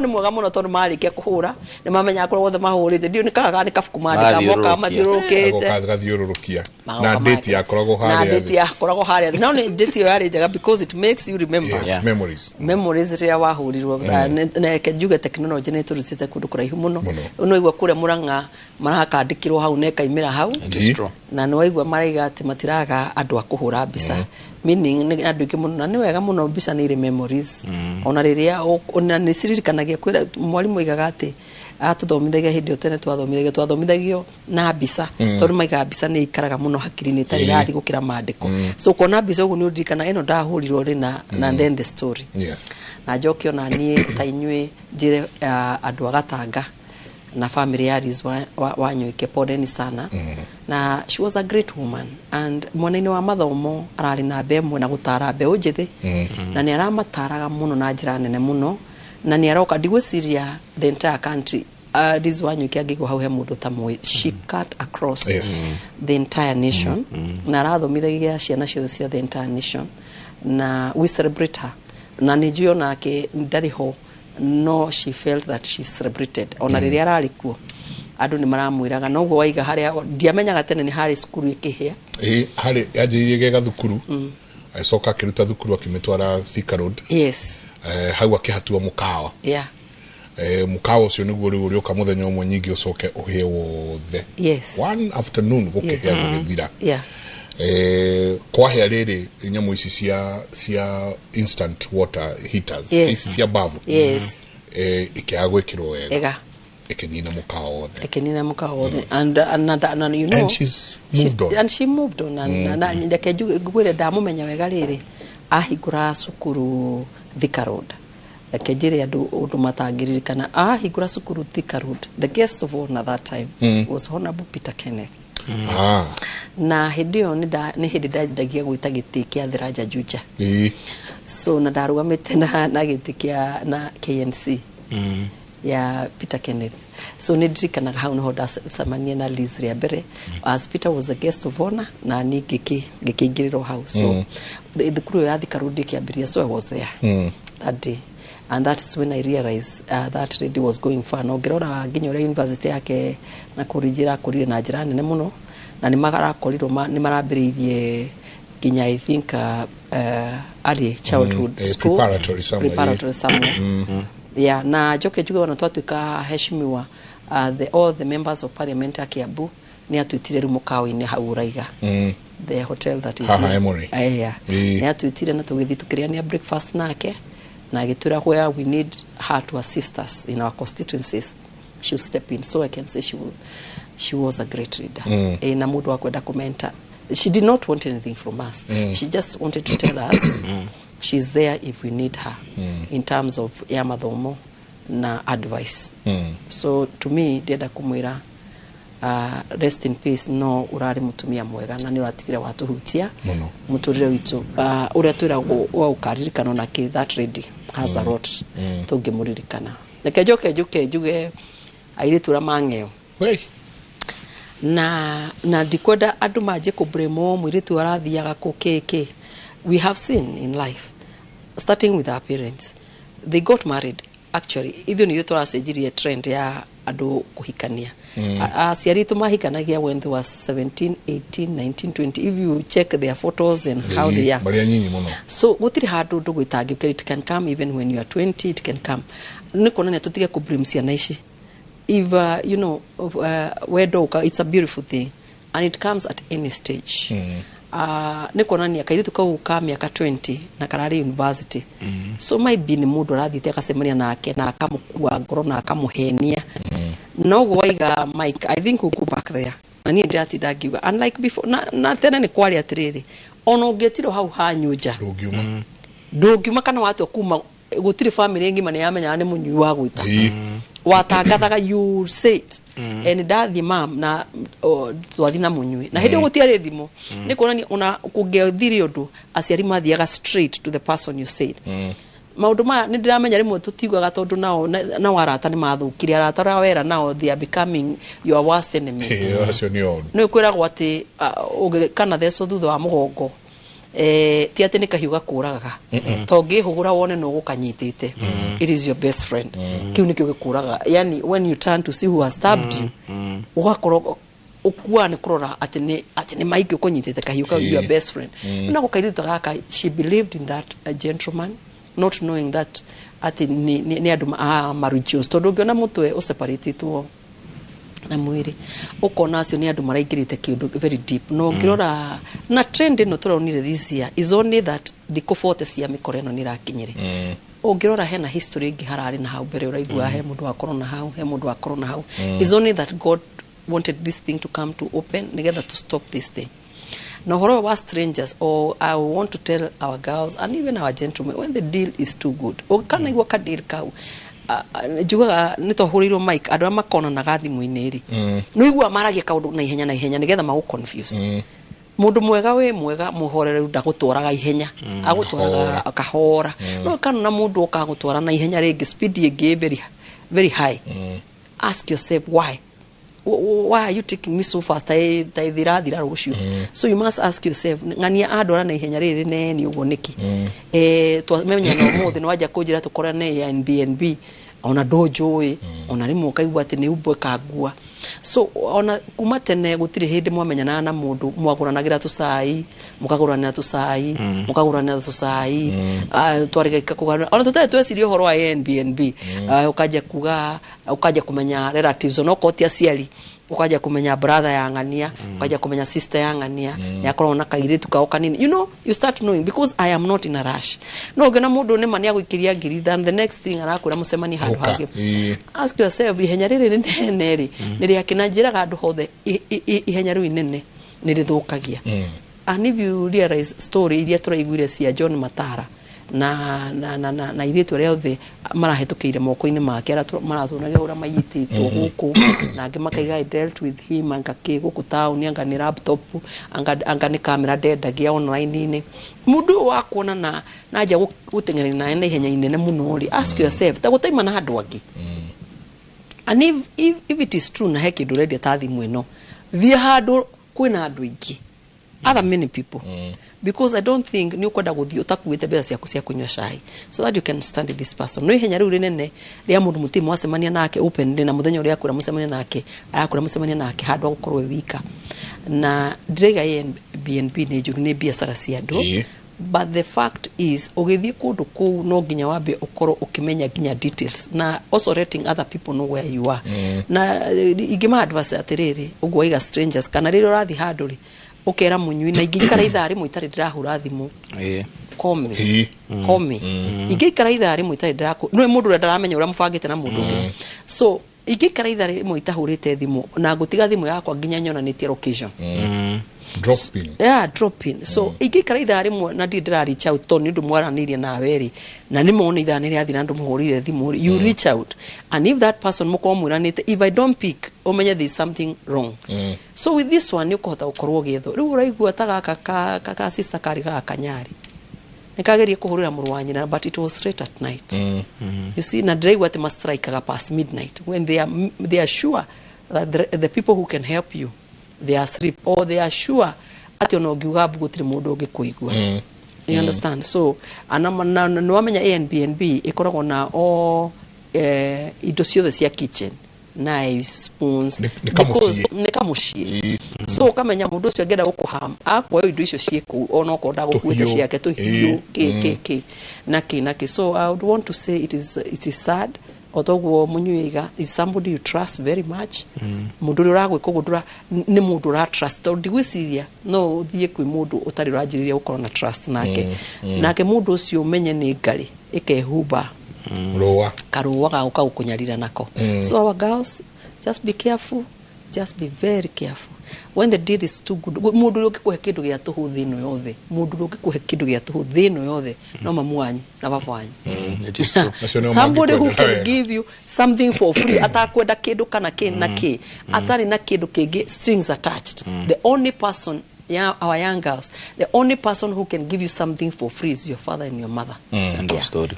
Nĩ mwega mũno tondũ marĩkia kũhũra nĩ mamenyaga kũrĩa guothe mahũrĩte. Ndiũ nĩ kaga nĩ kabuku mandĩka mokaga mathiũrũrũkĩte. Gathiũrũrũkia na date yakoragwo na harĩa date thĩ. Yakoragwo harĩa thĩ. No nĩ date ĩyo yarĩ njega because it makes you remember. Yes, memories. Memories rĩrĩa wahũrirwo. Na reke njuge technology nĩ ĩtũrutĩte kũndũ kũraihu mũno. Mũno. Nĩ waigua kũrĩa Mũrang'a marakandĩkĩrwo hau na ĩkaimĩra hau. It is true. Na nĩ waigua maraiga atĩ matiraga andũ a kũhũra mbica, meaning nĩ andũ aingĩ mũno, na nĩ wega mũno, mbica nĩ irĩ memories. Ona rĩrĩa ona nĩ ciririkanagia kwĩra mwarimũ aigaga atĩ atũthomithagia hĩndĩ ĩyo tene twathomithagio na mbica, tondũ maigaga mbica nĩ ikaraga mũno hakiri-inĩ ĩtarĩ ĩrathiĩ gũkĩra mandĩko. So kuona mbica ũguo nĩ ũririkana ĩno ndahũrirwo rĩ na then the story. Na njoke ona niĩ ta inyuĩ njĩre andũ a Gatanga na family ya Liz wa Nyoike, poleni sana. Na she was a great woman, and mwena-inĩ wa mathomo ararĩ namba ĩmwe na gũtara mbeũ njĩthĩ, na nĩ aramataraga mũno na njĩra nene mũno, na nĩ aroka ndigwĩciria the entire country, Liz Wanyoike angĩigua hau he mũndũ tamũĩ. She cut across the entire nation na arathomithagia ciana ciothe cia the entire nation, na we celebrate her. Na nĩ njũĩ onake ndarĩ ho, no she felt that she celebrated ona rĩrĩa ararĩ kuo. Andũ nĩ maramwĩraga noguo waiga harĩa ndiamenyaga tene nĩ harĩ cukuru ĩkĩhĩa. Ĩ harĩ yanjĩrĩirie ge gathukuru, agĩcoka akĩruta thukuru akĩmĩtwara Thika Road. Hau akĩhatua mũkawa. Mũkawa ũcio nĩguo rĩu ũrĩũka mũthenya ũmwe nyingĩ ũcoke ũhĩe wothe. One afternoon gũkĩhĩa gũgĩthira. Kwahĩa rĩrĩ nyamũ ici cia instant water heaters, ici cia bavu, ikĩaga gwĩkĩrwo wega, ega ĩkĩnina mũkawa wothe. Ĩkĩnina mũkawa wothe and you know And she's moved on. And she moved on and na reke njuge ngwĩre ndamũmenya wega rĩrĩ ahingũra cukuru Thika Road. Reke njĩre andũ ũndũ matangĩririkana, ahingũra cukuru Thika Road, the guest of honor that time was Honorable Peter Kenneth. Na hĩndĩ ĩyo nĩ hĩndĩ ndendagia gwĩta gĩtĩ kĩa Thiraja Juja. So na ndarũgamĩte na gĩtĩ kĩa na KNC ya Peter Kenneth. So nĩ ndirikanaga hau nĩho ndacemania na Liz rĩa mbere, as Peter was the guest of honor, na niĩ ngĩkĩingĩrĩrwo hau. So thukuru ĩyo ya Thika Road ĩkĩambĩrĩria, so I was there that day, and that is when I realized that lady was going far. Na ũngĩrora nginya ũrĩa university yake na kũrinjĩra akũrire na njĩra nene mũno, na nĩ marakorirwo nĩ marambĩrĩirie nginya I think early childhood school. Preparatory somewhere. Preparatory somewhere, yeah. Na njoke njuge ona twatuĩka heshimiwa, all the members of parliament a Kiambu nĩ atwĩtire rĩu mũkawa-inĩ hau ũraiga, the hotel that is Haha Emory. Yeah. Nĩ atwĩtire na tũgĩthiĩ tũkĩrĩania breakfast nake, na agĩtwĩra where we need her to assist us in our constituencies, she will step in. So I can say she was a great leader. Na mũndũ wa kwenda kũmenta. She did not want anything from us. She just wanted to tell us she's there if we need her in terms of ya mathomo na advice. So to me ndĩrenda kũmwĩra rest in peace. No ũrarĩ mũtumia mwega na nĩ ũratigire watũhutia Mũno. Mũtũrĩre witũ, ũrĩa twĩragwo wa ũkaririkana nake, that lady has a lot tũngĩmũririkana. Reke njoke njuke njuge airĩtu ũrĩa mang'eo. Wei. Na ndikwenda andũ manjie kũblame mũirĩtu arathiaga kũ kĩ. We have seen in life, starting with our parents, they got married. Actually ithuĩ nĩ ithuĩ tũracenjirie trend ya andũ kũhikania. Aciari aitũ mahikanagia when they were 17, 18, 19, 20, if you check their photos and how they are. Marĩ anyinyi mũno. So gũtirĩ handũ ndũgũ ĩtangĩũkĩra. It can come even when you are 20, it can come. Nĩ kuonania tũtige kũblame ciana ici. If you know wendo ũka, it's a beautiful thing and it comes at any stage. Nĩ kuonania kairĩtu kau ka mĩaka 20 na kararĩ university, so maybe nĩ mũndũ arathiĩte agacemania nake na akamũkua ngoro na akamũhenia. Noguo waiga Mike, I think we'll go back there. Na niĩ ndĩratinda ngiuga unlike before, na tene nĩ kwarĩ atĩrĩrĩ, ona ũngĩetirwo hau hanyu nja, ndũngiuma. Ndũngiuma kana watua kuma gũtirĩ family ng'ima nĩ yamenyaga nĩ mũnyui wa gwĩta. Watangathaga, you say it, and ndathiĩ mam na twathiĩ na mũnyui, na hĩndĩ ĩyo gũtiarĩ thimũ. Nĩ kuonania ona kũngĩathire ũndũ, aciari mathiaga straight to the person you said. Maũndũ maya nĩ ndĩramenya rĩmwe tũtiugaga tondũ nao arata nĩ mathũkire. Arata arĩa wera nao, they are becoming your worst enemies. Ĩ, acio nĩ oru. Nĩ kwĩragwo atĩ ũngĩkana thecwo thutha wa mũgongo Ti atĩ nĩ kahiũ gakũragaga, to ngĩhũgũra wone no gũkanyitĩte. It is your best friend. Kĩu nĩkĩo gĩkũragaga. Yani when you turn to see who has stabbed you, ũgakorwo ũkua nĩ kũrora atĩ nĩ maingĩ ũkũnyitĩte kahiũ kau, your best friend. Na gũkairĩtu gaka, she believed in that gentleman, not knowing that atĩ nĩ andũ maruchos, tondũ ũngĩona mũtwe ũseparatĩtwo na mwĩrĩ, ũkona acio nĩ andũ maraingĩrĩte kĩũndũ very deep. No ũngĩrora na trend ĩno tũronire this year is only that thikũ 40 cia mĩkora ĩno nĩ ĩrakinyire. Ũngĩrora hena history ĩngĩ hararĩ na hau mbere, ũraigua he mũndũ wakorwo na hau, he mũndũ wakorwo na hau. Is only that God wanted this thing to come to open nĩgetha to stop this thing. Na ũhoro wa strangers, or I want to tell our girls and even our gentlemen, when the deal is too good, ũkana igua ka deal kau, njugaga nĩ twahũrĩirwo mic, andũ arĩa makonanaga thimũ-inĩ rĩ, nĩ ũiguaga maragia kaũndũ na ihenya na ihenya nĩgetha magũ confuse. Mũndũ mwega wĩ mwega mũhoreru ndagũtwaraga ihenya, agũtwaraga kahora. No kana na mũndũ ũkagũtwara na ihenya rĩngĩ, speed ĩngĩ very very high, ask yourself why. Why are you taking me so fast, ta ithirathira rũciũ? So you must ask yourself, ng'ania andwara na ihenya rĩrĩ nene ũguo nĩkĩ? Twamenyana ũmũthĩ nĩ wanja kũnjĩra tũkorane Airbnb, ona ndũnjũĩ, ona rĩmwe ũkaigua atĩ nĩ umbwe kangua. So ona kuma tene gũtirĩ hĩndĩ mwamenyanaga na mũndũ mwagũranagĩra tũcai, mũkagũranĩra tũcai, mũkagũranĩra tũcai. Twarĩka kũgarũra ona tũtarĩ tweciria ũhoro wa Airbnb. Ũkanjia kuga, ũkanjia kũmenya relatives, ona okorwo ti aciari, ũkanjia kũmenya brother ya ng'ania, ũkanjia kũmenya sister ya ng'ania, nĩakoragwo na kairĩtu kao kanini. You start knowing because I am not in a rush. No ũngĩona mũndũ nĩma nĩagũikĩria ngiri, then the next thing arakwĩra mũcemanie handũ Ũka, hangĩ, ĩĩ. ask yourself, ihenya rĩrĩ rĩnene rĩ nĩ rĩakĩ? Na njĩraga andũ hothe, ihenya rĩu inene nĩ rĩthũkagia. And if you realize story iria tũraiguire cia John Matara na airĩtu arĩa othe marahĩtũkĩire moko-inĩ make, arĩa maratuonagia ũrĩa maiyĩtĩtwo gũkũ, na angĩ makaiga I dealt with him, anga kĩ gũkũ taũni, anga nĩ laptop, anga nĩ kamera ndendagia online-inĩ. Mũndũ ũyũ wa kuona na nja gũteng'erania nawe na ihenya inene mũno rĩ, ask yourself ta gũtaima na andũ angĩ. And if it is true na he kĩndũ ũrendia ta thimũ ĩno, thiĩ handũ kwĩna andũ aingĩ, other many people, because I don't think nĩ ũkwenda gũthiĩ ũtakuĩte mbeca ciaku cia kũnyua cai so that you can stand this person. No ihenya rĩu rĩnene rĩa mũndũ mũtirĩ mwacemania nake openly, na mũthenya ũrĩa akwĩra mũcemanie nake, arakwĩra mũcemanie nake handũ ha gũkorwo wĩ wika. Na ndĩraiga Airbnb nĩ njũru, nĩ biacara cia andũ. But the fact is, ũgĩthiĩ kũndũ kũu no nginya wambe ũkorwo ũkĩmenya nginya details, na also letting other people know where you are. Na ingĩma advice atĩrĩrĩ, ũguo waiga strangers, kana rĩrĩa ũrathiĩ handũ rĩ, ũkera mũnyui, na ingĩikara ithaa rĩmwe itarĩ ndĩrahũra thimũ, call me. Call me. Ingĩikara ithaa rĩmwe itarĩ ndĩrakũ, nĩwe mũndũ ũrĩa ndaramenya ũrĩa mũbangĩte na mũndũ ũngĩ. So ingĩikara ithaa rĩmwe itahũrĩte thimũ, na ngũtiga thimũ yakwa nginya nyonanĩtie location. Drop in. Yeah, drop in. So ingĩikara ithaa rĩmwe na ndirĩ ndĩra reach out, tondũ nĩ ũndũ mwaranĩirie nawe rĩ, na nĩ mona ithaa nĩ rĩathira na ndũmũhũrĩire thimũ rĩ, you reach out, and if that person mũkorwo mwĩranĩte, if I don't pick, ũmenye there is something wrong. So with this one nĩ ũkũhota gũkorwo ũgĩethwo. Rĩu ũraigua ta gaka ka sister karĩ gaka kanyarĩ nĩ kagerie kũhũrĩra mũrũ wa nyina, but it was late at night, you see. Na ndĩraigua atĩ mastrikaga past midnight when they are sure that the people who can help you, they are asleep, or they are sure atĩ ona ũngiuga mbu gũtirĩ mũndũ ũngĩkũigua. You understand? So ana na nĩ wamenya Airbnb ĩkoragwo na o indo ciothe cia kitchen, knives, spoons. Nĩ kamũciĩ. Because nĩ kamũciĩ. So ũkamenya mũndũ ũcio angĩenda gũkũham, akuoya indo icio ciĩ kũu, onokorwo ndagũkuĩte Tũhiũ. ciake, tũhiũ, kĩ kĩ kĩ na kĩ na kĩ. So I would want to say it is sad. O toguo mũnyuiga is somebody you trust very much. Mũndũ ũrĩa ũragwĩka ũguo nĩ mũndũ ũra trust, tondũ ndigwĩciria no ũthiĩ kwĩ mũndũ ũtarĩ ũranjĩrĩria gũkorwo na trust nake. Nake mũndũ ũcio ũmenye nĩ ngarĩ ĩkehumba Rũa. Karũa ga gũka gũkũnyarira nako. So our girls, just be careful, just be very careful when the deal is too good. Mũndũ ũrĩa ũngĩkũhe kĩndũ gĩa tũhũ thĩ ĩno yothe, mũndũ ũrĩa ũngĩkũhe kĩndũ gĩa tũhũ thĩ ĩno yothe no mamu wanyu na baba wanyu. It is true. Acio nĩo Somebody who mangĩkwendera can wega. give you something for free, atakwenda kĩndũ kana kĩ na kĩ, atarĩ na kĩndũ kĩngĩ strings attached, the only person Yeah, our young girls, the only person who can give you something for free is your father and your mother. End of story.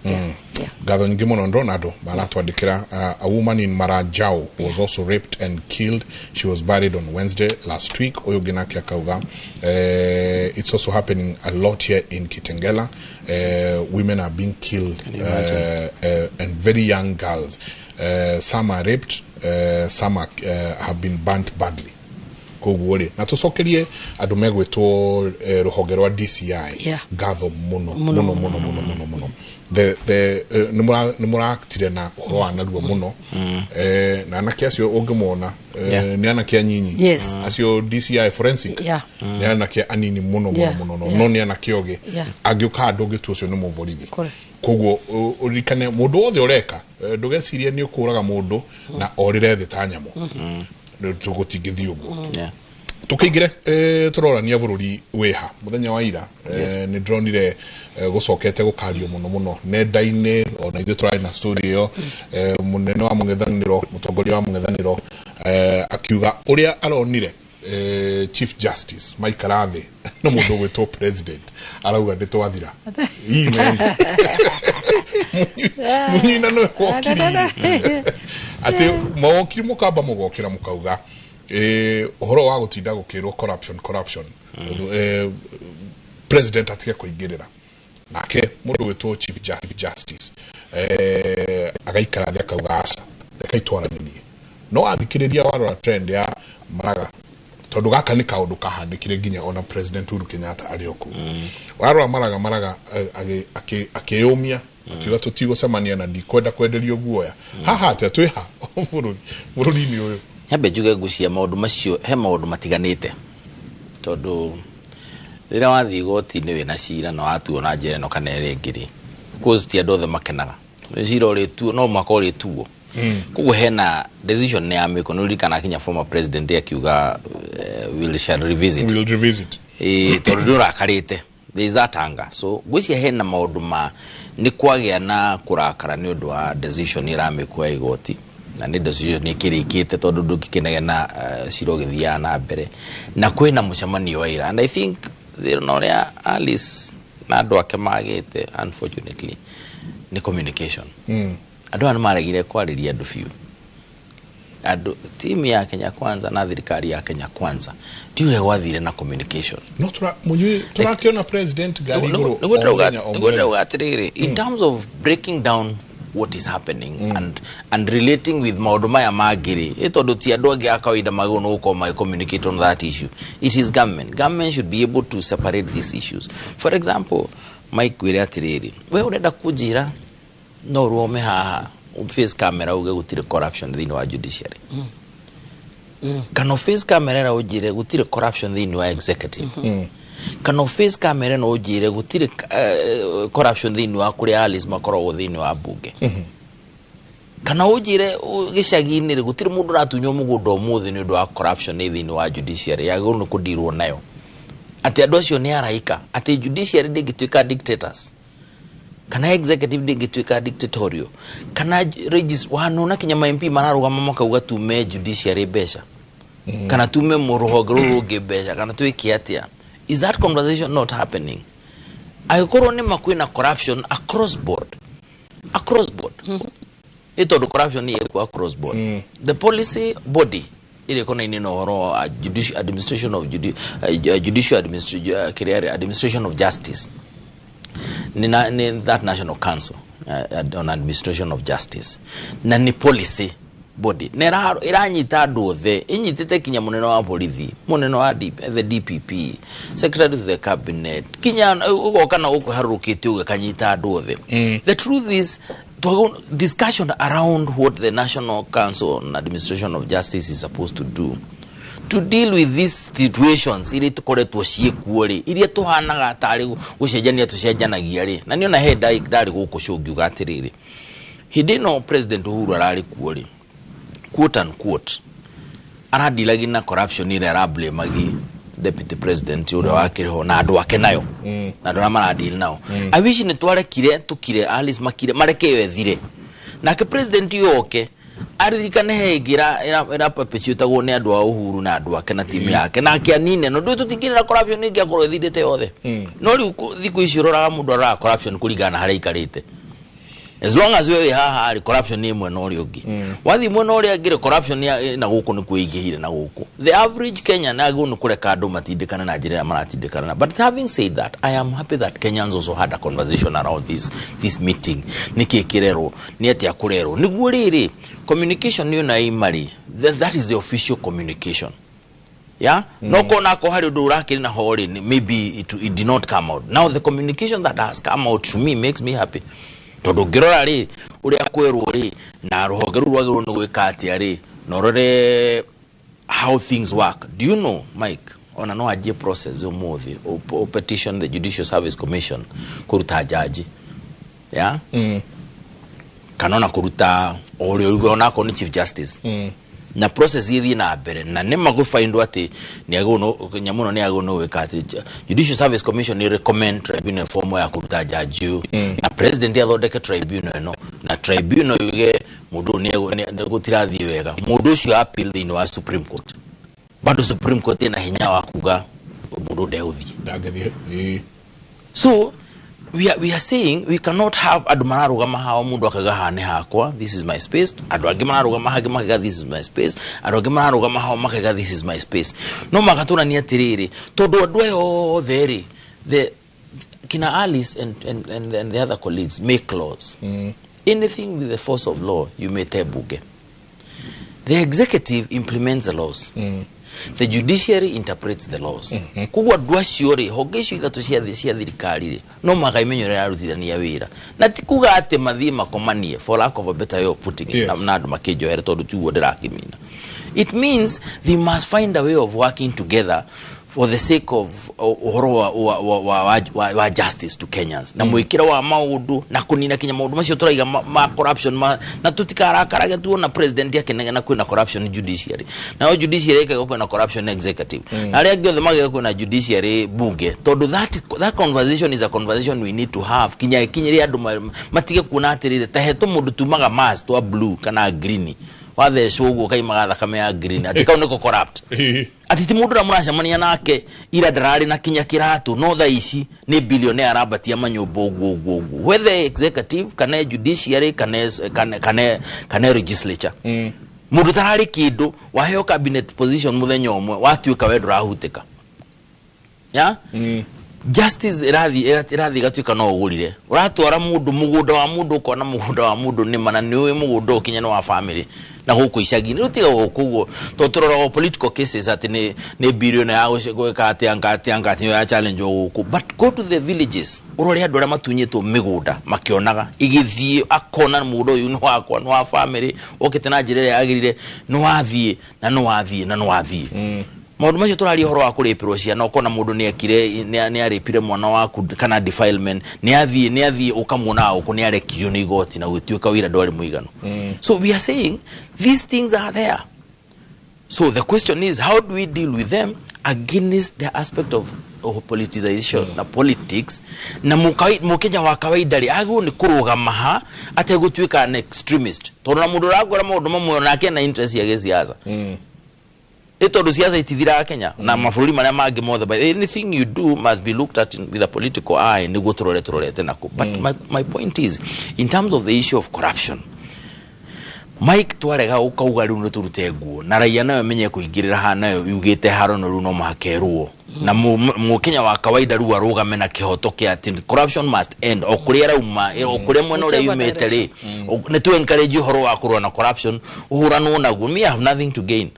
Ngatho nyingĩ mũno. Ndona andũ maratwandĩkĩra. A woman in Marajao was also raped and killed. She was buried on Wednesday last week. Ũyũ ũngĩ nake akauga, it's also happening a lot here in Kitengela. Women are being killed and very young girls. Some are raped, some have been burnt badly. Koguo rĩ, na tũcokerie andũ megwĩtwo rũhonge rwa DCI ngatho mũno mũno mũno mũno mũno mũno. The nĩ mũraktire na ũhoro wa narua mũno. Na anake acio ũngĩmona, nĩ anake anyinyi acio DCI forensic, nĩ anake anini mũno mũno mũno, no nĩ anake ogĩ. Angĩũka handũ ũngĩtua ũcio nĩ mũborithi. Koguo ũririkane mũndũ wothe ũreka, ndũgecirie nĩ ũkũraga mũndũ na orĩre thĩ ta nyamũ. Tũgũtingĩthiĩ ũguo. Tukaingire, turorania bururi wiha muthenya wa ira. Nĩ ndĩronire gũcokete gũkario mũno mũno nenda-inĩ, ona ithuĩ tũrarĩ na story ĩyo. Mũnene wa mũng'ethanĩro, mũtongoria wa mũng'ethanĩro, akiuga ũrĩa aronire Chief Justice maikara thĩ na mũndũ ũgwĩtwo president, arauga nĩ twathira. Ii men mũnyina nĩwe wokiri atĩ mawokiri mũkamba mũgokĩra mũkauga, ũhoro wa gũtinda gũkĩrwo corruption, corruption, president atige kũingĩrĩra. Nake mũndũ wĩtwo Chief Justice agaikara thĩ akauga, aca, reke itwaranĩrie. No athikĩrĩria warora trend ya Maraga, tondũ gaka nĩ kaũndũ kahanĩkire nginya ona President Uhuru Kenyatta arĩ o kũu. Warora Maraga akĩyũmia akiuga tũtigũcemania na ndikwenda kwenderio guoya. Haha atĩa twĩ ha bũrũri-inĩ ũyũ? Nyambe njuge ngwĩciria maũndũ macio he maũndũ matiganĩte, tondũ rĩrĩa wathiĩ igoti-inĩ wĩna cira na watuo na njĩra ĩno kana ĩrĩa ĩngĩ rĩ, of course ti andũ othe makenaga. Nĩ cira ũrĩtuo, no mũhaka ũrĩtuo. Koguo hena decision nĩ yamĩkwo. Nĩ ũririkana kinya former president akiuga, we shall revisit. We'll revisit. Ĩĩ, tondũ nĩ ũrakarĩte, there is that anger. So ngwĩciria hena maũndũ ma nĩ kwagĩa na kũrakara nĩ ũndũ wa decision ĩramĩkwo ya igoti, na nĩ decision ĩkĩrĩkĩte, tondũ ndũngĩkĩnegena cira ũgĩthiaga na mbere, na kwĩna mũcemanio wa ira. And I think thĩna ũrĩa Alice na andũ ake magĩte, unfortunately, nĩ communication. Andũ aya nĩ maregire kwarĩria andũ biũ, andũ timu ya Kenya Kwanza na thirikari ya Kenya Kwanza. Ti ũrĩa gwathire na communication. No tura mũnyui tũrakĩona president ngari igũrũ Nĩguo o mũthenya, o nĩguo mũthenya. Ndĩrauga atĩrĩrĩ, in terms of breaking down what is happening and relating with maũndũ maya mangĩ rĩ, ĩ tondũ ti andũ angĩ a kawaida magĩrĩirwo nĩ gũkorwo magĩ communicate on that issue. It is government. Government should be able to separate these issues. For example, Mike, kwĩre atĩrĩrĩ, we ũrenda kũnjĩra no ũrũgame haha face camera uge gũtirĩ corruption thĩinĩ wa judiciary, kana face camera ĩra ũnjĩre gũtirĩ corruption thĩinĩ wa executive, kana face camera no ũnjĩre gũtirĩ corruption thĩinĩ wa kũrĩa Alice makoragwo thĩinĩ wa bunge, kana ũnjĩre gĩcagi-inĩ rĩ gũtirĩ mũndũ ũratunywo mũgũnda ũmũthĩ nĩ ũndũ wa corruption nĩ thĩinĩ wa judiciary yagĩrĩirwo nĩ kũndirwo nayo, atĩ andũ acio nĩ araika, atĩ judiciary ndĩngĩtuĩka dictators, kana executive ndĩngĩtuĩka dictatorial, kana wanona kinya ma MP mararũgama makauga tume judiciary mbeca, kana tume rũhonge rũrũ rũngĩ mbeca, kana twĩke atĩa. Is that conversation not happening? Angĩkorwo nĩ ma kwĩna corruption across board, across board, nĩ tondũ corruption nĩ ĩkuo across board, the policy body ĩrĩa ĩkonainie na ũhoro wa judicial administration of judicial administration, kĩrĩa administration of justice, nĩ that National Council on Administration of Justice, na nĩ policy body na ĩranyita andũ othe, ĩnyitĩte kinya mũnene wa borithi, mũnene wa the DPP, secretary to the cabinet, kinya ũgoka na gũkũ harũrũkĩte ũguo ĩkanyita andũ othe. The truth is, discussion around what the National Council on Administration of Justice is supposed to do to deal with these situations iria tũkoretwo ciĩkuo rĩ, iria tũhanaga tarĩ gũcenjania tũcenjanagia rĩ. Na nĩona he ndarĩ gũkũ cũngiuga atĩrĩrĩ, hĩndĩ ĩno President Uhuru ararĩ kuo rĩ, quote and quote, aradilagi na corruption ĩrĩa arablamagi deputy president ũrĩa wakĩrĩ ho na andũ ake nayo, na andũ arĩa maradeal nao. I wish nĩ twarekire tũkire, Alice makire, mareke ĩyo ĩthire, nake president yoke. Aririkane he ĩngĩ ĩra perpetuatagwo nĩ andũ a Uhuru na andũ ake na timu yake na akĩanine no ndũĩ tũtingĩrĩra corruption ĩngĩakorwo ĩthirĩte yothe. No rĩu thikũ ici ũroraga mũndũ aroraga corruption kũringana na harĩa aikarĩte. As long as we wĩ haha rĩ, corruption nĩ mwena ũrĩa ũngĩ. Wathiĩ mwena ũrĩa ũngĩ rĩ, corruption na gũkũ nĩ kwĩingĩhire na gũkũ. The average Kenyan agĩrĩirwo nĩ kũreka andũ matindĩkane na njĩra ĩrĩa maratindĩkana na. But having said that, I am happy that Kenyans also had a conversation around this meeting. Nĩkĩ kĩrerwo, nĩ atĩa kũrerwo. Nĩguo rĩrĩ, communication ĩyo na ima rĩ, that is the official communication. Yeah? No kona ko hari ũndũ ũrakĩrĩ na ho rĩ, maybe it did not come out. Now the communication that has come out to me makes me happy. Tondũ ũngĩrora rĩ, ũrĩa kwerwo rĩ, na rũhonge rũu rwagĩrĩirwo nĩ gwĩka atĩa rĩ, na ũrore how things work. Do you know, Mike, ona no anjie process ũmũthĩ, o petition the Judicial Service Commission kũruta jaji. Yeah? Kana ona kũruta ũrĩa ũrĩa onakorwo nĩ Chief Justice. Na process ĩthiĩ na mbere na nĩ magũbaindwo atĩ nĩ agĩrĩirwo nyamũ ĩno nĩ agĩrĩirwo nĩ gwĩka atĩ Judicial Service Commission nĩ recommend tribunal form ya kũruta jaji ũyũ, na president athondeke tribunal ĩno, na tribunal yuge mũndũ ũyũ nĩ gũtirathiĩ wega, mũndũ ũcio appeal thĩinĩ wa Supreme Court. Bado Supreme Court ĩna hinya wa kuga mũndũ ndegũthiĩ. Ndangĩthiĩ. So we are saying we cannot have andũ mararũgama haha, mũndũ akauga haha nĩ hakwa, this is my space. Andũ angĩ mararũgama hangĩ makauga this is my space. Andũ angĩ mararũgama haha makauga this is my space. No magatũrania atĩrĩrĩ, tondũ andũ aya othe rĩ, the kina Alice and the other colleagues make laws. Anything with the force of law you may tell bunge. The executive implements the laws. The judiciary interprets the laws. Koguo andũ acio rĩ, honge icio ithatũ cia thirikari rĩ, no mũhaka imenye ũrĩa ĩrarutithania wĩra, na ti kuga atĩ mathiĩ makomanie, for lack of a better way of putting it. Na andũ makĩnjohere tondũ tiguo ndĩrakĩmina. It means they must find a way of working together for the sake of ũhoro wa justice to Kenyans na mwĩkĩre wa maũndũ na kũnina kinya maũndũ macio tũraiga ma corruption na tũtikarakarage tuona president akĩnegena kwĩna corruption judiciary, nayo judiciary ĩkaiga kwĩna corruption executive, na arĩa angĩ othe magaiga kwĩna judiciary bunge, tondũ that conversation is a conversation we need to have kinya ĩkinyĩre andũ matige kuona atĩrĩrĩ, ta he tũmũndũ tumaga mask twa blue kana green, wathecwo ũguo kaimaga thakame ya green, atĩ kau nĩko corrupt, atĩ ti mũndũ ũrĩa mũracemania nake ira ndararĩ na kinya kĩratũ, no thaa ici nĩ billionaire, arambatia manyũmba ũguo ũguo ũguo, whether executive kana judiciary kana legislature. Mũndũ tararĩ kĩndũ waheo cabinet position mũthenya ũmwe, watuĩka we ndũrahutĩka ya justice ĩrathiĩ ĩgatuĩka no ũgũrire, ũratwara mũndũ mũgũnda wa mũndũ, ũkona mũgũnda wa mũndũ nĩma na nĩ ũĩ mũgũnda ũyũ kinya nĩ wa family na gũkũ icagi-inĩ. Rĩu tiga gũkũ ũguo, tondũ tũroraga political cases atĩ nĩ billion ya gwĩka atĩa anga atĩa anga atĩ ya challenge o gũkũ, but go to the villages ũrore andũ arĩa matunyĩtwo mĩgũnda makĩonaga ĩgĩthiĩ, akona mũgũnda ũyũ nĩ wakwa, nĩ wa family, ũkĩte na njĩra ĩrĩa yagĩrĩire, nĩ wathiĩ na nĩ wathiĩ na nĩ wathiĩ. Maũndũ macio tũraria ũhoro wa kũrĩpĩrwo ciana, ũkona mũndũ nĩ ekire nĩ arĩpire mwana waku kana defilement, nĩ athiĩ ũkamuona gũkũ nĩ arekirio nĩ igoti na gũgĩtuĩka wĩra ndwarĩ mũiganu. So we are saying these things are there. So the question is, how do we deal with them against the aspect of politicization na politics, na mũkenya wa kawaida rĩ agĩrĩirwo nĩ kũrũgama ha ategũtuĩka an extremist, tondũ na mũndũ ũrakwĩra maũndũ mamwe onake na interest ya gĩsiasa, ĩ tondũ siasa itithiraga Kenya na mabũrũri marĩa mangĩ mothe, but anything you do must be looked at with a political eye nĩguo tũrore tũrorete nako. But my point is, in terms of the issue of corruption, Mike, twarega ũkauga rĩu nĩ tũrute nguo na raia nayo menye kũingĩrĩra haha, nayo yugĩte haro no rĩu no mũhaka ĩrũo na mũkenya wa kawaida rĩu arũgame na kĩhoto kĩa atĩ corruption must end o kũrĩa arauma, o kũrĩa mwena ũrĩa Whichever yumĩte rĩ, nĩ tũ encourage ũhoro wa kũrũa na corruption, ũhũranwo naguo. Me, I have nothing to gain,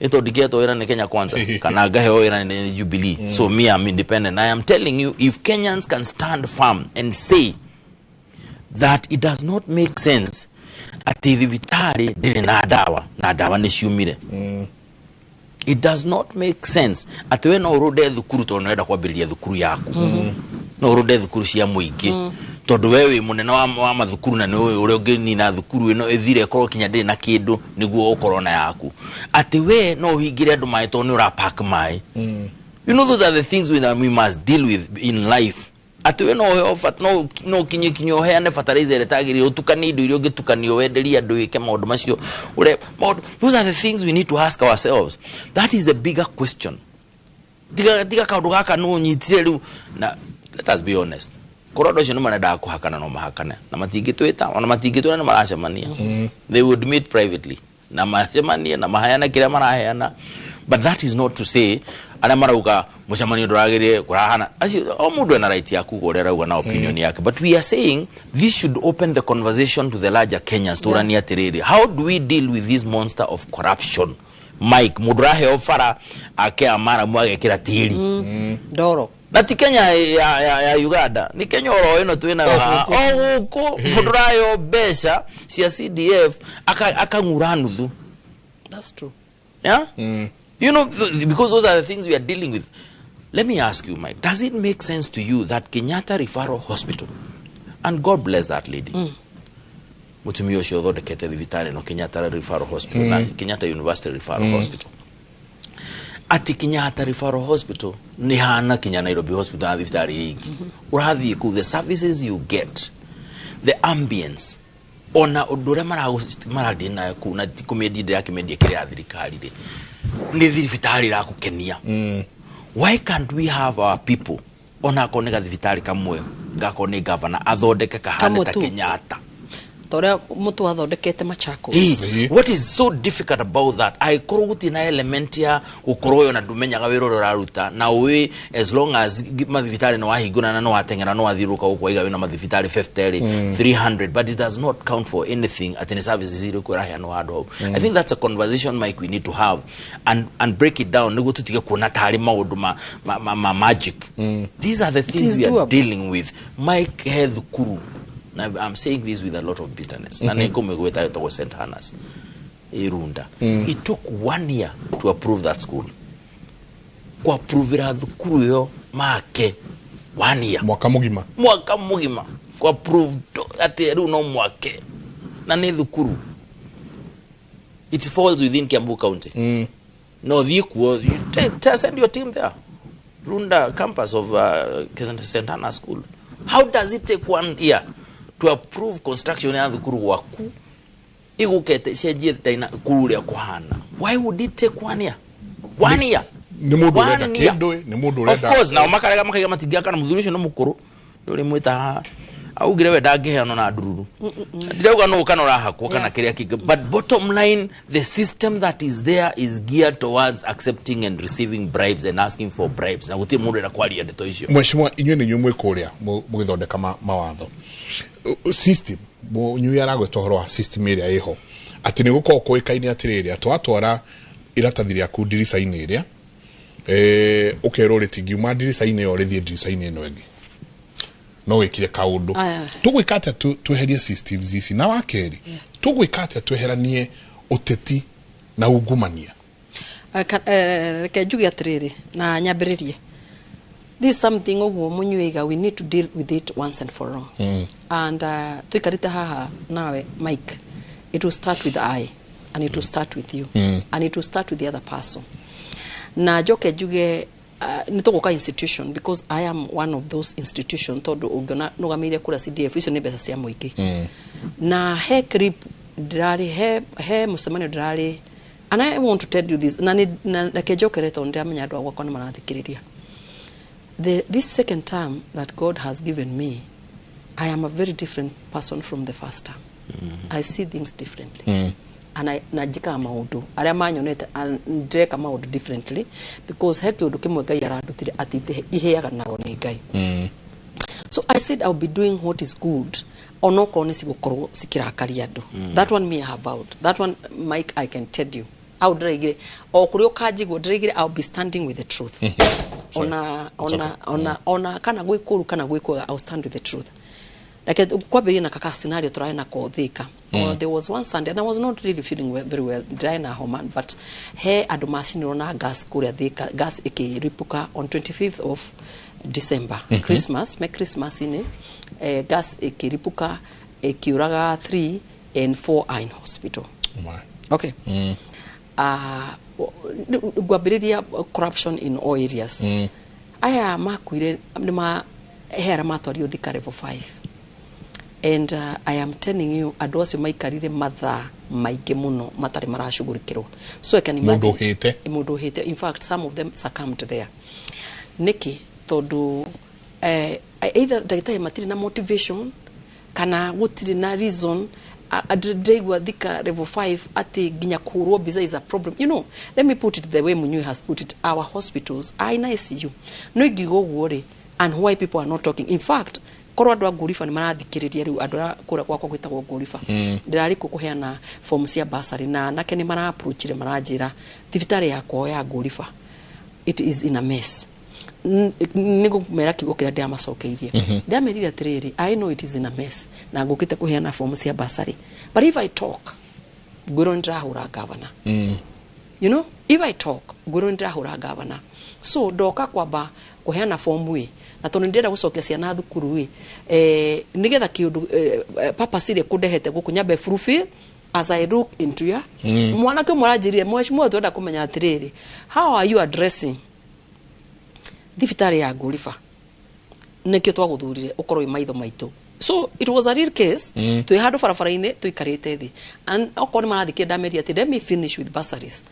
ito ndiketwo wĩra nĩ Kenya Kwanza kana ngaheo wĩra nĩ Jubilee. So me, I'm independent. I am telling you, if Kenyans can stand firm and say that it does not make sense atĩ thibitarĩ ndĩrĩ na ndawa na ndawa nĩ ciumire, it does not make sense atĩ we no ũrũnde thukuru tondũ nĩũrenda kwambĩrĩria thukuru yaku, no ũrũnde thukuru cia mũingĩ tondũ we wĩ mũnene wa mathukuru na nĩ ũĩ ũrĩa ũngĩnina thukuru ĩno ĩthire ĩkorwo kinya ndĩrĩ na kĩndũ nĩguo ũkorwo na yaku, atĩ we no ũhingĩre andũ maĩ tondũ nĩ ũrapack maĩ. You know, those are the things we must deal with in life. Atĩ we no ũheo no ũkinye kinya ũheane fertilizer ĩrĩa ĩtagĩrĩire, ũtukanie indo iria ũngĩtukanio, wenderie andũ, wĩke maũndũ macio ũrĩa maũndũ. Those are the things we need to ask ourselves. That is the bigger question. Tiga kaũndũ gaka nũ ũnyitire rĩu. Na let us be honest, korwo andũ acio nĩ marendaga kũhakana, no mahakane na matingĩtwĩta, ona matingĩtwĩra nĩ maracemania. They would meet privately na macemanie na maheane kĩrĩa maraheana. But that is not to say arĩa marauga mũcemanio ndũragĩrĩire kũrahana acio, o mũndũ ena right ya kuga ũrĩa arauga na opinion yake. But we are saying this should open the conversation to the larger Kenyans, tũranie atĩrĩrĩ, how do we deal with this monster of corruption? Mike, mũndũ ũraheo bara ake amaramu agekĩra tĩri ndoro. Na ti Kenya ya Uganda, nĩ Kenya oro ĩno twĩ nayo haha o gũkũ, mũndũ ũraheo mbeca cia CDF akang'ura nuthu. That's true. Yeah. Because those are the things we are dealing with. Let me ask you, Mike, does it make sense to you that Kenyatta Referral Hospital, and God bless that lady, mutumia ũcio ũthondekete thibitarĩ no Kenyatta Referral Hospital na Kenyatta University Referral Hospital, atĩ Kenyatta Referral Hospital nĩ hana kinya Nairobi Hospital na thibitarĩ iria ingĩ? Ũrathiĩ kũu, the services you get, the ambience, ona ũndũ ũrĩa marathiĩ nayo kũu, na ti kũmĩendia, ndĩrakĩmendia kĩrĩa ya thirikari rĩ, nĩ thibitarĩ ĩrakũkenia. Why can't we have our people, ona akorwo nĩ gathibitarĩ kamwe, gakorwo nĩ governor athondeke kahane Kamwe ta tu. Kenyatta? Ta ũrĩa mũtu athondekete Machakos. Hey, what is so difficult about that? Angĩkorwo gũtirĩ na element ya gũkorwo ona ndũmenyaga wĩra ũrĩa ũraruta na ũĩ, as long as mathibitarĩ nĩ wahingũra na nĩ wateng'era, nĩ wathiũrũrũka gũkũ, waiga wĩna mathibitarĩ 50 rĩ, 300, but it does not count for anything atĩ nĩ services irĩkũ ĩraheanwo handũ hau. I think that's a conversation, Mike, we need to have and break it down nĩguo tũtige kuona tarĩ maũndũ ma magic. These are the things Is we are doable. dealing with. Mike, he thukuru, na I'm saying this with a lot of bitterness, na nĩ ngũmĩgweta, ĩtagwo St Hannas Irunda. It took one year to approve that school, kuaprovera thukuru ĩyo make one year. Mwaka mũgima. Mwaka mũgima kuapprove atĩ rĩu no mwake, na nĩ thukuru, it falls within Kiambu County. No thiĩ kuo, you send your team there, Runda campus of St Anna School. How does it take one year to approve construction ya thukuru gwaku igũkete cenjie kũu ũrĩa kũhana? Why would it take one year? One year. Nĩ mũndũ ũrenda One year. kĩndũ ĩ, nĩ mũndũ Of ũrenda. course, nao makarega, makaiga matingĩaka, na mũthuri ũcio nĩ mũkũrũ, nĩ ũrĩ mwĩta haha, augire we ndangĩheanwo na ndururu. Ndirauga nũ kana ũrahakwo kana kĩrĩa kĩngĩ, but bottom line, the system that is there is geared towards accepting and receiving bribes and asking for bribes, na gũtirĩ mũndũ enda kwaria ndeto icio. Mheshimiwa, inyuĩ nĩ inyuĩ mwĩ kũrĩa mũgĩthondeka mawatho, system inyuĩ aragweta ũhoro wa system ĩrĩa ĩho, atĩ nĩ gũkorwo kũĩkaine atĩrĩrĩ, atĩ watwara iratathi rĩaku ndirica-inĩ ĩrĩa, ũkerwo rĩtingiuma ndirica-inĩ ĩyo, rĩthiĩ ndirica-inĩ ĩno ĩngĩ, no wĩkire kaũndũ. Aya. Tũgwĩka atĩa tweherie systems ici? Na wa kerĩ, tũgwĩka atĩa tweheranie ũteti na ungumania? Reke njuge atĩrĩrĩ na nyambĩrĩrie, this is something ũguo mũnyuiga, we need to deal with it once and for all. And tuikarĩte haha nawe, Mike, it will start with I and it will start with you and it will start with the other person. Na njoke njuge, nĩ tũgũka institution, because I am one of those institution, tondũ ũngĩona nũgamĩire kũrĩa CDF, icio nĩ mbeca cia mũingĩ. Na he clip ndĩrarĩ he mũcemanio ndĩrarĩ, and I want to tell you this, na na reke njokere tondũ ndĩramenya andũ a gwakwa nĩ marathikĩrĩria. This second term that God has given me, I am a very different person from the first term. I see things differently. And I, na njikaga maũndũ arĩa manyonete ndĩreka maũndũ differently, because he kĩũndũ kĩmwe Ngai arandutire atĩ iheaga nao nĩ Ngai. So I said I'll be doing what is good, onokorwo nĩ cigũkorwo cikĩrakaria andũ. That one me, I have vowed. That one, Mike, I can tell you, au ndĩraigire o kũrĩa ũkanjigua, ndĩraigire I'll be standing with the truth, ona kana gwĩ kũru kana gwĩ kwega, I'll stand with the truth. Reke kwambĩrĩria na kaka scenario tũrarĩ nako Thika. There was one Sunday and I was not really feeling well, very well, ndĩrarĩ na homa, but he andũ macinirwo na gas kũrĩa Thika, gas ĩkĩripũka on 25th of December, Christmas, me Christmas-inĩ, gas ĩkĩripũka, ĩkĩũraga 3 and 4 are in hospital. My. Okay. Ngwambĩrĩria corruption in all areas. Aya makuire nĩ ma He arĩa matwarirwo Thika level 5, and I am telling you, andũ acio maikarire mathaa maingĩ mũno matarĩ maracugurikĩrwo. So I can imagine. Mũndũ ũhĩte. Mũndũ ũhĩte. In fact, some of them succumbed there. Nĩkĩ? Tondũ either ndagĩtarĩ matirĩ na motivation kana gũtirĩ na reason. Ndĩraigua Thika level 5 atĩ nginya kũhũrwo mbica is a problem. Let me put it the way Munyui has put it: our hospitals are in ICU. No ingiuga ũguo rĩ, and why people are not talking? In fact, korwo andũ a Ngũriba nĩ marathikĩrĩria rĩu, andũ arĩa kũrĩa gwakwa gwĩtagwo Ngũriba, ndĩrarĩ kuo kũheana form cia bursary, na anake nĩ mara-approachire maranjĩra thibitarĩ yakwa ya Ngũriba, it is in a mess. Nĩ ngũmera kiugo kĩrĩa ndĩramacokeirie. Ndĩramerire atĩrĩrĩ, "I know it is in a mess na ngũkĩte kũheana form cia bursary, but if I talk, ngwĩrwo nĩ ndĩrahũra governor. If I talk, ngwĩrwo nĩ ndĩrahũra governor. So ndoka kwamba kũheana fomu ĩ, na tondũ nĩ ndĩrenda gũcokia ciana thukuru ĩ, nĩgetha kĩũndũ purpose ĩrĩa kũndehete gũkũ nyambe fulfill as I look into ya." Mwanake ũmwe aranjĩrire, "Mheshimiwa, twenda kũmenya atĩrĩrĩ, how are you addressing thibitarĩ ya Ngũriba? Nĩkĩo twagũthurire ũkorwo wĩ maitho maitũ." So it was a real case. Twĩ handũ barabara-inĩ tũikarĩte thĩ, and okorwo nĩ marathikĩrĩria, ndameria atĩ let me finish with bursaries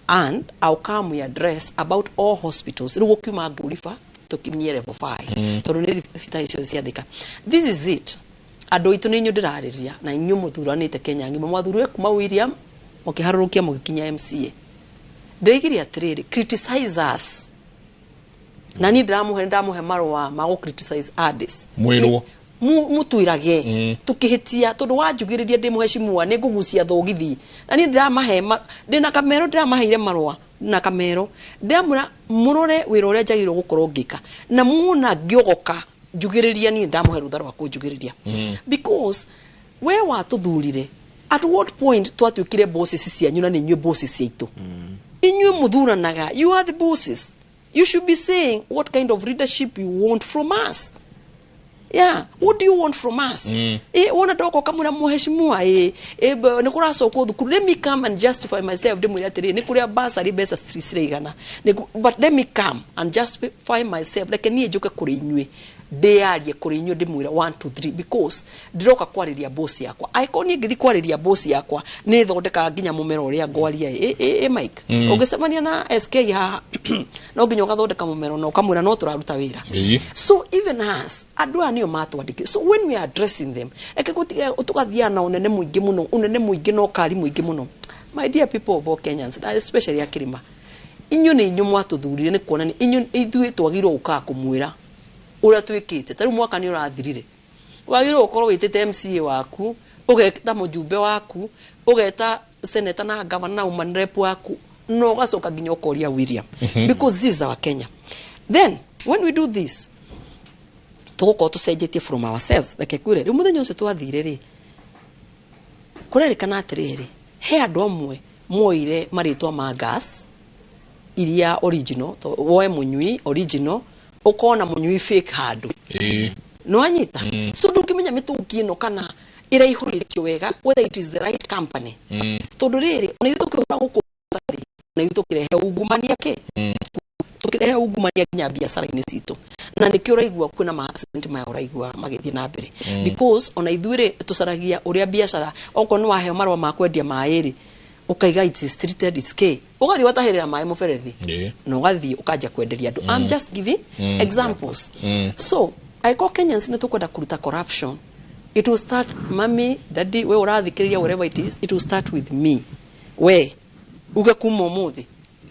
and I'll come, we address about all hospitals. Rĩu gũkiuma Ngũriba tũkinyie level 5, tondũ nĩ thibitarĩ ciothe cia Thika. This is it. Andũ aitũ, nĩ inyuĩ ndĩrarĩria, na inyuĩ mũthuranĩte Kenya ng'ima. Mwathurire kuma William, mũkĩharũrũkia mũgĩkinya MCA. Ndĩraigire atĩrĩrĩ, criticize us, na niĩ ndĩramũhe marũa ma gũ criticize Addis. Mwĩrwo. Mutwirage tukĩhĩtia, tondũ wanjugĩrĩria ndĩ mũheshimiwa nĩ ngũgucia thogithi. Na niĩ ndĩramahe ndĩna kamero, ndĩramaheire marũa na kamero, ndĩramwĩra mũrore wĩra ũrĩa njagĩrĩirwo gũkorwo ngĩka, na muona ngĩogoka njugĩrĩria, niĩ ndamũhe rũtha rwa kũnjugĩrĩria, because we watũthurire. At what point twatuĩkire bosses cianyu? Na nĩ inyuĩ bosses ciaitũ, inyuĩ mũthuranaga. You are the bosses. You should be saying what kind of leadership you want from us. Yeah, what do you want from us? Wona ndoka ũkamwĩra, "Mũheshimiwa, nĩ kũracokwo thukuru." Let me come and justify myself. Ndĩmwĩre atĩrĩrĩ, nĩ kũrĩa bursary mbeca ciraigana. But let me come and justify myself. Reke niĩ njũke kũrĩ inyuĩ, ndĩyarie kũrĩ inyuĩ, ndĩmwĩre 1 2 3, because ndĩroka kwarĩria boss yakwa. Angĩkorwo niĩ ngĩthiĩ kwarĩria boss yakwa, nĩ thondekaga nginya mũmero ũrĩa ngwaria. Ĩ Mike, ũngĩcemania na SK haha, no nginya ũgathondeka mũmero na ũkamwĩra no tũraruta wĩra. So even us, andũ aya nĩo matwandĩkire. So when we are addressing them, reke tũgathiaga na ũnene mũingĩ mũno, ũnene mũingĩ na ũkari mũingĩ mũno. My dear people of all Kenyans, na especially akĩrĩma, inyuĩ nĩ inyuĩ mwatũthurire. Nĩ kuonania inyuĩ ithuĩ twagĩrĩirwo gũkaga kũmwĩra ũrĩa twĩkĩte. Ta rĩu mwaka nĩ ũrathirire, wagĩrĩirwo gũkorwo wĩtĩte MCA waku, ũgeta mũjumbe waku, ũgeta senator na governor na woman rep waku, na ũgacoka nginya ũkoria William, because this is our Kenya. Then when we do this, tũgũkorwo tũcenjetie from ourselves. Reke kwĩre, rĩu mũthenya ũcio twathire rĩ, kũrerĩkana atĩrĩrĩ, he andũ amwe moire marĩtwa ma gas iria original. Woe mũnyui original, ũkona mũnyui fake handũ. Nĩwanyita? So ndũngĩmenya mĩtũngi ĩno kana ĩraihũrĩtio wega, whether it is the right company. Tondũ rĩrĩ, ona ithuĩ tũkĩhũra gũkũ rĩ, ona ithuĩ tũkĩrehe ungumania, kĩ tũkĩrehe ungumania nginya biacara-inĩ citũ, na nĩkĩo ũraigua kwĩna ma accident maya ũraigua magĩthiĩ na mbere, because ona ithuĩ rĩ, tũcaragia ũrĩa biacara. Okorwo nĩ waheo marũa ma kwendia maĩ rĩ, ũkaiga it is treated, is k ũgathiĩ ũgatahĩrĩra maĩ mũberethi na ũgathiĩ ũkanjia kwenderia andũ. I'm just giving examples. So angĩkorwo Kenyans nĩ tũkwenda kũruta corruption, it will start, mami, daddy, we ũrathikĩrĩria, wherever it is, it will start with me. We uge kuma ũmũthĩ,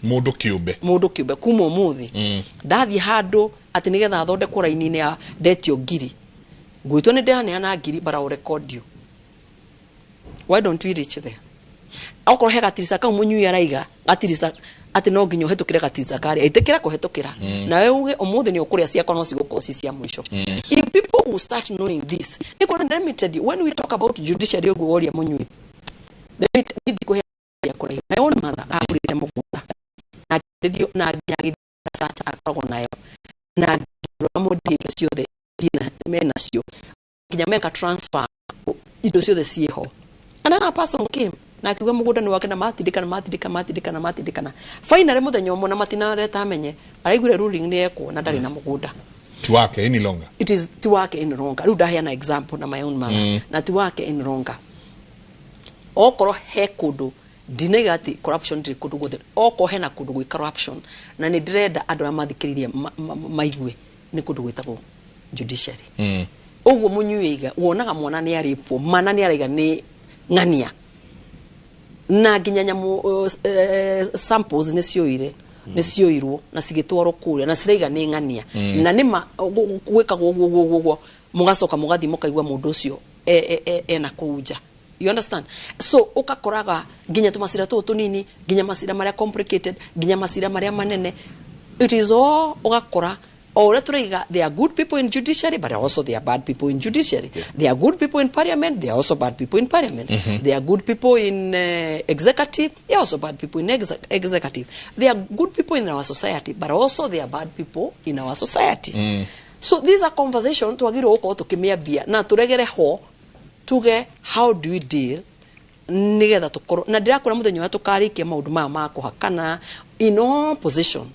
Mũndũ kĩũmbe. Mũndũ kĩũmbe, kuma ũmũthĩ, ndathiĩ handũ atĩ nĩgetha thondekwo raini-inĩ ya ndetio ngiri, ngwĩtwo nĩ ndĩraneana ngiri, but I will record you. Why don't we reach there? Okorwo he gatirisa kau mũnyui araiga gatirisa atĩ no nginya ũhetũkĩre gatirisa karĩa, ĩtĩkĩra kũhetũkĩra, nawe uge ũmũthĩ nĩ ũkũrĩa ciakwa, no cigũkorwo ci cia mũico. If people will start knowing this, nĩ kuona. Let me tell you, when we talk about judiciary, ũguo woria mũnyui, let me niĩ ndikũhe kũraihu. My own mother agũrĩte mũgũnda na akĩenderio, na nginya agĩthiĩ search akoragwo nayo, na amwenderia indo ciothe menacio, nginya meka transfer, indo ciothe ciĩho. Another person came na akiuga mũgũnda nĩ wake, na matindĩkana, matindĩkana, matindĩkana, matindĩkana. Finally mũthenya ũmwe, na matinareta amenye, araiguire ruling nĩ ekwo na ndarĩ na mũgũnda. Ti wake any longer. It is ti wake any longer. Riu ndaheana example na my own mother. Na ti wake any longer. Okorwo he kundu ndinaiga ati corruption ndiri kundu guothe, okorwo hena kundu gwi corruption na ni ndirenda andu aria mathikiririe maigue ni kundu gwitagwo judiciary. Uguo munyuiga wonaga mwana ni aripwo mana ni araiga ni ng'ania na nginya nyamu samples ni cioire ni cioirwo na cigitwarwo kuria na ciraiga ni ng'ania na nima gwikagwo uguo uguo mugacoka mugathi mukaigua mundu ucio ena kuu nja. You understand? So ukakoraga nginya tumasira tu tunini, nginya masira maria complicated, nginya masira maria manene, it is all ugakora o uria turaiga. There are good people in judiciary, but also there are bad people in judiciary. Yeah. There are good people in parliament, there are also bad people in parliament. There are good people in executive, there are also bad people in executive. There are good people in our society, but also there are bad people in our society. So these are conversations twagirwo gukorwo tukimiambia na turegere ho tuge how do we deal nigetha tukorwo na ndirakora muthenya wa tukarikia maundu maya ma kuhakana in all position.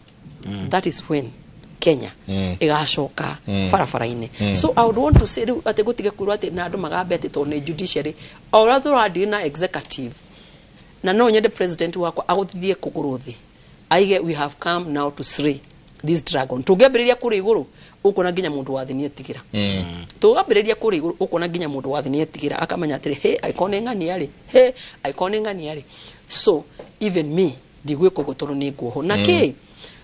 That is when Kenya igacoka barabara-inĩ. So I would want to say riu ati gutige kwirwo ati na andu magambe ati tondu ni judiciary o uria tũrathiĩ na executive, na no nyende president wakwa aguthithie kũgũrũ thĩ aige we have come now to slay this dragon. Tũngĩambĩrĩria kũrĩa igũrũ ũkuona nginya mũndũ wa thĩ nĩetigĩra. Tũngĩambĩrĩria kũrĩa igũrũ ũkuona nginya mũndũ wa thĩ nĩetigĩra akamenya atĩrĩ he angĩkorwo nĩ ng'ania rĩ, he angĩkorwo nĩ ng'ania rĩ. So even me ndigwĩka ũguo tondũ nĩ nguohwo na kĩ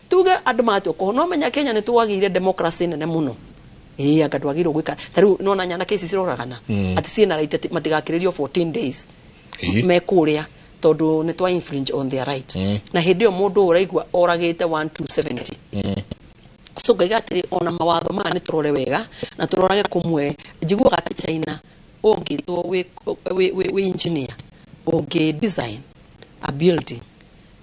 tuge andu matua kuohwo. No menya Kenya nĩ twagĩire democracy nene mũno. Ĩĩ anga ndwagĩrĩirwo gwĩka ta rĩu nona nyanake ici ciroragana atĩ ciĩna right atĩ matigakĩrĩrio 14 days me kũrĩa tondũ nĩ twa infringe on their right. Na hĩndĩ ĩyo mũndũ ũraigua oragĩte 1270. So ngaiga atĩrĩ ona mawatho maya nĩ tũrore wega na tũrorage kũmwe. Njiguaga atĩ China ũngĩtwo wĩ engineer ũngĩ design a building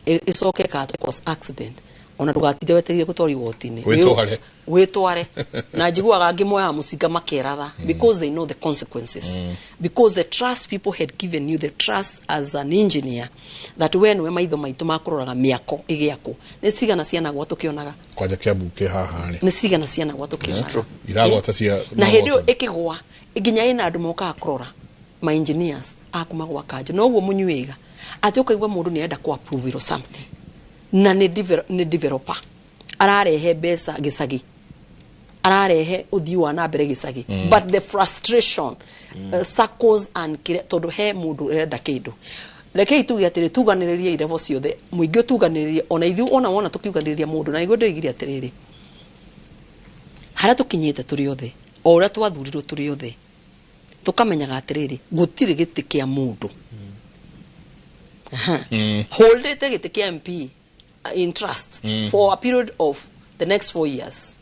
ĩcoke ĩka cause accident ona ndũgatinde wetereire gũtwarwo igoti-inĩ, wĩtware. Na njiguaga angĩ moyaga mũcinga makeratha because they know the consequences. Because the trust people had given you, the trust as an engineer that when we maitho maitũ makũroraga mĩako ĩgĩakwo nĩ cigana cianagwa tũkĩonaga kwanja Kiambu kĩ haha rĩ nĩ cigana cianagwa tũkĩonaga iragwata cia na hĩndĩ ĩyo ĩkĩgwa nginya ĩna andũ mokaga kũrora ma engineers akuma gwaka nja. Noguo mũnyuiga atĩ ũkaigua mũndũ nĩ arenda kũ approve something na nĩ developer ararehe mbeca gĩcagi, ararehe ũthii wa na mbere gĩcagi, but the frustration circles and tondũ he mũndũ ũrenda kĩndũ. Rekei tuge atĩrĩ tuganĩrĩrie irevo ciothe mũingĩ ũtuganĩrĩrie ona ithuĩ ona wona tũkiuganĩrĩria mũndũ. Na nĩguo ndĩrigire atĩrĩrĩ harĩa tũkinyĩte tũrĩ othe o ũrĩa twathurirwo tũrĩ othe tũkamenyaga atĩrĩrĩ gũtirĩ gĩtĩ kĩa mũndũ. Holdete gĩtĩ kĩa MP in trust for a period of the next 4 years.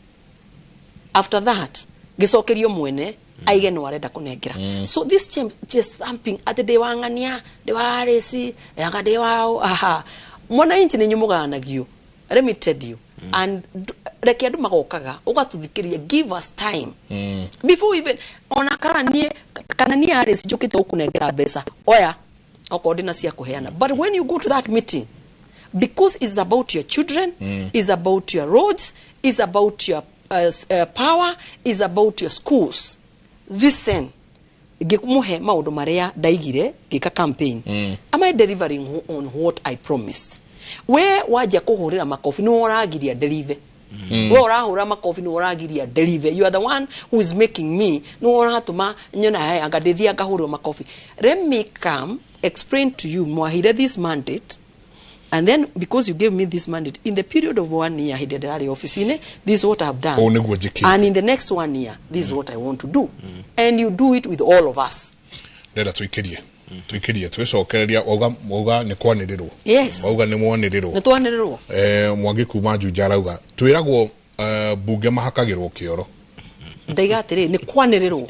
After that gicokerio mwene aige no arenda kunengera. So this just thumping ati ndi wang'ania ndi wa reci anga ndi wa aha mwananchi ni nyumuganagio. Let me tell you. And reke andu magokaga ugatuthikiria, give us time before even ona kana nie areci njukite gukunengera mbeca oya okorwo ndina cia kuheana. But when you go to that meeting, because it's about your children, it's about your roads, it's about your power, it's about your schools. Listen, ngikumuhe maundu maria ndaigire ngika campaign. Am I delivering on what I promised? We wajia kuhurira makofi ni uragiria deliver. We urahura makofi ni uragiria deliver. You are the one who is making me ni uratuma nyona haya anga ndithia ngahurwo makofi. Let me come explain to you mwahire this mandate. And then because you gave me this mandate in the period of 1 year he did office in this is what I have done. And in the next 1 year this is what I want to do. And you do it with all of us. Ndera tuikirie. Tuikirie twicokereria wauga ni kwanirirwo. Yes. Wauga ni mwanirirwo. Ni twanirirwo. Mwangi kuma Juja arauga twiragwo bunge mahakagirwo kioro. Ndaiga atiri ni kwanirirwo.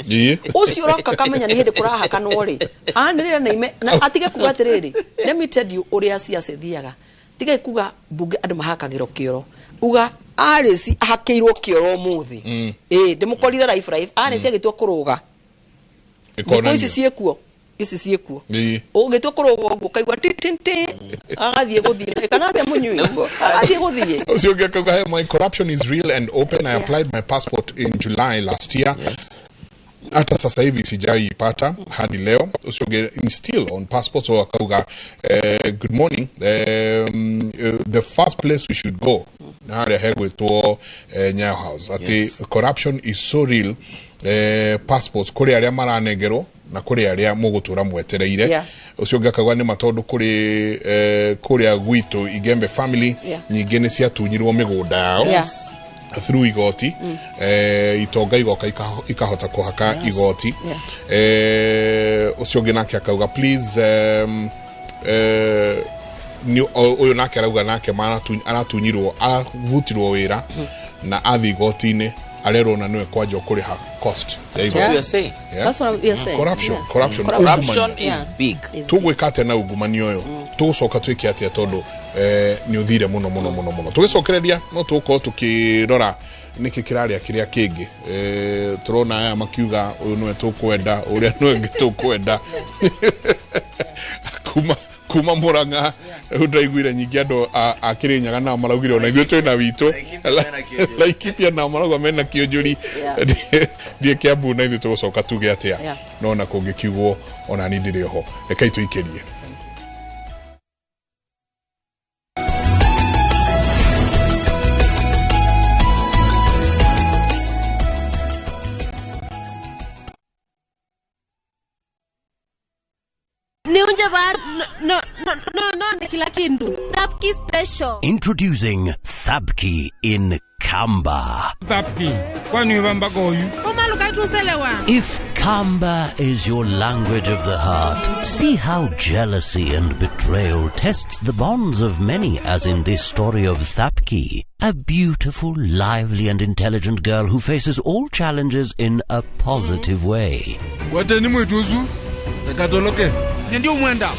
Ucio roka kamenya ni hindi kurahakanwo ri. Anirira na ime na atige kuga atiriri. Let me tell you uria ciaca thiaga. Tiga kuga bunge andu mahakagirwo kioro. Uga Alice ahakeirwo kioro muthi. Ndimukorire life life. Alice agitwa kuruga. Thikũ ici ciĩkuo. Ici ciĩkuo ũgĩtua kũrũgwo ũguo ũkaigua ti ti ti agathiĩ gũthiĩ kana atĩa mũnyui agathiĩ gũthiĩ. Ũcio ũngĩ akauga, "Hey, my corruption is real and open. I applied my passport in July last year. Hata sasa hivi sijaipata hadi leo." Ũcio ũngĩ still on passport, so akauga, "Good morning. The first place we should go na harĩa hegwĩtwo Nyayo House. Atĩ corruption is so real. Passports kũrĩ arĩa maranengerwo na kũrĩ arĩa mũgũtũra mwetereire." Ũcio ũngĩ akauga nĩ matondũ kũrĩ kũrĩa gwitũ Igembe family nyingĩ nĩ ciatunyirwo mĩgũnda yao through igoti. Itonga igoka ikahota kũhaka igoti. Ũcio ũngĩ nake akauga please ũyũ nake arauga nake aratunyirwo aravutirwo wĩra na athi igoti-inĩ arerwo na nĩwe kwanja kũrĩha cost ya igoti. That's what we are saying. Corruption, corruption, corruption is big. Tũgwĩka atĩa na ungumania ũyũ? Tũgũcoka twĩke atĩa tondũ nĩ ũthire mũno mũno mũno mũno. Tũgĩcokereria no tũgũkorwo tũkĩrora nĩkĩ kĩrarĩa kĩrĩa kĩngĩ. Tũrona aya makiuga ũyũ nĩwe tũkwenda, ũrĩa nĩwe ũngĩ tũkwenda. Kuma Murang'a rĩu ndaiguire nyingĩ andũ a Kĩrĩnyaga nao maraugire ona ithuĩ twĩna witũ. Laikipia nao marauga mena kĩũnjũri. Ndiĩ Kiambu na ithuĩ tũgũcoka tuge atĩa. No na kũngĩkiugwo ona niĩ ndĩrĩ oho. Rekei tũikĩrie. No kila kindu. Thapki special. Introducing Thapki in Kamba. Thapki, kwani ubamba goyu? If Kamba is your language of the heart, see how jealousy and betrayal tests the bonds of many, as in this story of Thapki, a beautiful, lively and intelligent girl who faces all challenges in a positive way. Ndio mwenda.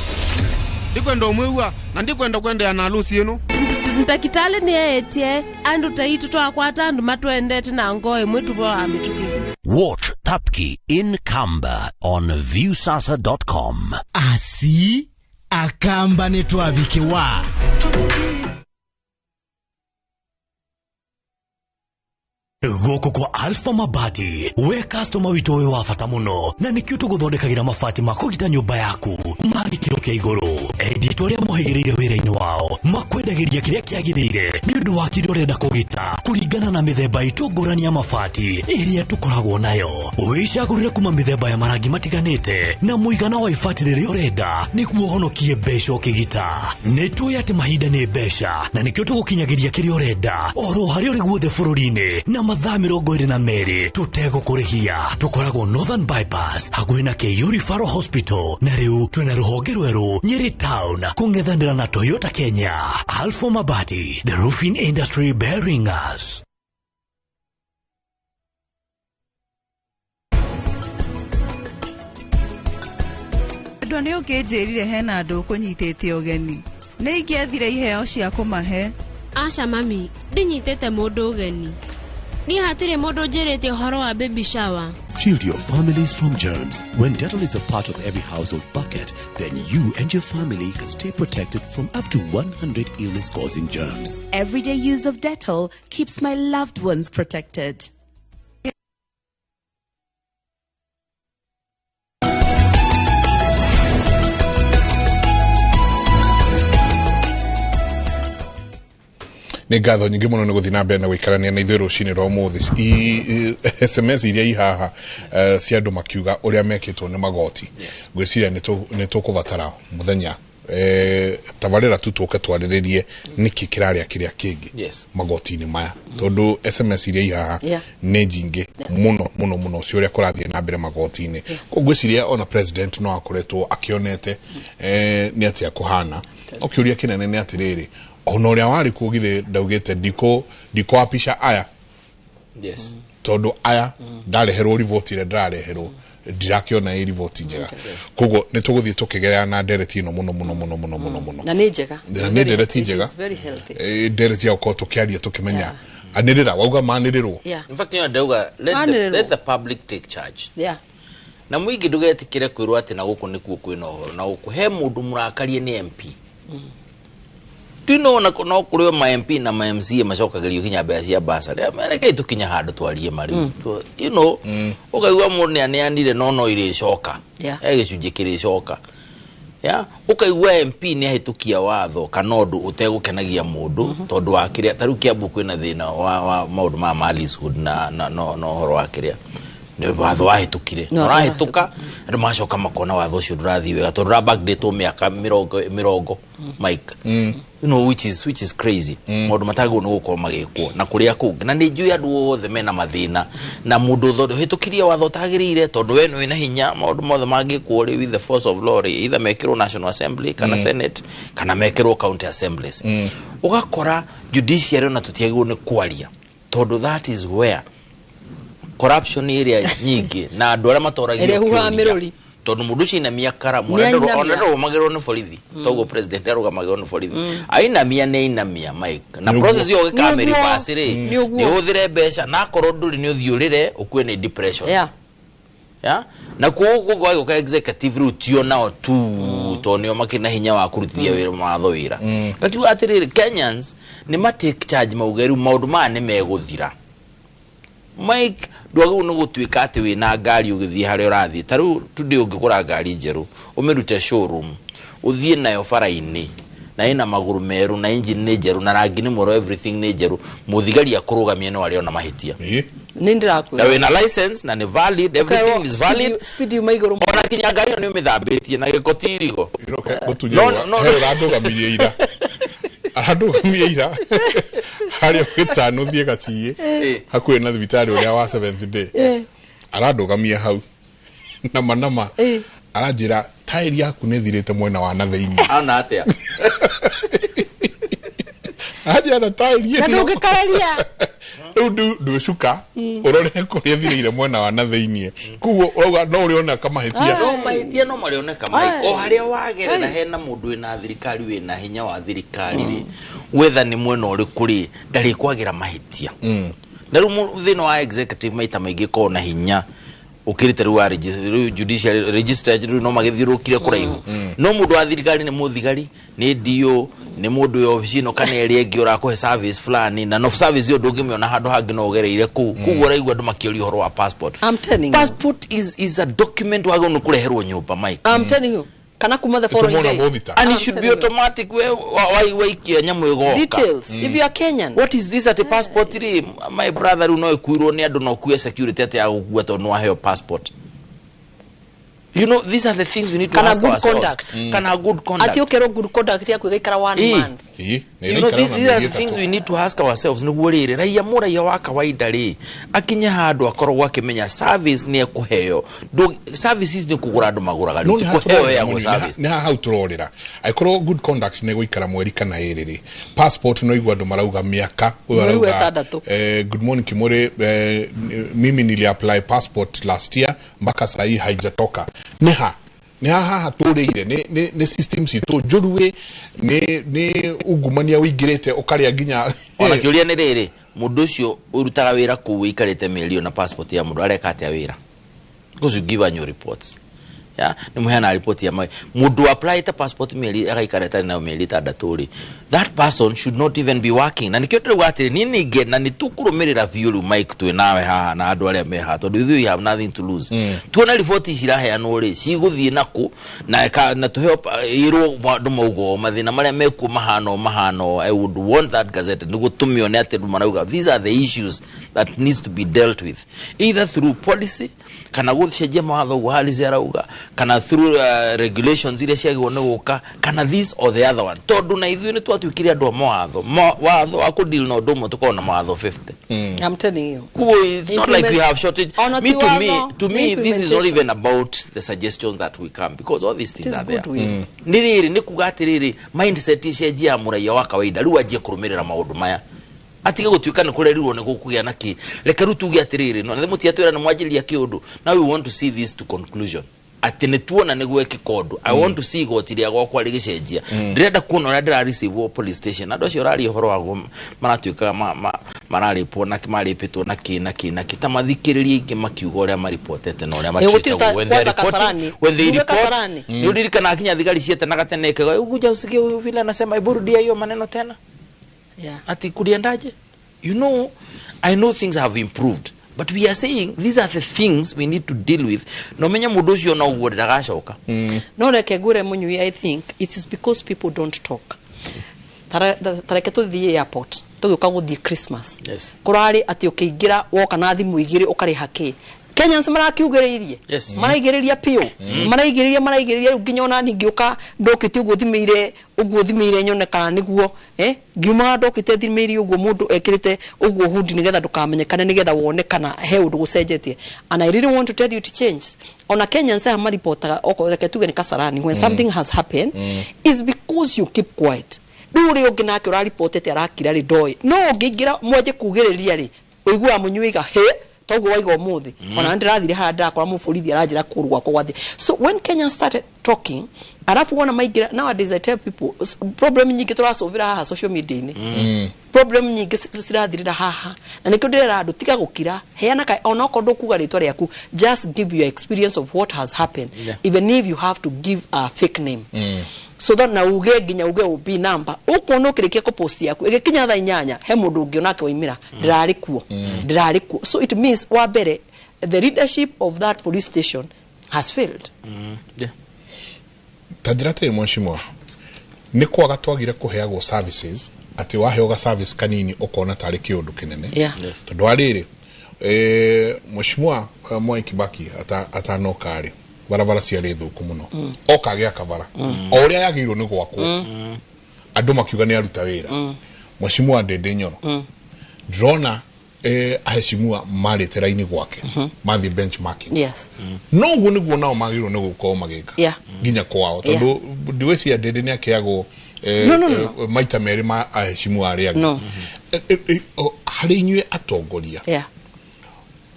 Ndikwenda omwewa na ndikwenda kwenda na harusi yenu. Ndakitale ni etie andu taitu twakwata andu matwendete na ngoe mwetu bo amituki. Watch Thapki in Kamba on viewsasa.com. Asi akamba netwabikiwa. Gũkũ kwa Alpha Mabati we customer witũ ũyũ wa bata mũno na nĩkĩo tũgũthondekagĩra mabati ma kũgita nyũmba yaku ma gĩkĩro kĩa igũrũ. Endia arĩa mohĩgĩrĩire wĩra-inĩ wao makwendagĩria kĩrĩa kĩagĩrĩire nĩ ũndũ wa kĩrĩa ũrenda kũgita kũringana na mĩthemba itũ ngũrani ya mabati ĩrĩa tũkoragwo nayo. Wĩcagũrĩre kuma mĩthemba ya marangi matiganĩte na mũigana wa ibati rĩrĩa ũrenda nĩguo ũhonokie mbeca ũkĩgita. Nĩ tũĩ atĩ mahinda nĩ mbeca na nĩkĩo tũgũkinyagĩria kĩrĩa ũrenda oro harĩa ũrĩ guothe bũrũri-inĩ na mathaa 22 tũtegũkũrĩhia. Tũkoragwo Northern Bypass hakuhĩ na KU Referral Hospital na rĩu twĩna rũhonge rwerũ Nyeri Town kũng'ethanĩra na Toyota Kenya. Alpha Mabati, the roofing industry bearing us. Andũ nĩ ũngĩnjĩrire hena andũ ũkũnyitĩte ũgeni nĩ ingĩethire iheo cia kũmahe. Aca mami, ndinyitĩte mũndũ ũgeni. Ni hatirĩ mũndũ njĩrĩte ũhoro wa baby shower. Shield your families from germs. When Dettol is a part of every household bucket, then you and your family can stay protected from up to 100 illness-causing germs. Everyday use of Dettol keeps my loved ones protected. Nĩ ngatho nyingĩ mũno nĩ gũthiĩ na mbere na gũikarania na ithuĩ rũcinĩ rwa ũmũthĩ. SMS iria i haha cia andũ makiuga ũrĩa mekĩtwo nĩ magoti. Ngwĩciria nĩ tũkũbatara mũthenya tabarĩra tu tũke twarĩrĩrie nĩkĩ kĩrarĩa kĩrĩa kĩngĩ magoti-inĩ maya tondũ SMS iria i haha nĩ nyingĩ mũno mũno mũno cia ũrĩa kũrathiĩ na mbere magoti-inĩ. Koguo ngwĩciria ona president no akoretwo akĩonete nĩ atĩa kũhana. No kĩũria kĩnene nĩ atĩrĩrĩ, ona ũrĩa warĩ kuo githĩ ndaugĩte ndikũapisha aya. Yes. Tondũ aya ndareherwo riboti ĩrĩa ndĩrareherwo ndirakĩona ĩ riboti njega. Koguo nĩ tũgũthiĩ tũkĩgerera na ndereti ĩno mũno mũno mũno mũno mũno mũno. Na nĩ njega. Na nĩ ndereti njega. Ndereti ya gũkorwo tũkĩaria tũkĩmenya. Anĩrĩra wauga manĩrĩrwo. In fact, you know, ndauga let the public take charge. Yeah. Na mũingĩ ndũgetĩkĩre kwĩrwo atĩ na gũkũ nĩkuo kwĩna ũhoro, na gũkũ he mũndũ mũrakarie nĩ MP. Do you know na no kũrĩ o ma MP na ma MCA macokagĩrio kinya mbeca cia basarĩ? Rekei tũkinye handũ twarie marĩ, you know, ũkaigua mũndũ nĩ aneanire no irĩcoka. He gĩcunjĩ kĩrĩcoka. Ya, ũkaigua MP nĩ ahĩtũkia watho kana ũndũ ũtegũkenagia mũndũ tondũ wa kĩrĩa ta rĩu Kiambu kwĩna thĩna wa maũndũ ma leasehold na ũhoro wa kĩrĩa nĩ watho wahĩtũkire. No, ũrahĩtũka, andũ magacoka makona watho ũcio ndũrathiĩ wega tondũ ũra backdate mĩaka mĩrongo Mike, you know, which is crazy. Maũndũ matagĩrĩirwo nĩ gũkorwo magĩkwo na kũrĩa kũngĩ, na nĩ njũĩ andũ othe mena mathĩna na mũndũ ũhĩtũkirie watho ũtagĩrĩire tondũ we wĩna hinya. Maũndũ mothe mangĩkwo rĩ with the force of law rĩ, either mekĩrwo National Assembly kana Senate kana mekĩrwo county assemblies. Ũgakora judiciary ona tũtiagĩrĩirwo nĩ kwaria tondũ that is where corruption ĩrĩa nyingĩ na andũ arĩa matoragio Ĩrĩa ĩhuhaga kĩũria. mĩrũri. Tondũ mũndũ ũcio ainamia karamu, Nĩ ainamia. ona ndarũgamagĩrwo nĩ borithi, toguo president arũgamagĩrwo nĩ borithi. Ainamia nĩ ainamia, Mike, na Nĩ ũguo. process ĩyo Nĩ ũguo. ũgĩkamĩribasi rĩ, Nĩ ũguo. nĩ ũhũthĩre mbeca, na akorwo ndũrĩ nĩ ũthiĩ ũrĩre ũkue nĩ depression. Ya, na koguo gwagĩũka executive rĩu tio nao tu tondũ nĩo makĩrĩ na hinya wa kũrutithia wĩra mawatho wĩra. Ngakiuga atĩrĩrĩ, Kenyans nĩ ma take charge, mauge rĩu maũndũ maya nĩ megũthira. Mike, ndwagĩrĩirwo nĩ gũtuĩka atĩ wĩna ngari ũgĩthiĩ harĩa ũrathiĩ. Ta rĩu today ũngĩgũra ngari njerũ, ũmĩrute showroom, ũthiĩ nayo bara-inĩ na ĩna magũrũ merũ na engine nĩ njerũ na rangi nĩ mwerũ, everything nĩ njerũ, mũthigari akũrũgamie no arĩona mahĩtia. Nĩ Na ndĩrakwĩra. Wĩna license na nĩ valid, everything is valid. Speed yuma igũrũ. Ona kinya ngari ĩyo nĩ ũmĩthambĩtie na gĩko ti irigo. Gũtunywo. No, no, He ũrandũgamirie ira, arandũgamirie ira harĩa gĩtano thiĩ gaciĩ hakuhĩ na thibitarĩ ũrĩa wa Seventh Day. Arandũgamia hau nama nama, aranjĩra taĩri yaku nĩ thirĩte mwena wa na thĩinĩ. Ana atĩa? Anjĩra na taĩri Na ĩno ndũngĩkareria. Rĩu ndwĩcuka ũrore kũrĩa thirĩire mwena wa na thĩinĩ, koguo ũrauga no ũrĩona kamahĩtia. No mahĩtia no marĩoneka, Mike, o harĩa wagerera hena mũndũ wĩna thirikari, wĩna hinya wa thirikari rĩ, wetha nĩ mwena ũrĩkũ rĩ, ndarĩkwagĩra mahĩtia. Na rĩu thĩna wa executive maita maingĩ ĩkoragwo na hinya ũkĩrĩte rĩu wa rĩu judiciary register, rĩu no magĩthiũrũkire kũraihu, no mũndũ wa thirikari nĩ mũthigari, nĩ DO, nĩ mũndũ wĩ obici ĩno kana ĩrĩa ĩngĩ ũrakũhe service fulani, na no service ĩyo ndũngĩmĩona handũ hangĩ no ũgereire kũu. Koguo ũraigua andũ makĩũria ũhoro wa passport. I'm telling you. Passport is a document wagĩrĩirwo nĩ kũreherwo nyũmba, Mike. I'm telling you, kana kuma the following Tũmona day. bothita. And I'm it should be telling you. automatic, we waikia nyamũ ĩgoka. Details if you are Kenyan. What is this at passport rĩ, my brother? Rĩu no ĩkuirwo nĩ andũ, no ũkue security atĩ ya gũkua tondũ nĩ waheo passport. You know, these are the things we need to Kana ask good ourselves. conduct. Kana good conduct. Ati ũkerwo good conduct yaku ĩgaikara one month. Ĩ, nĩ You know, ĩraikara ona these are mĩeri the things 3. we need to ask ourselves nĩguo rĩrĩ raia, mũraia wa kawaida rĩ, akinye handũ akoragwo akĩmenya service nĩ ekũheo. Services nĩ kũgũra andũ magũraga, No rĩu nĩ ti haha kũheo tũrorĩra heagwo mũnini, service. nĩ haha hau tũrorĩra, angĩkorwo good conduct nĩ gũikara mweri kana ĩrĩ rĩ, passport no igua andũ marauga mĩaka ũyũ Mweri wa arauga ĩtandatũ. Good morning Kimore, mimi nili apply passport last year, mpaka sahii haijatoka. Nĩ ha nĩ haha haha tũrĩire nĩ system citũ njũru ĩ, nĩ ungumania ũingĩrĩte ũkarĩa nginya. Ona kĩũria nĩ rĩrĩ, mũndũ ũcio ũrutaga wĩra kũu ũikarĩte mĩeri ĩyo na passport ya mũndũ areka atĩa wĩra? Because you give annual reports, ya nĩ mũheanaga report ya mũndũ applyte passport mĩeri agaikara ĩtarĩ nayo mĩeri 6 rĩ, that person should not even be working. Na nĩkĩo ndĩrauga atĩrĩ, niĩ ningĩ na nĩ tũkũrũmĩrĩra biũ rĩu, Mike, twĩ nawe haha na andũ arĩa me haha, tondũ ithuĩ we have nothing to lose. Tuona riboti ici iraheanwo rĩ, cigũthiĩ nakũ na tũheo ĩrwo andũ mauga ũũ, mathĩna marĩa mekuo mahana ũũ, mahana ũũ. I would want that gazette nĩguo tũmĩone atĩ andũ marauga these are the issues that needs to be dealt with, either through policy kana gũcenjia mawatho ũguo Harris arauga, kana through regulations iria ciagĩrĩirwo nĩ gũka, kana this or the other one, tondũ na ithuĩ nĩ twatuĩkire andũ a mawatho. Watho wa kũdeal na ũndũ ũmwe tũkorwo na mawatho 50. I'm telling you. Kuo, it's not like we have shortage. Ona Me ti to me, watho, to nĩ me, this is not implementation. even about the suggestions that we come, because all these things It is are there. goodwill. Nĩ rĩrĩ, nĩ kuga atĩrĩrĩ, mindset icenjia ya mũraiya wa kawaida rĩu anjie kũrũmĩrĩra maũndũ maya, atige gũtuĩka nĩ kũrerirwo nĩ gũkũgĩa na kĩ. Reke rĩu tuge atĩrĩrĩ, no mũtiatwĩra nĩ mwanjĩrĩria kĩũndũ, now we want to see this to conclusion. Atĩ nĩ tuona nĩ gwekĩka ũndũ. I want to see igoti rĩa gwakwa rĩgĩcenjia. Ndĩrenda kuona ũrĩa ndĩra receive police station. Andũ acio ũraria ũhoro waguo maratuĩka mararĩpwo na marĩpĩtwo na kĩ na kĩ na kĩ, ta mathikĩrĩrie ingĩ makiuga ũrĩa maripotete na ũrĩa gũtirĩ matreatagwo. When they are kwanza reporting, Kasarani. when they Uge report, Kasarani. nĩ ũririkanaga kinya thigari cietanaga tene ikaga kuja usikie huyu vile anasema, hebu rudia hiyo maneno tena. Ati kuliendaje? I know things have improved, but we are saying these are the things we need to deal with. No menya mũndũ ũcio na ũguo ndagacoka. No reke ngwĩre mũnyui, I think it is because people don't talk. Tareke tũthiĩ airport, tũgĩũka gũthiĩ Christmas. Kũrarĩ atĩ ũkĩingĩra woka na thimũ igĩrĩ ũkarĩha kĩ. Kenyans marakiugĩrĩirie. Maraigĩrĩria piũ, maraigĩrĩria, maraigĩrĩria. Rĩu nginya ona ngĩũka ndokĩte ũguo thimĩire, ũguo thimĩire nyone kana nĩguo, ngiumaga ndokĩte thimĩire ũguo mũndũ ekĩrĩte ũguo hundi nĩgetha ndũkamenyekane, nĩgetha wone kana he ũndũ gũcenjetie. And I really want to tell you to change. Ona Kenyans aya maripotaga, okorwo reke tuge nĩ Kasarani, when something has happened is because you keep quiet. Rĩu ũrĩa ũngĩ nake ũraripotete arakira rĩ, ndoĩ no ũngĩingĩra mwenje kugĩrĩria rĩ, ũiguaga mũnyuiga he toguo waiga ũmũthĩ. Ona ndĩrathire haha ndĩrakora mũborithi aranjĩra kũru gwakwa gwathi. So when Kenyans started talking, arafu wona maingĩra, nowadays I tell people, problem nyingĩ tũracũvĩra haha social media-inĩ. Problem nyingĩ cirathirĩra haha, na nĩkĩo ndĩrera andũ tiga gũkira, heana ka onokorwo ndũkuga rĩtwa rĩaku, just give your experience of what has happened, even if you have to give a fake name, so that na uge nginya uge ubi namba ukuona ukirikia ku post yaku igikinya thaa 8 he mundu ungi onake waimira ndirari kuo, ndirari kuo. So it means wa mbere the leadership of that police station has failed. Ta njĩra atĩrĩ, mheshimiwa, nĩ kwaga twagire kũheagwo services, atĩ waheo ga service kanini ũkona tarĩ kĩũndũ kĩnene. Tondũ wa rĩrĩ, mheshimiwa Mwai Kibaki atanoka rĩ, barabara ciarĩ thũku mũno. Oka agĩaka bara o ũrĩa yagĩrĩirwo nĩ gwakwo, andũ makiuga nĩ aruta wĩra. Mheshimiwa Ndindi Nyoro, ndĩrona aheshimiwa marĩte raini gwake mathiĩ benchmarking. No ũguo nĩguo nao magĩrĩirwo nĩ gũkorwo magĩka nginya kwao, tondũ ndigwĩciria Ndindi nĩ akĩagwo No, no, no, no. maita merĩ ma aheshimiwa arĩa angĩ. No. Harĩ inyuĩ atongoria,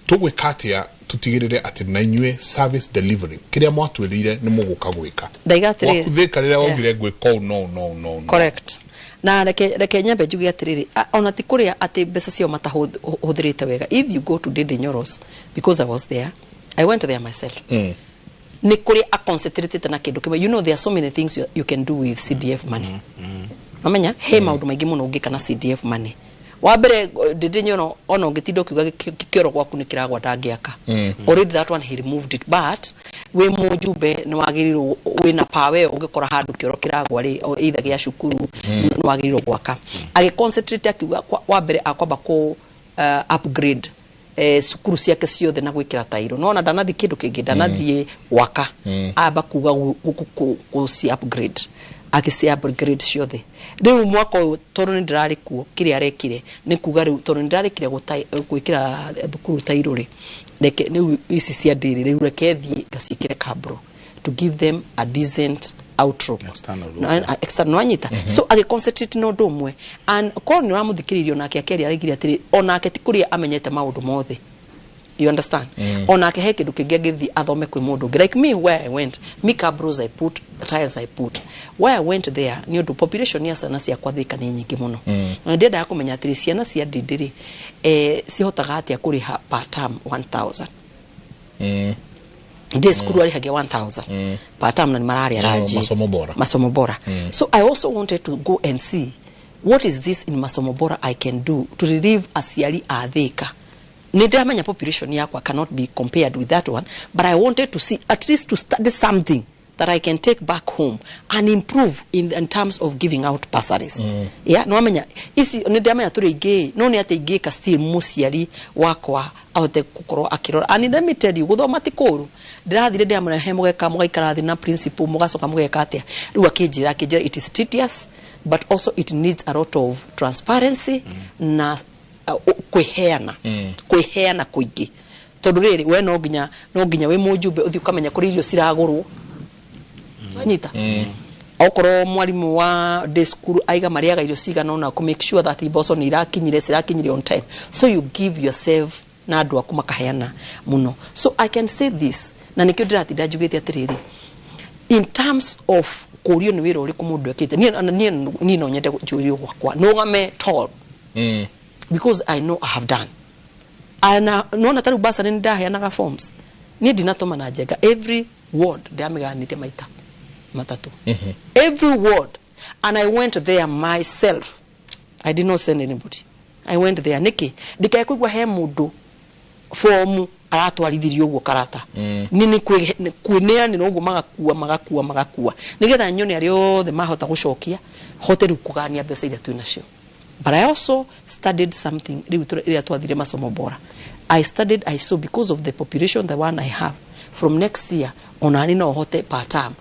tũgwĩka atĩa tũtigĩrĩre atĩ na inyuĩ service delivery kĩrĩa mwatwĩrĩire nĩ mũgũka gwĩka? Ndaiga atĩrĩrĩ. Wakuthĩka rĩrĩa waugire ngwĩka ũũ, no no no no. Correct. Na reke nyambe njuge atĩrĩrĩ, ona ti kũrĩa atĩ mbeca ciao matahũthĩrĩte wega. If you go to Ndindi Nyoro's, because I was there, I went there myself, nĩ kũrĩa aconcentrated na kĩndũ kĩmwe. You know, there are so many things you can do with CDF money. Mamenya he maũndũ maingĩ mũno ũngĩka na CDF money. Wa mbere, Ndindi Nyoro ona ũngĩtinda ũkiuga kĩoro gwaku nĩ kĩragwa ndangĩaka. Already that one he removed it, but wĩ mũjumbe nĩ wagĩrĩirwo wĩna power ĩyo, ũngĩkora handũ kĩoro kĩragwa rĩ, o either gĩa cukuru, nĩ wagĩrĩirwo gwaka. Agĩconcentrate akiuga wa mbere akwamba kũ upgrade cukuru ciake ciothe na gwĩkĩra tairo. Nona ndanathiĩ kĩndũ kĩngĩ, ndanathiĩ gwaka, amba kuga gũci upgrade, agĩci upgrade ciothe. Rĩu mwaka ũyũ, tondũ nĩ ndĩrarĩ kuo, kĩrĩa arekire nĩ kuga rĩu tondũ nĩ ndĩrarĩkire gwĩkĩra thukuru tairo rĩ, reke rĩu ici cia ndĩrĩ rĩu reke thiĩ ngaciĩkĩre kabro to give them a decent outlook. External look. External wanyita. So agĩconcentrate na ũndũ ũmwe, and korwo nĩ ũramũthikĩrĩria onake akĩaria araigire atĩrĩ, onake ti kũrĩa amenyete maũndũ mothe, you understand? Onake he kĩndũ kĩngĩ angĩthiĩ athome kwĩ mũndũ ũngĩ. Like me, where I went, me cabros I put, tiles I put, where I went there nĩ ũndũ population ya ciana ciakwa Thika nĩ nyingĩ mũno, na ndiendaga kũmenya atĩrĩ, ciana cia Ndindi rĩ, cihotaga atĩa kũrĩha per term 1000? Ndĩ cukuru arĩhagia 1000 per term na nĩ mararĩa ranji. Masomo bora. Masomo bora. So I also wanted to go and see what is this in masomo bora I can do to relieve aciari a Thika. Nĩ ndĩramenya population yakwa cannot be compared with that one, but I wanted to see at least to study something that I can take back home and improve in terms of giving out bursaries. Yeah, no amenya ici nĩ ndĩramenya tũrĩ aingĩ, no nĩ atĩ ingĩka still mũciari wakwa ahote gũkorwo akĩrora. And let me tell you, gũthoma ti kũũru. Ndĩrathire ndĩramũrehe mũgeka mũgaikara thĩ na principal mũgacoka mũgeka atĩa. Rĩu akĩnjĩra it is tedious, but also it needs a lot of transparency na kwĩheana, kwĩheana kũingĩ, tondũ rĩrĩ we no nginya wĩ mũjumbe ũthiĩ ũkamenya kũrĩa irio ciragũrwo, wanyita? Okorwo mwarimu wa day school aiga marĩaga irio cigana ũna, kũ make sure that mboco nĩ irakinyire, cirakinyire on time. So you give yourself na andũ aku makaheana mũno. So I can say this, Na nĩkĩo ndĩratinda njugĩte atĩrĩrĩ, in terms of kũrio nĩ wĩra ũrĩkũ mũndũ ekĩte, niĩ no nyende njũrio gwakwa nũgame tall, because I know I have done. Ana nona ta rĩu bursary nĩ ndaheanaga forms, niĩ ndinatũma na njenga. Every ward ndĩramĩgayanĩtie maita matatũ, every ward, and I went there myself. I did not send anybody. I went there nĩkĩ? Ndikae kũigua he mũndũ fomu aratwarithirio ũguo karata. Ni nĩ kwĩneanĩra ũguo, magakua magakua magakua, nĩgetha nyone arĩa othe mahota gũcokia, hote rĩu kũgania mbeca iria twĩ nacio. But I also studied something rĩu rĩrĩa twathire masomo bora. I studied, I saw, because of the population, the one I have, from next year onani no hote per term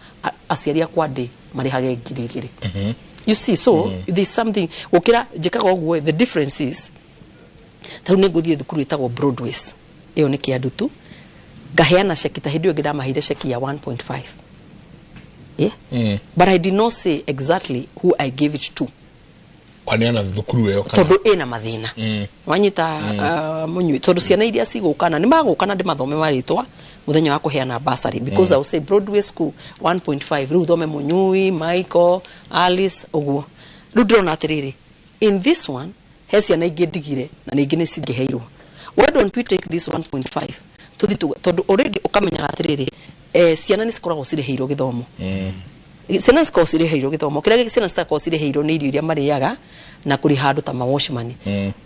aciari akwa ndĩ marĩhage 2,000. You see, so there's something gũkĩra njĩkaga ũguo. The difference is, tarĩu nĩ ngũthiĩ thukuru ĩtagwo Broadways, ĩyo nĩ Kĩandutu, ngaheana ceki. Ta hĩndĩ ĩyo ĩngĩ ndamaheire ceki ya 1.5, yeah? But I did not say exactly who I gave it to. Waneana thukuru ĩyo kana? Tondũ ĩna mathĩna. Wanyita, mũnyui, tondũ ciana iria cigũka na nĩ magũka na ndĩmathome marĩtwa mũthenya wa kũheana bursary, because I will say Broadway School 1.5, rĩu thome Mũnyui, Michael, Alice, ũguo. Rĩu ndĩrona atĩrĩrĩ, in this one he ciana ingĩ ndigire na ningĩ nĩ cingĩheirwo. Why don't we take this 1.5 tũthi tondũ already ũkamenyaga atĩrĩrĩ, ciana nĩ cikoragwo cirĩhĩirwo gĩthomo. Ciana cikoragwo cirĩhĩirwo gĩthomo. Kĩrĩa ciana citakoragwo cirĩhĩirwo nĩ irio iria marĩaga na kũrĩha andũ ta mawatchman.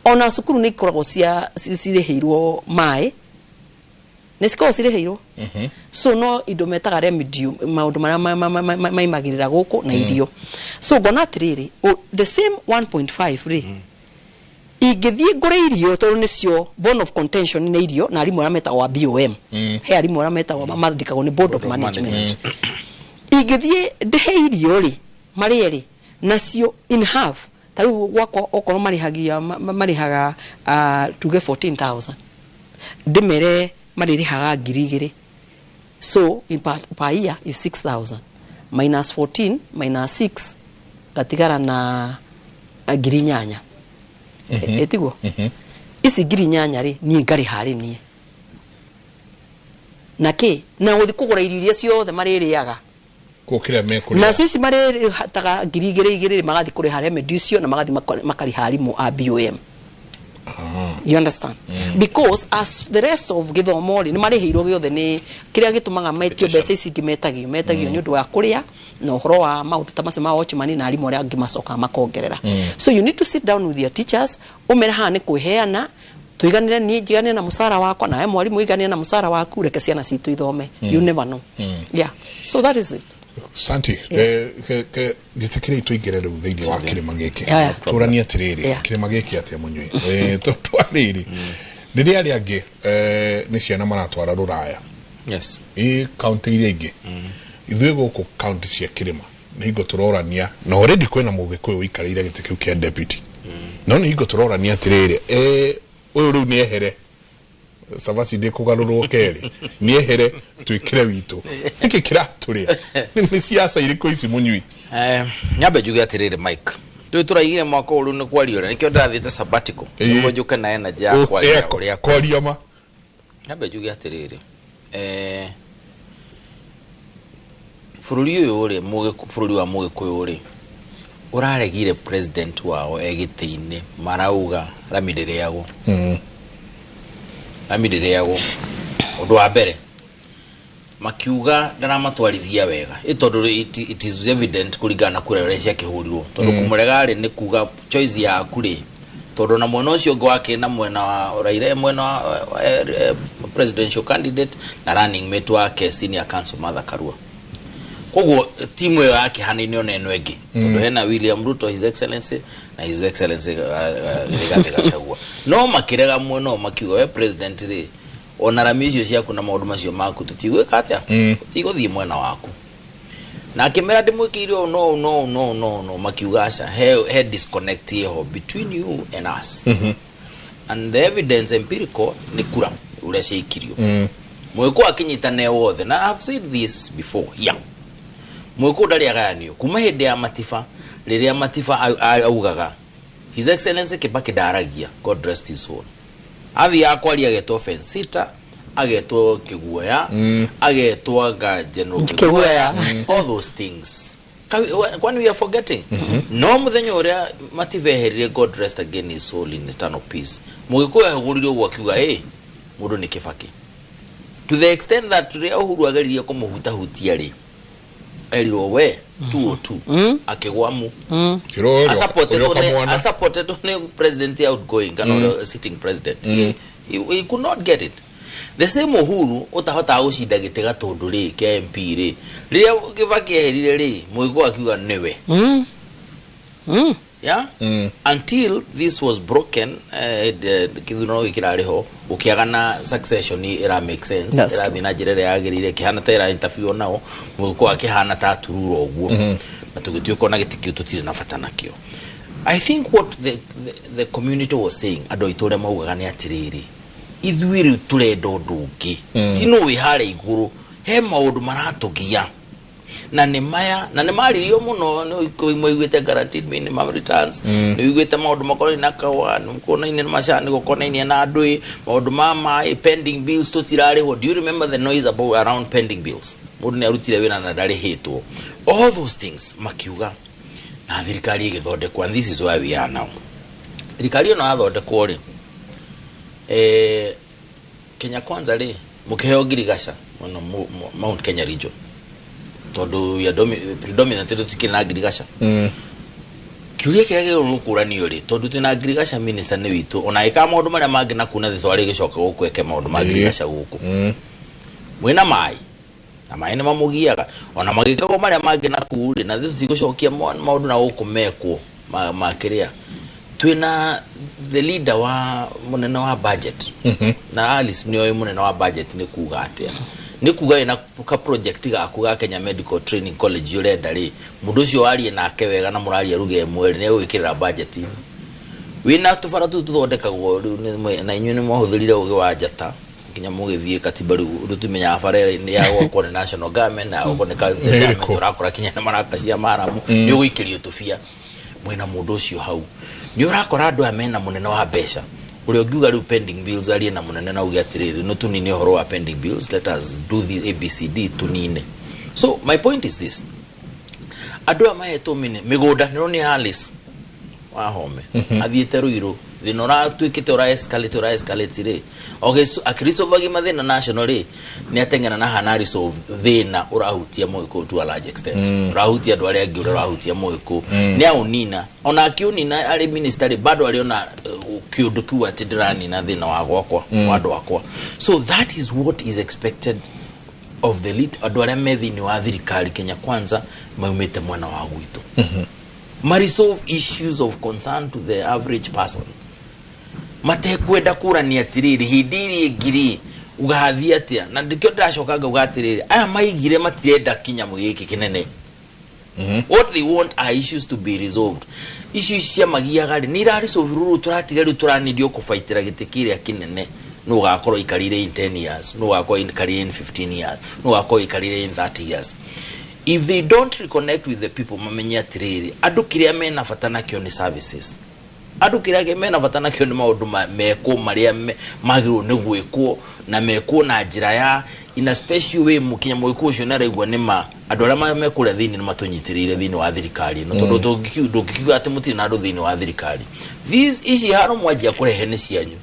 Ona cukuru nĩ ikoragwo cia cirĩhĩirwo, maĩ nĩ cikoragwo cirĩhĩirwo. So no indo metaga remedial, maũndũ marĩa maimagĩrĩra gũkũ na irio. So ngona atĩrĩrĩ, the same 1.5 rĩ, ingĩthiĩ ngũre irio, tondũ nĩcio bone of contention, nĩ irio na arimũ arĩa metagwo a BOM. He arimũ arĩa metagwo mandĩkagwo nĩ board of management. Ingĩthiĩ ndĩhe irio rĩ, marĩe rĩ, nacio in half, ta rĩu gwakwa okorwo marĩhagia marĩhaga tuge 14,000, ndĩmere marĩrĩhaga 2,000. So in per year is 6000 minus 14 minus 6, gatigara na 8,000. Ĩtiguo ici 8,000 rĩ, niĩ ngarĩha rĩ, niĩ na kĩ na gũthiĩ kũgũra irio iria ciothe marĩrĩaga. Kũ kĩrĩa mekũrĩa. Nacio ici marĩhataga 2,000 2,000 rĩ, magathiĩ kũrĩha remedy icio na magathiĩ makarĩha arimũ a BOM. You understand? Because as the rest of gĩthomo rĩ, nĩ marĩhĩirwo gĩothe. Nĩ kĩrĩa gĩtũmaga metio mbeca ici ingĩ, metagio nĩ ũndũ wa kũrĩa na ũhoro wa maũndũ ta macio ma watchman na arimũ arĩa angĩ macokaga makongerera. So you need to sit down with your teachers, ũmere haha nĩ kwĩheana, tũiganĩre, niĩ njiganĩre na mũcara wakwa, nawe mwarimũ iganĩre na mũcara waku, reke ciana citũ ithome. You never know. Yeah, so that is it. Santi, ke njĩtĩkĩre tũingĩre rĩu thĩinĩ wa kĩrĩma gĩkĩ. Tũranie atĩrĩrĩ, kĩrĩma gĩkĩ atĩa, mũnyui? Tondũ rĩrĩ, rĩrĩa arĩa angĩ nĩ ciana maratwara rũraya ĩ kaunti iria ingĩ, ithuĩ gũkũ kaunti cia kĩrĩma nĩ hingo tũrorania na already kwĩna mũgĩkũyũ ũikarĩire gĩtĩ kĩu kĩa deputy, no nĩ hingo tũrorania atĩrĩrĩ, ũyũ rĩu nĩ ehere, cabaci ndĩkũgarũrwo kerĩ, nĩ ehere twĩkĩre witũ. Nĩkĩ kĩratũrĩa? Nĩ ciaca irĩkũ ici, mũnyui? Nyambe njuge atiriri, Mike, tũĩ tũraigire mwaka ũyũ nĩ kwaria ũrĩa nĩkĩo ndĩrathiĩte sabbatical, nĩguo njũke na energy ya kwaria ũrĩa. Kwaria ma. Nyambe njuge atĩrĩrĩ, bũrũri ũyũ rĩ, bũrũri wa mũgĩkũyũ rĩ, ũraregire president wao e gĩtĩ-inĩ, marauga rami ndĩrĩagwo. Rami ndĩrĩagwo. Ũndũ wa mbere makiuga ndaramatwarithia wega, ĩ tondũ it is evident kũringana na kura ũrĩa ciakĩhũrirwo, tondũ kũmũrega rĩ, nĩ kuga choice yaku rĩ, tondũ na mwena ũcio ũngĩ wakĩ na mwena wa Raila, mwena wa presidential candidate na running mate wake senior counsel Martha Karua. Koguo timu ĩyo yakĩhanaine ona ĩno ĩngĩ, tondũ hena William Ruto, His Excellency, na His Excellency Rigathi Gachagua, no makĩrega mwena ũyũ, makiuga we president rĩ, ona rami icio ciaku na maũndũ macio maku tũtigwĩka atĩa, tũtigũthiĩ mwena waku. Na akĩmera ndĩmwĩkĩire ũũ no no no no no, makiuga aca, he disconnect ĩho between you and us, and the evidence empirical nĩ kura ũrĩa ciaikirio. Mũgĩkũyũ akĩnyitana wothe, na I have said this before here, mũgĩkũyũ ndarĩ agayanio kuma hĩndĩ ya Matiba, rĩrĩa Matiba augaga His Excellency Kibaki ndaragia, God rest his soul, athiaga kwaria agetwo fence sitter. Agetwo Kiguoya, agetwo nga General Kiguoya, all those things. Kwani we are forgetting? No muthenya uria mativeherire, God rest again his soul in eternal peace, Mugikuyu ahũrire ũguo akiuga mũndũ nĩ Kibaki, to the extent that rĩrĩa Uhuru ageririe kũmũhutahutia rĩ, erirwo we 202 akĩgwa mu. Asupported nĩ president outgoing kana mm. sitting president. He could not get it. The same Uhuru utahotaga gũcinda gĩtĩ Gatũndũ rĩ kĩa MP rĩ, rĩrĩa Kibaki eherire rĩ, Mũgĩkũyũ akiuga nĩwe. Yeah? Until this was broken, kĩthurano gĩkĩ kĩrarĩ ho, gũkĩaga na succession ĩra make sense, ĩrathiĩ na njĩra ĩrĩa yagĩrĩire, ĩkĩhana ta ĩra interview nao, Mũgĩkũyũ akĩhana ta aturura ũguo, na tũgĩtuĩka ona gĩtĩ kĩu tũtirĩ na bata nakĩo. I think what the community was saying, andũ aitũ ũrĩa maugaga nĩ atĩrĩrĩ, ithuĩ rĩu tũrenda ũndũ ũngĩ, ti no wĩ harĩa igũrũ, he maũndũ maratũgia na nĩ maya, na nĩ maririo mũno, nĩ maiguĩte guaranteed minimum returns, nĩ ũiguĩte maũndũ makonainie na kawa, nĩ makonainie na macani, gũkonainie na andũ, maũndũ ma maĩ, pending bills tũtirarĩhwo. Do you remember the noise about around pending bills? Mũndũ nĩ arutire wĩra na ndarĩhĩtwo. All those things makiuga na thirikari ĩgĩthondekwo, and this is where we are now. Thirikari ĩno yathondekwo rĩ, Kenya Kwanza rĩ, mũkĩheo ngirigaca mũno Mount Kenya region, tondũ we are predominantly tũtikĩrĩ na ngirigaca. Kĩũria kĩrĩa gĩagĩrĩirwo gũkũranio rĩ, tondũ twĩna ngirigaca minister nĩ witũ, ona ĩkaga maũndũ marĩa mangĩ na kuna thĩ twarĩ gĩcoka gũkũ eke maũndũ ma ngirigaca gũkũ. Mwĩna maĩ, na maĩ nĩ mamũgiaga, ona magĩkagwo marĩa mangĩ na kuu rĩ, na thĩ tũtigũcokia maũndũ na gũkũ mekwo ma kĩrĩa. Twĩna the leader wa mũnene wa budget, na Alice nĩoĩ mũnene wa budget nĩ kuga atĩa, nĩ kuga wĩna ka project gaku ga Kenya Medical Training College ũrenda rĩ, mũndũ ũcio warie nake wega na mũraria ruga ĩmwe rĩ, nĩ egũgĩkĩrĩra budget. Wĩna tũbara tũu tũthondekagwo rĩu, na inyuĩ nĩ mwahũthĩrire ũgĩ wa njata nginya mũgĩthiĩ katiba rĩu tũtimenyaga bara nĩ ya gwakwo nĩ national government na gwakwo nĩ county government, ũrakora kinya na maraka cia maramu, nĩ ũgũikĩrio tũbia. Mwĩna mũndũ ũcio hau, nĩ ũrakora andũ aya mena mũnene wa mbeca ũrĩa ũngiuga rĩu pending bills arie na mũnene na uge atĩrĩrĩ, no tũnine ũhoro wa pending bills, let us do the ABCD tũnine. So my point is this, andũ aya mahetwo mĩgũnda nĩ nĩ Alice Wahome athiĩte Ruiru, thĩna ũratuĩkĩte ũra escalate rĩ, akĩresolve mathĩna national rĩ, nĩ ateng'era na hana resolve thĩna ũrahutia Mũgĩkũyũ to a large extent, ũrahutia andũ arĩa angĩ ũrĩa ũrahutia Mũgĩkũyũ, nĩ aũnina. Ona akĩũnina arĩ minister rĩ, bado arĩ ona kĩũndũ kiu atĩ ndĩranina thĩna wa gwakwa, wa andũ akwa. So that is what is expected of the lead, andũ arĩa me thĩinĩ wa thirikari Kenya Kwanza maumĩte mwena wa gwitũ, ma resolve issues of concern to the average person, matekwenda kũrania atĩrĩrĩ, hĩndĩ ĩrĩa ĩngĩ rĩ ũgathiĩ atĩa. Na ndĩkĩo ndĩracoka ngauga atĩrĩrĩ, aya maigire matirenda kinyamũ gĩkĩ kĩnene. What they want are issues to be resolved. Issues cia magiaga rĩ, nĩ iraresolve rũrũ tũratiga rĩu tũranidio kũbaitĩra gĩtĩ kĩrĩa kĩnene. No ũgakorwo ikarire in 10 years, no ũgakorwo ikarire in 15 years, no ũgakorwo ikarire in 30 years. If they don't reconnect with the people, mamenye atĩrĩrĩ, andũ kĩrĩa mena bata nakĩo nĩ services, andũ kĩrĩa mena bata nakĩo nĩ maũndũ mekwo marĩa magĩrĩirwo nĩ gwĩkwo, na mekwo na njĩra ya in a special way, mũkinya mũgĩkũyũ ũcio nĩ araigua nĩ ma andũ arĩa mekũrĩa thĩinĩ nĩ matũnyitĩrĩire thĩinĩ wa thirikari ĩno, tondũ ndũngĩkiuga atĩ mũtirĩ na andũ thĩinĩ wa thirikari. These ici haro mwanjia kũrehe nĩ cianyu,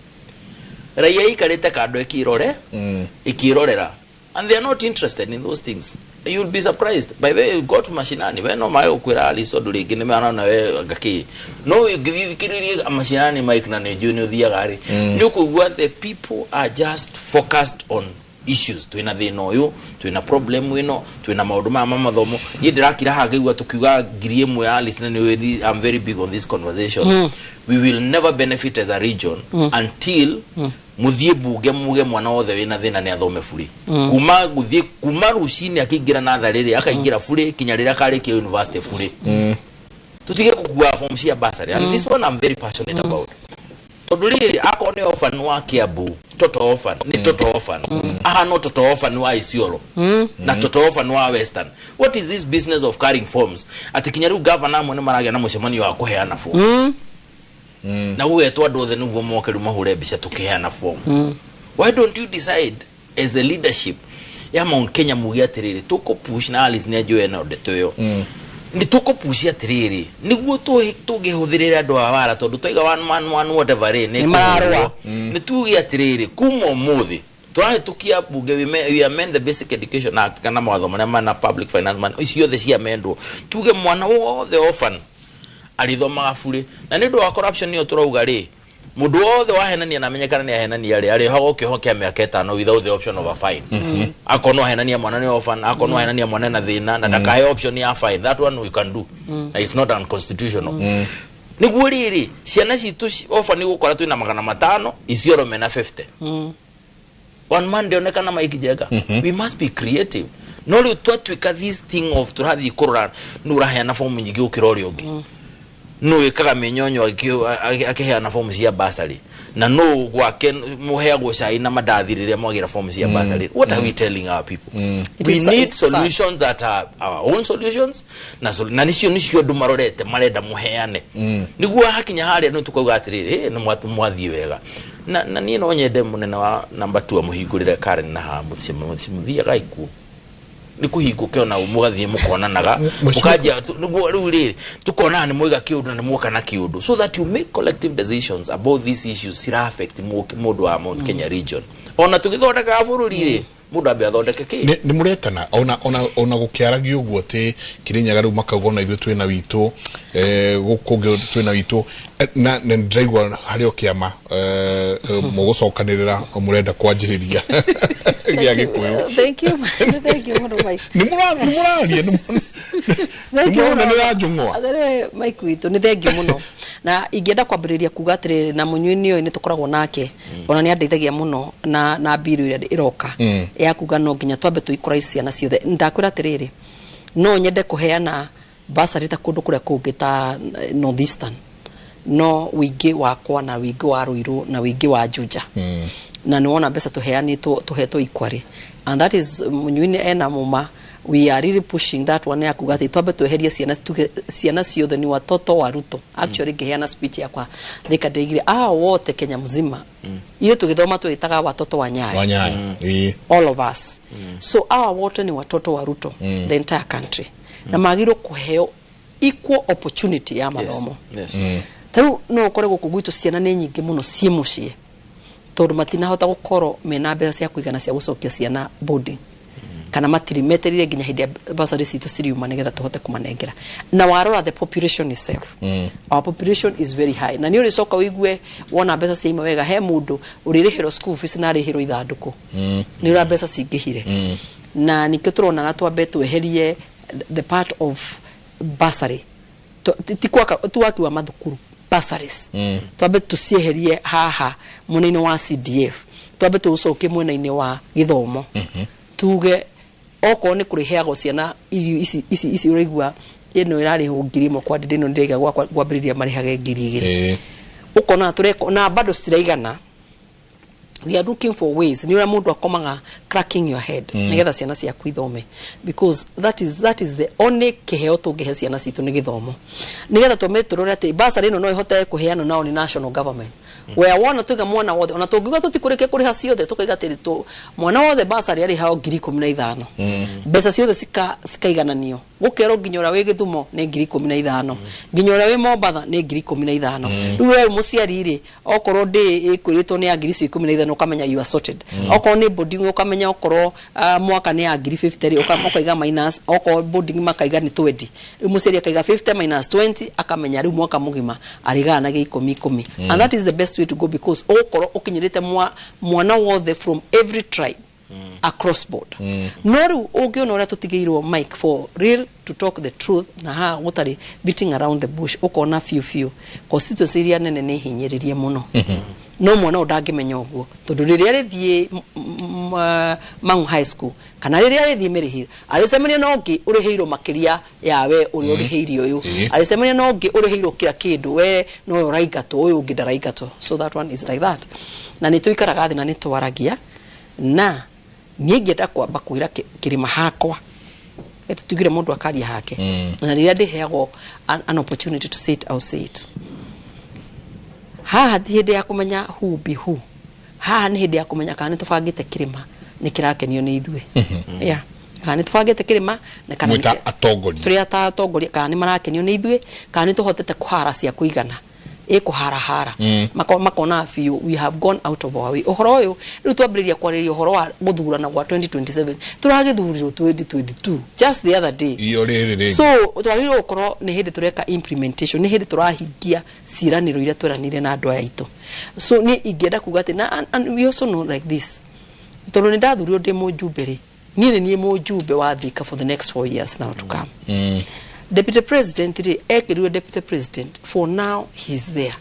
raia ikarĩte kando ĩkĩrorera, and they are not interested in those things. You'll be surprised. By the way, go to mashinani, we no maĩ gũkwĩra Alice, tondũ rĩngĩ nĩ marona we ngakĩ, no ũngĩthikĩrĩria mashinani Mike, na nĩ njũĩ nĩ ũthiaga rĩ, nĩ ũkũigua the people are just focused on issues. Twĩna thĩna ũyũ, twĩna problem ĩno, twĩna maũndũ maya ma mathomo. Niĩ ndĩrakira haha ngaigua tũkiuga 1000 ya Alice, na nĩ I'm very big on this conversation. We will never benefit as a region until muthie bunge muge mwana wothe wina thina ni athome buri. Kuma guthie kuma rucini akiingira natharĩ rĩ, akaingira buri kinya rĩrĩa akarĩkia university buri. Tutige gũkua form cia bursary. And this one I'm very passionate about. Tondu rĩrĩ, akorwo nĩ orphan wa Kiambu, toto orphan ni toto orphan, aha no toto orphan wa Isiolo na toto orphan wa Western. What is this business of carrying forms? Ati kinya rĩu governor amwe nĩ maragĩa na mũcemanio wa kũheana form, na gũgetwo andũ othe nĩguo moke rĩu mahũre mbica tũkĩheana form. Why don't you decide As a leadership ya Mount Kenya, muge atiriri, tuko push na Alice nĩ anjũĩ na ndeto ĩyo, nĩ tũkũ push atiriri nĩguo tũngĩhũthĩrĩra andũ a wara, tondũ twaiga one man one whatever rĩ, Nĩ mararũa. Nĩ tuge atiriri, kuma ũmũthĩ tũrahĩtũkia bunge, we amend the Basic Education Act kana mawatho marĩa mana public finance man ciothe ciamendwo, tuge mwana wothe orphan arĩthomaga burĩ. Na nĩ ũndũ wa corruption nĩyo tũrauga rĩ, mũndũ wothe wahenania na amenyekana nĩ ahenania rĩ, arĩhagwo kĩoho kĩa mĩaka 5 without the option of a fine. Akorwo no ahenania mwana nĩ orphan, akorwo no ahenania mwana na thĩna na ndakahe option ya fine, that one we can do na it's not unconstitutional. Nĩguo rĩrĩ ciana citũ orphan gũkora twĩna 500, Isiolo mena 50. One man ndionekana. Mike Jega, we must be creative. No rĩu twatuĩka this thing of tũrathiĩ kũrora nũ ũraheana fomu nyingĩ gũkĩra ũrĩa ũngĩ, nũ wĩkaga mĩnyonyo akĩheana fomu cia basarĩ, na nũ gwake mũheagwo cai na mandathi rĩrĩa mwagĩra fomu cia basarĩ. What are we telling our people? It We need it's sad. solutions that are our own solutions, na nicio andũ marorete marenda mũheane nĩguo hakinya harĩa nĩ tũkauga atĩrĩrĩ, "Ĩ, nĩ mwathiĩ wega." Na niĩ no nyende mũnene wa namba 2 amũhingũrĩre Karen na haha mũthiaga ikuo nĩ kũhingũke ona mũgathiĩ mũkonanaga. Mũkanjia nĩguo rĩu rĩrĩ tũkonaga nĩ mwaiga kĩũndũ na nĩ mwoka na kĩũndũ, so that you make collective decisions about these issues cira affect mũndũ wa Mount Kenya region. Ona tũgĩthondekaga bũrũri rĩ, mũndũ ambe athondeke kĩ. Nĩ mũretana ona gũkĩaragio ũguo atĩ Kĩrĩnyaga rĩu makauga ona ithuĩ twĩna witũ, gũkũ ũngĩ twĩna witũ. Na ndĩraigua harĩ o kĩama mũgũcokanĩrĩra mũrenda kwanjĩrĩria gĩa Gĩkũyũ. Thank you, thank you mũno, Mike. Nĩ mũraria, Thank you nĩ mũrona mũno. nĩ ranjũng'wa. Atĩrĩrĩ, Mike witũ, nĩ thengiũ mũno, na ingĩenda kwambĩrĩria kuga atĩrĩrĩ, na mũnyui nĩ ũĩ nĩ tũkoragwo nake, ona nĩ andeithagia mũno na mbiru ĩrĩa ĩroka ya kuga no nginya twambe tũikũra ciana ciothe. Ndakwĩra atĩrĩrĩ, no nyende kũheana basarĩ ta kũndũ kũrĩa kũngĩ ta Northeastern, no wĩingĩ wakwa na wĩingĩ wa Ruiru na wĩingĩ wa Juja na nĩ wona mbeca tũheanĩtwo tũhetwo ikwari, and that is mũnyuini ena muma. We are really pushing that one ya kuga atĩ twambe tweherie ciana, tuge ciana ciothe ni watoto wa Ruto. Actually, ngĩheana speech yakwa Thika ndĩigire a wote Kenya mzima, ithuĩ tũgĩthoma twĩtaga watoto wa Nyayo. Wa Nyayo, ĩĩ. All of us. So hawa wote ni watoto wa Ruto, the entire country, na magĩrĩirwo kũheo equal opportunity ya mathomo. Ta rĩu no ũkore gũkũ gwitũ ciana nĩ nyingĩ mũno ciĩ mũciĩ tondũ matinahota gũkorwo mena mbeca cia kũigana cia gũcokia ciana boarding, kana matiri meterire nginya hĩndĩ ya bursary citũ ciriuma nĩgetha tũhote kũmanengera. Na warora the population itself, our population is very high, na nĩ ũrĩcoka ũigue wona mbeca ciaima wega he mũndũ ũrĩrĩhĩrwo school fees na arĩhĩrwo ithandũkũ, nĩ ũrĩa mbeca cingĩhire. Na nikĩo tũronaga twambe tweherie the part of bursary. Ti gwaka ti waki wa mathukuru, bursaries twambe tũcieherie haha mwena-inĩ wa CDF, twambe tũũcokie mwena-inĩ wa gĩthomo, tuge okorwo nĩ kũrĩheagwo ciana irio ici ici ici ũraigua ĩno ĩrarĩhwo 1000 kwa ndĩndĩ ĩno ndĩraiga gwakwa kwambĩrĩria marĩhage 2000. Ũkona tũreka na bado citiraigana. We are looking for ways. Nĩ ũrĩa mũndũ akomaga cracking your head nĩgetha ciana ciaku ithome, because that is the only kĩheo tũngĩhe ciana citũ nĩ gĩthomo, nĩgetha twame tũrore atĩ bursary ĩno no ĩhote kũheanwo nao nĩ national government, where wona tuiga mwana wothe, ona tũngiuga tũtikũrĩkia kũrĩha ciothe, tũkaiga atĩrĩ mwana wothe bursary arĩhao 15,000, mbeca ciothe cikaigananio, gũkerwo nginya ũrĩa wĩ Gĩthumo nĩ 15,000, nginya ũrĩa wĩ Mombatha nĩ 15,000. Rĩu we mũciari rĩ, okorwo ndĩ ĩkwĩrĩtwo nĩ ya ngiri icio 15, ũkamenya you are sorted. Okorwo nĩ boarding, ũkamenya okorwo mwaka nĩ ya ngiri 50 rĩ, ũkaiga minus, okorwo boarding makaiga nĩ 20, rĩu mũciari akaiga 50 minus 20, akamenya rĩu mwaka mũgima arĩgayanagia ikũmi ikũmi. And that is the best way to go, because ũgũkorwo ũkinyĩrĩte mwana wothe from every tribe across board. No rĩu ũngĩona ũrĩa tũtigĩirwo, Mike, for real, to talk the truth na haha gũtarĩ beating around the bush, ũkona biũ biũ constituency iria nene nĩ hinyĩrĩrie mũno, no mwana ũyũ ndangĩmenya ũguo, tondũ rĩrĩa rĩthiĩ Mang'u High School kana rĩrĩa rĩthiĩ Mĩrĩhira, arĩcemania na ũngĩ ũrĩhĩirwo makĩria yawe ũrĩa ũrĩhĩirio ũyũ, arĩcemania na ũngĩ ũrĩhĩirwo kira kĩndũ, we nowe ũraingatwo, ũyũ ũngĩ ndaraingatwo. So that one is like that. Na nĩ tũikaraga thĩ na nĩ twaragia, na niĩ ingĩenda kwamba kwĩra kĩrĩma hakwa tugire mũndũ akaria hake, na rĩrĩa ndĩheagwo an opportunity to say it, I'll say it. Haha ti hĩndĩ ya kũmenya who be who, haha nĩ hĩndĩ ya kũmenya kana nĩ tũbangĩte kĩrĩma Nĩ kĩrakenio nĩ ithuĩ. Yeah, kana nĩ tũbangĩte kĩrĩma na kana Mwĩta atongoria. Tũrĩ ta atongoria, kana nĩ marakenio nĩ ithuĩ, kana nĩ tũhotete kũhara cia kũigana, ĩkũharahara. Makona biũ we have gone out of our way. Ũhoro ũyũ rĩu twambĩrĩria kwarĩrĩria ũhoro wa gũthurana gwa 2027, tũragĩthurirwo 2022, just the other day. Iyo rĩrĩ rĩngĩ. So twagĩrĩirwo gũkorwo nĩ hĩndĩ tũreka implementation, nĩ hĩndĩ tũrahingia ciĩranĩro iria tweranire na andũ aya aitũ. So niĩ ingĩenda kuga atĩ na and we also know like this, tondũ nĩ ndathurirwo ndĩ mũjumbe rĩ, niĩ nĩ niĩ mũjumbe wa Thika for the next 4 years now to come. Deputy president rĩ, ekĩrirwe deputy president, for now he is there.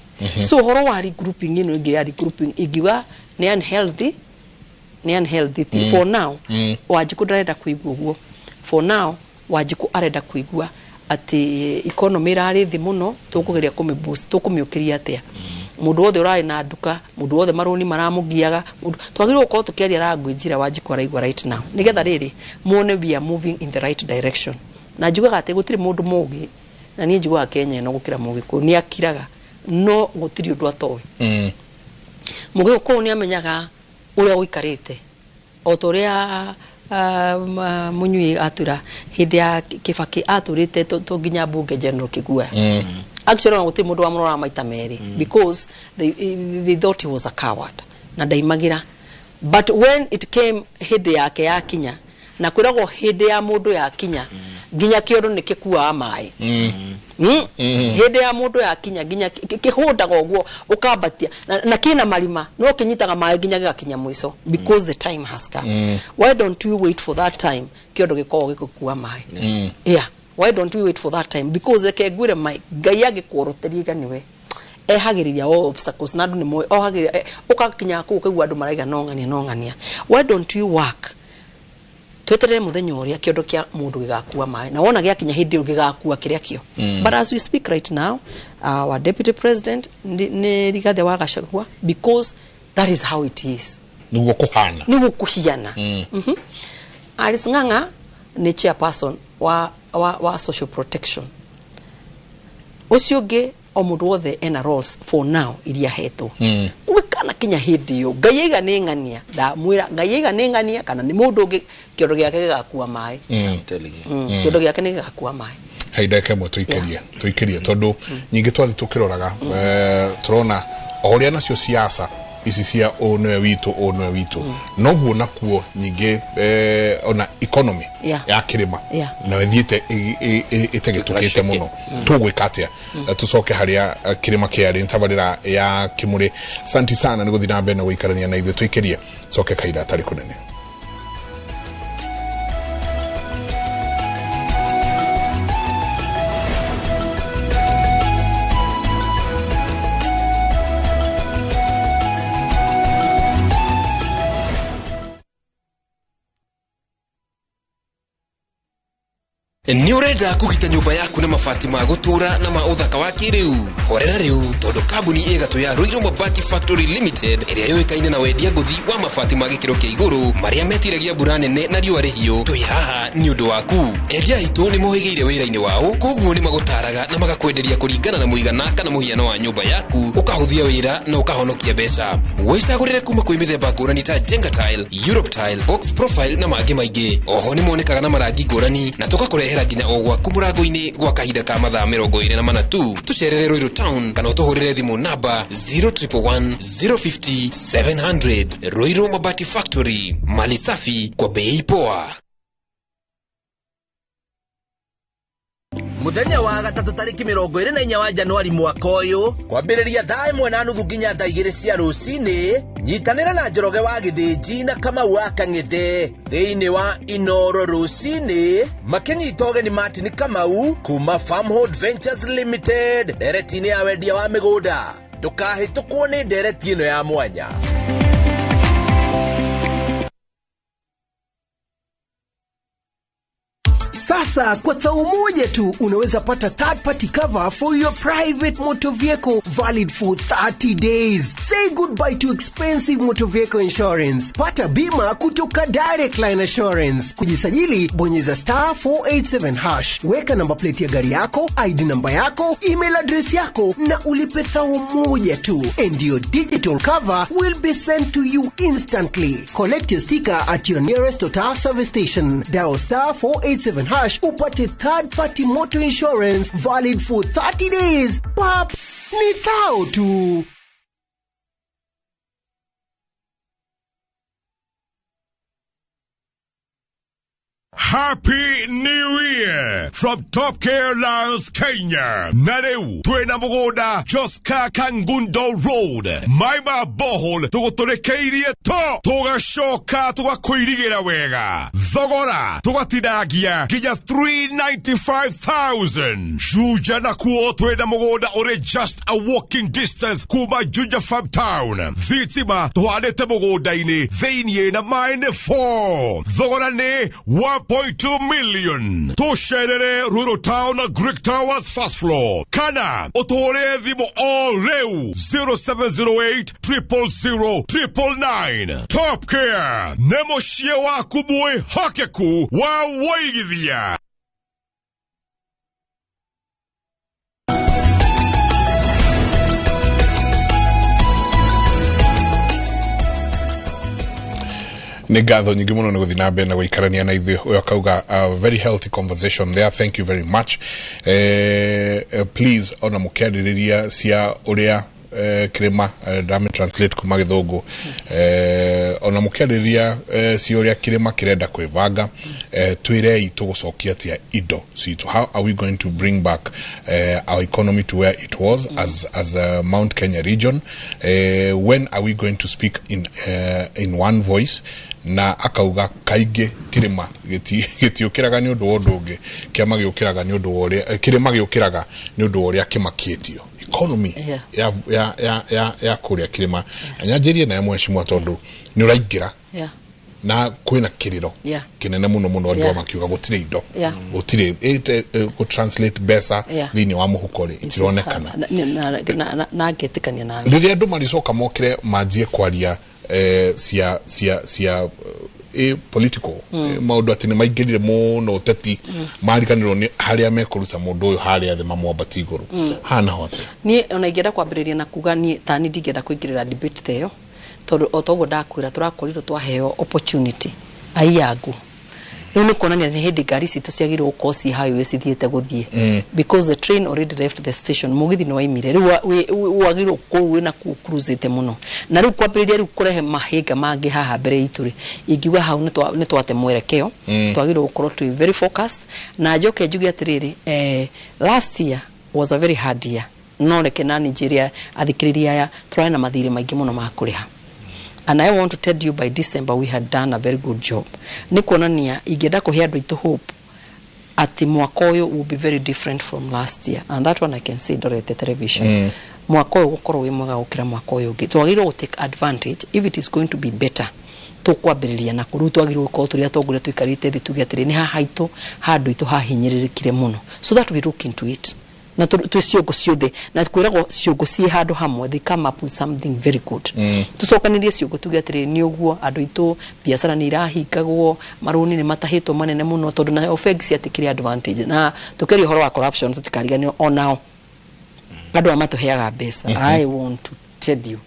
So ũhoro wa regrouping ĩno ĩngĩ ya regrouping, ingiuga nĩ unhealthy, nĩ unhealthy. For now, Wanjikũ ndarenda kũigua ũguo. For now, Wanjikũ arenda kũigua atĩ economy ĩrarĩ thĩ mũno, tũkũgeria kũmĩ boost, tũkũmĩũkĩria atĩa. Mũndũ wothe ũrarĩ na nduka, mũndũ wothe marũni maramũgiaga, twagĩrĩirwo gũkorwo tũkĩaria language ĩrĩa Wanjikũ araigua right now, nĩgetha rĩrĩ muone we are moving in the right direction. Na njugaga atĩ gũtirĩ mũndũ mũgĩ, na niĩ njugaga Kenya ĩno gũkĩra Mũgĩkũyũ nĩ akiraga, no gũtirĩ ũndũ atoĩ. Mũgĩkũyũ nĩ amenyaga ũrĩa ũikarĩte, o ta ũrĩa Mũnyui atura hĩndĩ ya Kĩbakĩ atũrĩte to nginya mbunge General Kĩguoya. Actually, ona gũtirĩ mũndũ wamũroraga maita merĩ, because they thought he was a coward na ndaimagĩra. But when it came hĩndĩ yake yakinya, na kwĩragwo hĩndĩ ya mũndũ yakinya nginya kĩondo nĩ kĩkuaga maĩ. Hĩndĩ ya mũndũ yakinya nginya kĩhũndaga ũguo ũkambatia na kĩna marima, no kĩnyitaga maĩ nginya gĩgakinya mũico, because the time has come. Why don't we wait for that time kĩondo gĩkoragwo gĩgĩkua maĩ? Yeah, why don't we wait for that time? Because reke ngwĩre mai, Ngai angĩkuoroteria iganiwe ehagĩrĩria all obstacles, na andũ nĩ moĩ ohagĩrĩria, ũgakinya kũu ũkaigua andũ maraiga no ng'ania, no ng'ania. Why don't we work, tweterere muthenya ũrĩa kĩondo kĩa mũndũ gĩgakua maĩ, na wona gĩakinya hĩndĩ ĩyo gĩgakua kĩrĩa kĩo. But as we speak right now, our deputy president nĩ Rigathĩ wa Gachagua, because that is how it is. Nĩguo kũhana. Nĩguo kũhiana. Alice Ng'ang'a nĩ chairperson wa social protection. Ũcio ũngĩ, o mũndũ wothe ena roles for now iria hetwo. Gwĩkana kinya hĩndĩ ĩyo Ngai aiga nĩ ng'ania, ndamwĩra Ngai aiga nĩ ng'ania kana nĩ mũndũ ũngĩ, kĩondo gĩake gĩgakua maĩ. Kĩondo gĩake nĩ gĩgakua maĩ. Hai ndagĩka ĩmwe tũikĩrie, tondũ nyingĩ twathiĩ tũkĩroraga, tũrona o ũrĩa nacio siasa ici cia ũũ nĩwe witũ, ũũ nĩwe witũ, noguo nakuo nyingĩ, ona economy ya kĩrĩma na ĩthiĩte ĩtegĩtũkĩte mũno. Tũgwĩka atĩa tũcoke harĩa kĩrĩma kĩarĩ? Tabarĩra ya Kĩmũrĩ, santi sana nĩ gũthiĩ na mbere na gũikarania na ithuĩ. Tũikĩrie, coke kahinda atarĩ kũnene. Nĩ ũrenda kũgita nyũmba yaku na mabati ma gũtũũra na ma ũthaka wa kĩrĩu? Horera rĩu, tondũ kambuni ĩgatũ ya Ruiru Mabati Factory Limited, ĩrĩa yũĩkaine na wendia ngũthi wa mabati ma gĩkĩro kĩa igũrũ marĩa metiragia mbura nene na riũa rĩhiũ, twĩ haha nĩ ũndũ waku. Endia aitũ nĩ mohĩgĩire wĩra-inĩ wao, koguo nĩ magũtaraga na magakwenderia kũringana na mũigana kana mũhiano wa nyũmba yaku, ũkahũthia wĩra na ũkahonokia mbeca. Wĩcagũrĩre kuma kwĩ mĩthemba ngũrani ta Jenga Tile, Europe Tile, Box Profile na mangĩ maingĩ. Oho nĩ monekaga na marangi ngũrani na tũgakũrehera nginya o gwaku mũrango-inĩ gwa kahinda ka mathaa 24 tu. Tũcerere Ruiru Town kana ũtũhũrĩre thimũ namba 0111 050 700. Ruiru Mabati Factory, mali safi kwa bei poa. Muthenya wa gatatũ tarĩki 24 wa Januari mwaka ũyũ, kwambĩrĩria thaa 1:30 nginya thaa 2 cia rũcinĩ, nyitanĩra na Njoroge wa Gĩthĩnji na Kamau wa Kang'ethe thĩinĩ wa Inoro rũcinĩ, makĩnyita ũgeni Martin Kamau kuma Farmhold Ventures Limited ndereti-inĩ ya wendia wa mĩgũnda. Ndũkahĩtũkwo nĩ ndereti ĩno ya mwanya. Sasa kwa tau moja tu unaweza pata third party cover for your private motor vehicle valid for 30 days. Save Say goodbye to expensive motor vehicle insurance. Pata bima kutoka Direct Line Assurance. Kujisajili, bonyeza star 487 hash. Weka namba plate ya gari yako, ID namba yako, email address yako na ulipe 1,000 tu. And your digital cover will be sent to you instantly. Collect your sticker at your nearest Total service station. Dial star 487 hash upate third party motor insurance valid for 30 days. Pap, ni thao tu. Happy New Year from Top Care Lions Kenya. Nareu twena mugunda Joska Kangundo Road. Maima Bohol tuguturekeirie to tugacoka tugakuirigira wega. Thogora tugatinagia nginya 395,000. Juja nakuo twena mugunda uri just a walking distance kuma Juja Farm Town. Thitima tuhanite mugunda-ini thiini na maĩ 4. Thogora ni 1.2 million. Tusherere Rural Town Greek Towers first floor. Kana utore thimo o reu 0708 000 999. Top Care nemo shie waku mwe hakeku wa waigithia. Nĩ ngatho nyingĩ mũno nĩ gũthiĩ na mbere na gũikarania na ithuĩ. Ũyũ akauga a very healthy conversation there, thank you very much. Please ona mũkĩarĩrĩria cia ũrĩa kĩrĩma ndame translate kuma gĩthũngũ, ona mũkĩarĩrĩria cia ũrĩa kĩrĩma kĩrenda kwĩbanga, twĩrei tũgũcokia atĩa indo citũ. How are we going to bring back our economy to where it was as a Mount Kenya region? When are we going to speak in one voice? Na akauga kaingĩ kĩrĩma gĩtiũkĩraga nĩ ũndũ wa ũndũ ũngĩ, kĩama gĩũkĩraga nĩ ũndũ wa ũrĩa kĩrĩma gĩũkĩraga nĩ ũndũ wa ũrĩa kĩmakĩtio economy ya kũrĩa kĩrĩma. Na nyanjĩrie nawe mheshimiwa tondũ nĩ ũraingĩra na kwĩna kĩrĩro kĩnene mũno mũno andũ makiuga gũtirĩ indo, gũtirĩ gũ translate mbeca thĩinĩ wa mũhuko rĩ itironekana. Na ngetĩkania nawe rĩrĩa andũ maricoka mokĩre manjie kwaria cia political maũndũ atĩ nĩ maingĩrire mũno ũteti, mariganĩrwo nĩ harĩa mekũruta mũndũ ũyũ harĩa thĩ mamwambatie igũrũ. Hana ho atĩa? Niĩ ona ingĩenda kwambĩrĩria na kuga niĩ tani ndingĩenda kũingĩrĩra debate ta ĩyo tondũ o toguo ndakwĩra tũrakorirwo twaheo opportunity aiyangu. Rĩu nĩ kuonania nĩ hĩndĩ ngari citũ ciagĩrĩirwo gũkorwo ciĩ highway cithiĩte gũthiĩ, because the train already left the station, mũgithi nĩ waimire. Rĩu wagĩrĩirwo gũkorwo wĩna cruisĩte mũno, na rĩu kwambĩrĩria rĩu kũrehe mahĩnga mangĩ haha mbere itũ rĩ, ingiuga hau nĩ twate mwerekeo. Twagĩrĩirwo gũkorwo twĩ very focused. Na njoke njuge atĩrĩrĩ, last year was a very hard year. No reke nani njĩre athikĩrĩria aya tũrarĩ na mathirĩ maingĩ mũno ma kũrĩha. And I want to tell you by December we had done a very good job. Nĩ kuonania ingĩenda kũhe andũ aitũ hope atĩ mwaka ũyũ will be very different from last year. And that one I can say ndorete television. Mwaka ũyũ ũgũkorwo wĩ mwega gũkĩra mwaka ũyũ ũngĩ. Twagĩrĩirwo gũ take advantage if it is going to be better. Tũkwambĩrĩria na kũrĩu twagĩrĩirwo gũkorwo tũrĩ atongoria tũikarĩte thĩ tuge atĩrĩ nĩ haha itũ handũ itũ hahinyĩrĩrĩkire mũno, so that we look into it. Na twĩ ciongo ciothe na kwĩragwo ciongo ciĩ handũ hamwe, they come up with something very good. Tũcokanĩrie ciongo tuge atĩrĩ nĩ ũguo andũ aitũ biacara nĩ irahingagwo, marũni nĩ matahĩtwo manene mũno tondũ nayo bengi ciatikire advantage. Na tũkĩaria ũhoro wa corruption tũtikariganĩrwo onao andũ aya matũheaga mbeca. I want to tell you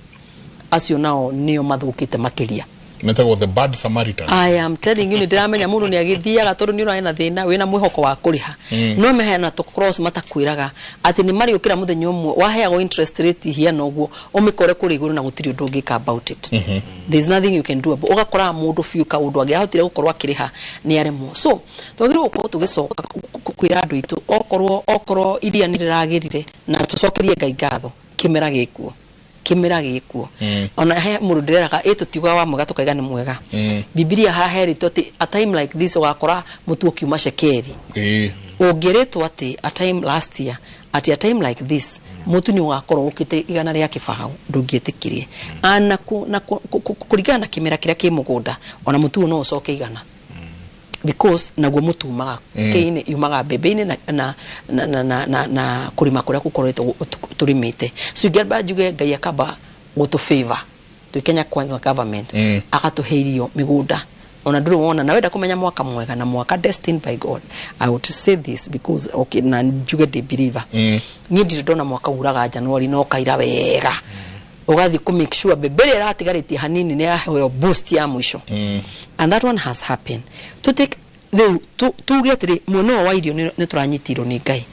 acio nao nĩo mathũkĩte makĩria. Metagwo the bad Samaritan. I am telling you, ndiramenya mundu ni agithiaga tondu ni urari na thina wina mwihoko wa kuriha, no meheana to cross matakwiraga ati ni mariukira muthenya umwe waheagwo interest rate hiana uguo umikore kuri iguru na gutiri undu ungika about it. There is nothing you can do about ugakora mundu biu kaundu angiahotire gukorwo akiriha ni aremwo. So twagirwo gukorwo tugicoka kwira andu itu okorwo iria ni riragirire na tucokerie Ngai ngatho kimera gikuo kimera gikuo. Ona he mundu ndireraga ĩ tutiugaga wa mwega tukaiga nĩ mwega. Bibilia haha heritwo atĩ a time like this ũgakora mũtu ũkiuma cekeri. Ũngĩrĩtwo atĩ a time last year at a time like this mũtu nĩ ũgakorwo ũkĩte 120 ndũngĩtĩkirie. Na kũringana na kĩmera kĩrĩa kĩ mũgũnda ona mũtu no ũcoke 100 because naguo mũtu umaga kĩinĩ yumaga mbembe-inĩ na na na na na na kũrĩma kũrĩa gũkoretwo tũrĩmĩte. So ingĩamba njuge Ngai akamba gũtũ favor twĩ Kenya Kwanza government, agatũhe irio mĩgũnda ona ndũrĩ wona. Na wenda kũmenya mwaka mwega na mwaka destined by God, I would say this because, okay, na njuge ndĩ believer, niĩ ndirĩ ndona mwaka uraga January no kaira wega, ũgathiĩ kũ make sure mbembe ĩrĩa ĩratigarĩtie hanini nĩ yaheo boost ya mũico, and that one has happened. To take rĩu tuge atĩrĩ, mwena ũyũ wa irio nĩ tũranyitirwo nĩ Ngai,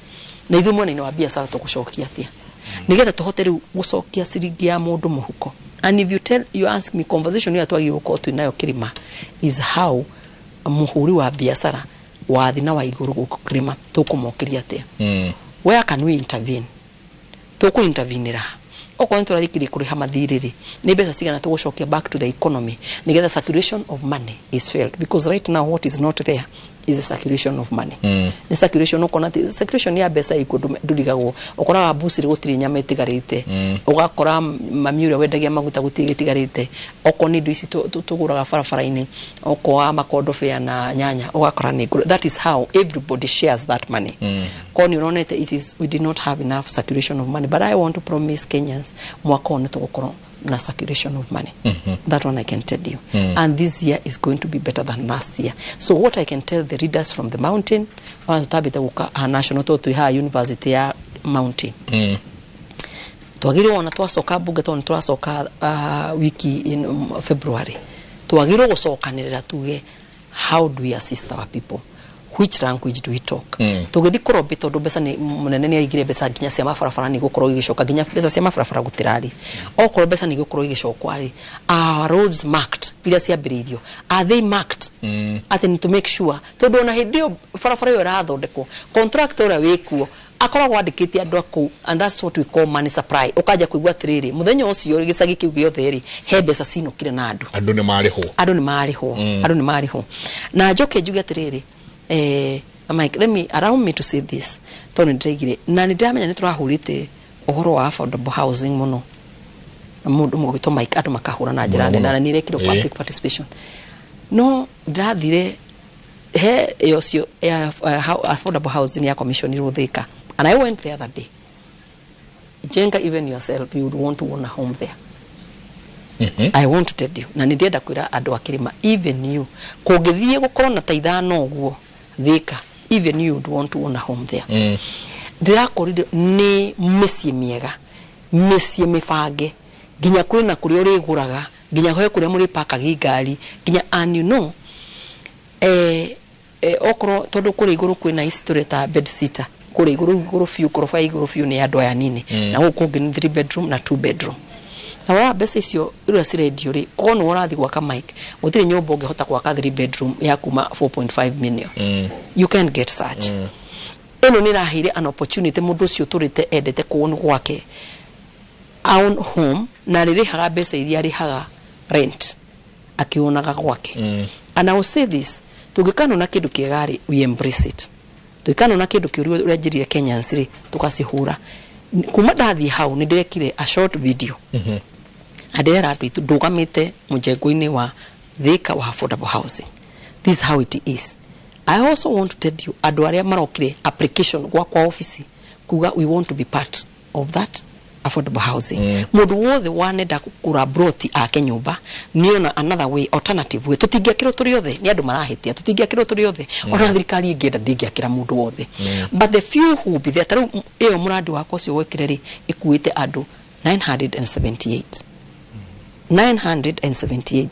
na ithuĩ mwena-inĩ wa biacara tũgũcokia atĩa nĩgetha tũhote rĩu gũcokia ciringi ya mũndũ mũhuko? And if you tell, you ask me, conversation ĩrĩa twagĩrĩirwo gũkorwo twĩ nayo kĩrĩma is how mũhũri wa biacara wa thĩ na wa igũrũ gũkũ kĩrĩma tũkũmokĩria atĩa. Where can we intervene? Tũkũ intervenera okorwo nĩ tũrarĩkirie kũrĩha mathirĩ rĩ, nĩ mbeca cigana tũgũcokia back to the economy nĩgetha circulation of money is felt? Because right now what is not there is the circulation of money. Nĩ circulation, ũkona atĩ circulation ya mbeca ikuo ndũrigagwo. Ũkoraga mbucĩrĩ gũtirĩ nyama ĩtigarĩte, ũgakora mami ũrĩa wendagia maguta gũtirĩ gĩtigarĩte, okorwo nĩ indo ici tũgũraga barabara-inĩ, okorwo wa makondobĩa na nyanya, ũgakora nĩ ngũrũ. That is how everybody shares that money. Korwo nĩ ũronete, it is we did not have enough circulation of money, but I want to promise Kenyans mwaka ũyũ nĩ tũgũkorwo na circulation of money. That one I can tell you. And this year is going to be better than last year. So what I can tell the readers from the mountain, ona tũtambĩte gũka a national, tondũ twĩ haha university ya mountain, twagĩrĩirwo ona twacoka mbunge, tondũ nĩ tũracoka wiki in February, twagĩrĩirwo gũcokanĩrĩra tuge, how do we assist our people? Which language do we talk? Tũgĩthiĩ kũrobĩ, tondũ mbeca nĩ mũnene nĩ aigire mbeca nginya cia mabarabara, nĩ igũkorwo igĩcoka nginya mbeca cia mabarabara gũtirarĩ. Okorwo mbeca nĩ igũkorwo igĩcokwo rĩ, our roads marked iria ciambĩrĩirio, are they marked? Atĩ nĩ to make sure, tondũ ona hĩndĩ ĩyo barabara ĩyo ĩrathondekwo, contractor ũrĩa wĩkuo akoragwo andĩkĩte andũ a kũu, and that's what we call money supply. Ũkanja kũigua atĩrĩrĩ, mũthenya ũcio gĩcagi kĩu gĩothe rĩ, he mbeca cinũkire na andũ. Andũ nĩ marĩhwo. Andũ nĩ marĩhwo. Andũ nĩ marĩhwo. Na njoke njuge atĩrĩrĩ, Mike, let me, allow me to say this, tondũ nĩ ndĩraigire na nĩ ndĩramenya nĩ tũrahũrĩte ũhoro wa affordable housing mũno, mũndũ mũgwĩtwo Mike, andũ makahũra na njĩra Mũno, nene mũno. na nĩ irekirwo public participation. No ndĩrathire he ĩyo cio ya affordable housing ya commissionirwo Thika, and I went the other day. Jenga, even yourself, you would want to own a home there. I want to tell you, na nĩ ndĩrenda kwĩra andũ a kĩrĩma, even you, kũngĩthiĩ gũkorwo na ta ithano ũguo Thika, even you would want to own a home there. Ndĩrakorire nĩ mĩciĩ mĩega, mĩciĩ mĩbange, nginya kwĩna kũrĩa ũrĩgũraga, nginya he kũrĩa mũrĩpakagia ngari nginya. And you know, okorwo tondũ kũrĩa igũrũ kwĩna ici tũreta bed sitter, kũrĩa igũrũ igũrũ biũ, ngoroba ya igũrũ biũ nĩ andũ aya nini, na gũkũ kũngĩ nĩ three bedroom na two bedroom. Na wara mbeca icio iria cirendio rĩ, korwo nĩ ũrathiĩ gwaka, Mike, gũtirĩ nyũmba ũngĩhota gwaka three bedroom ya kuma 4.5 million. You can get such. Ĩno nĩ ĩraheire an opportunity mũndũ ũcio ũtũrĩte endete kuon gwake own home, na rĩrĩhaga mbeca iria arĩhaga rent akĩonaga gwake. And I will say this, tũngĩkanona kĩndũ kĩega rĩ, we embrace it. Tũngĩkanona kĩndũ kĩũru, ũrĩa njĩrire Kenyans rĩ, tũgacihũra. Kuma ndathiĩ hau nĩ ndĩrekire a short video na ndĩrera andũ aitũ ndũgamĩte mũjengo-inĩ wa Thika wa affordable housing, this is how it is. I also want to tell you, andũ arĩa marokire application gwakwa office kuga we want to be part of that affordable housing, mũndũ wothe wanenda kũgũra broti ake nyũmba, nĩona another way, alternative way. Tũtingĩakĩrwo tũrĩ othe, nĩ andũ marahĩtia, tũtingĩakĩrwo tũrĩ othe. Ona thirikari ĩngĩenda ndĩngĩakĩra mũndũ wothe, but the few who will be there, ta rĩu ĩyo mũrandi wakwa ũcio wekire rĩ, ĩkuĩte andũ 978, 978,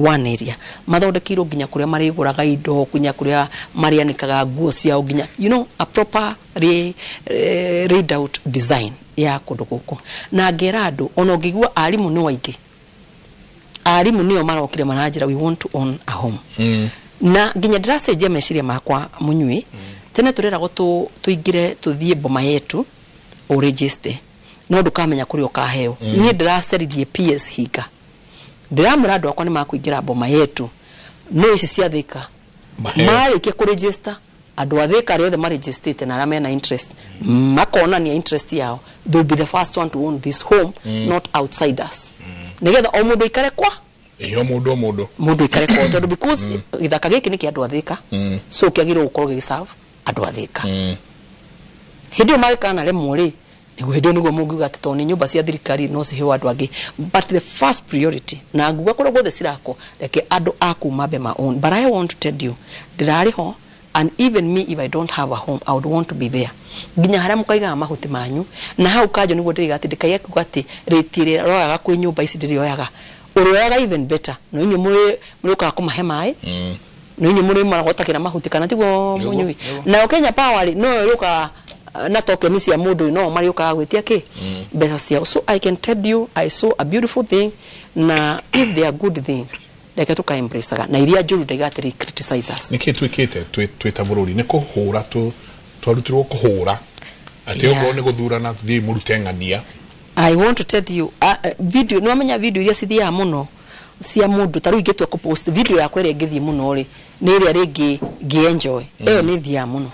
one area mathondekeirwo nginya kũrĩa marĩgũraga indo, nginya kũrĩa marĩanĩkaga nguo ciao, nginya a proper laid out design ya kũndũ gũkũ. Na ngera andũ, ona ũngĩigua arimũ nĩ waingĩ, arimũ nĩo marokire maranjĩra, we want to own a home. Na nginya ndĩracenjia meciria makwa mũnyui. Tene tũreragwo tũingĩre tũthiĩ boma yetu ũregister, no ndũkamenya kũrĩa ũkaheo. Niĩ ndĩraceririe PS Hinga, ndĩramwĩra andũ akwa nĩ makũingĩra boma yetu, no ici cia Thika Maheo. Marĩkia kũregister, andũ a Thika arĩa othe maregistĩte na arĩa mena interest makonania interest yao, they will be the first one to own this home, not outsiders, nĩgetha o mũndũ aikare kwa Ĩyo mũndũ o mũndũ. Mũndũ aikare kwao, tondũ because gĩthaka gĩkĩ nĩ kĩa andũ a Thika, so kĩagĩrĩirwo gũkorwo gĩgĩserve andũ a Thika. Hĩndĩ ĩyo magĩkana remwo rĩ, Nĩguo hĩndĩ ĩyo nĩguo mũngiuga atĩ tondũ nĩ nyũmba cia thirikari no ciheo andũ angĩ, but the first priority na nguga kũrĩa guothe cirakwo, reke andũ aku mambe ma own. But I want to tell you, ndĩrarĩ ho, and even me, if I don't have a home, I would want to be there nginya harĩa mũkaigaga mahuti manyu na hau kanjũ, nĩguo ndĩriga atĩ ndĩkaige kuga atĩ rĩti ĩrĩa royaga kwĩ nyũmba ici ndĩrĩoyaga ũrĩoyaga even better, no inyuĩ mũrĩũkaga kũmahe maĩ, no inyuĩ mũrĩ marogotagĩra mahuti, kana tiguo? Nĩguo, Mũnyui. Nĩguo. Nayo Kenya Power rĩ, no ĩrĩũkaga na tokeni cia mũndũ, no marĩũkaga gwĩtia kĩ mbeca ciao. So I can tell you, I saw a beautiful thing, na if they are good things, reke tũka-embraceaga, na iria njũru ndaiga atĩrĩ, criticize us. Nĩkĩ twĩkĩte twĩ ta bũrũri nĩ kũhũra twarutirwo kũhũra atĩ okorwo nĩ gũthurana, thiĩ mũrute ng'ania. I want to tell you, video, nĩ wamenya video iria cithiaga mũno cia mũndũ, ta rĩu ingĩtua kũpost video yakwa ĩrĩa ĩngĩthiĩ mũno rĩ, nĩ ĩrĩa rĩngĩ ngĩ-enjoy, ĩyo nĩ ĩthiaga mũno.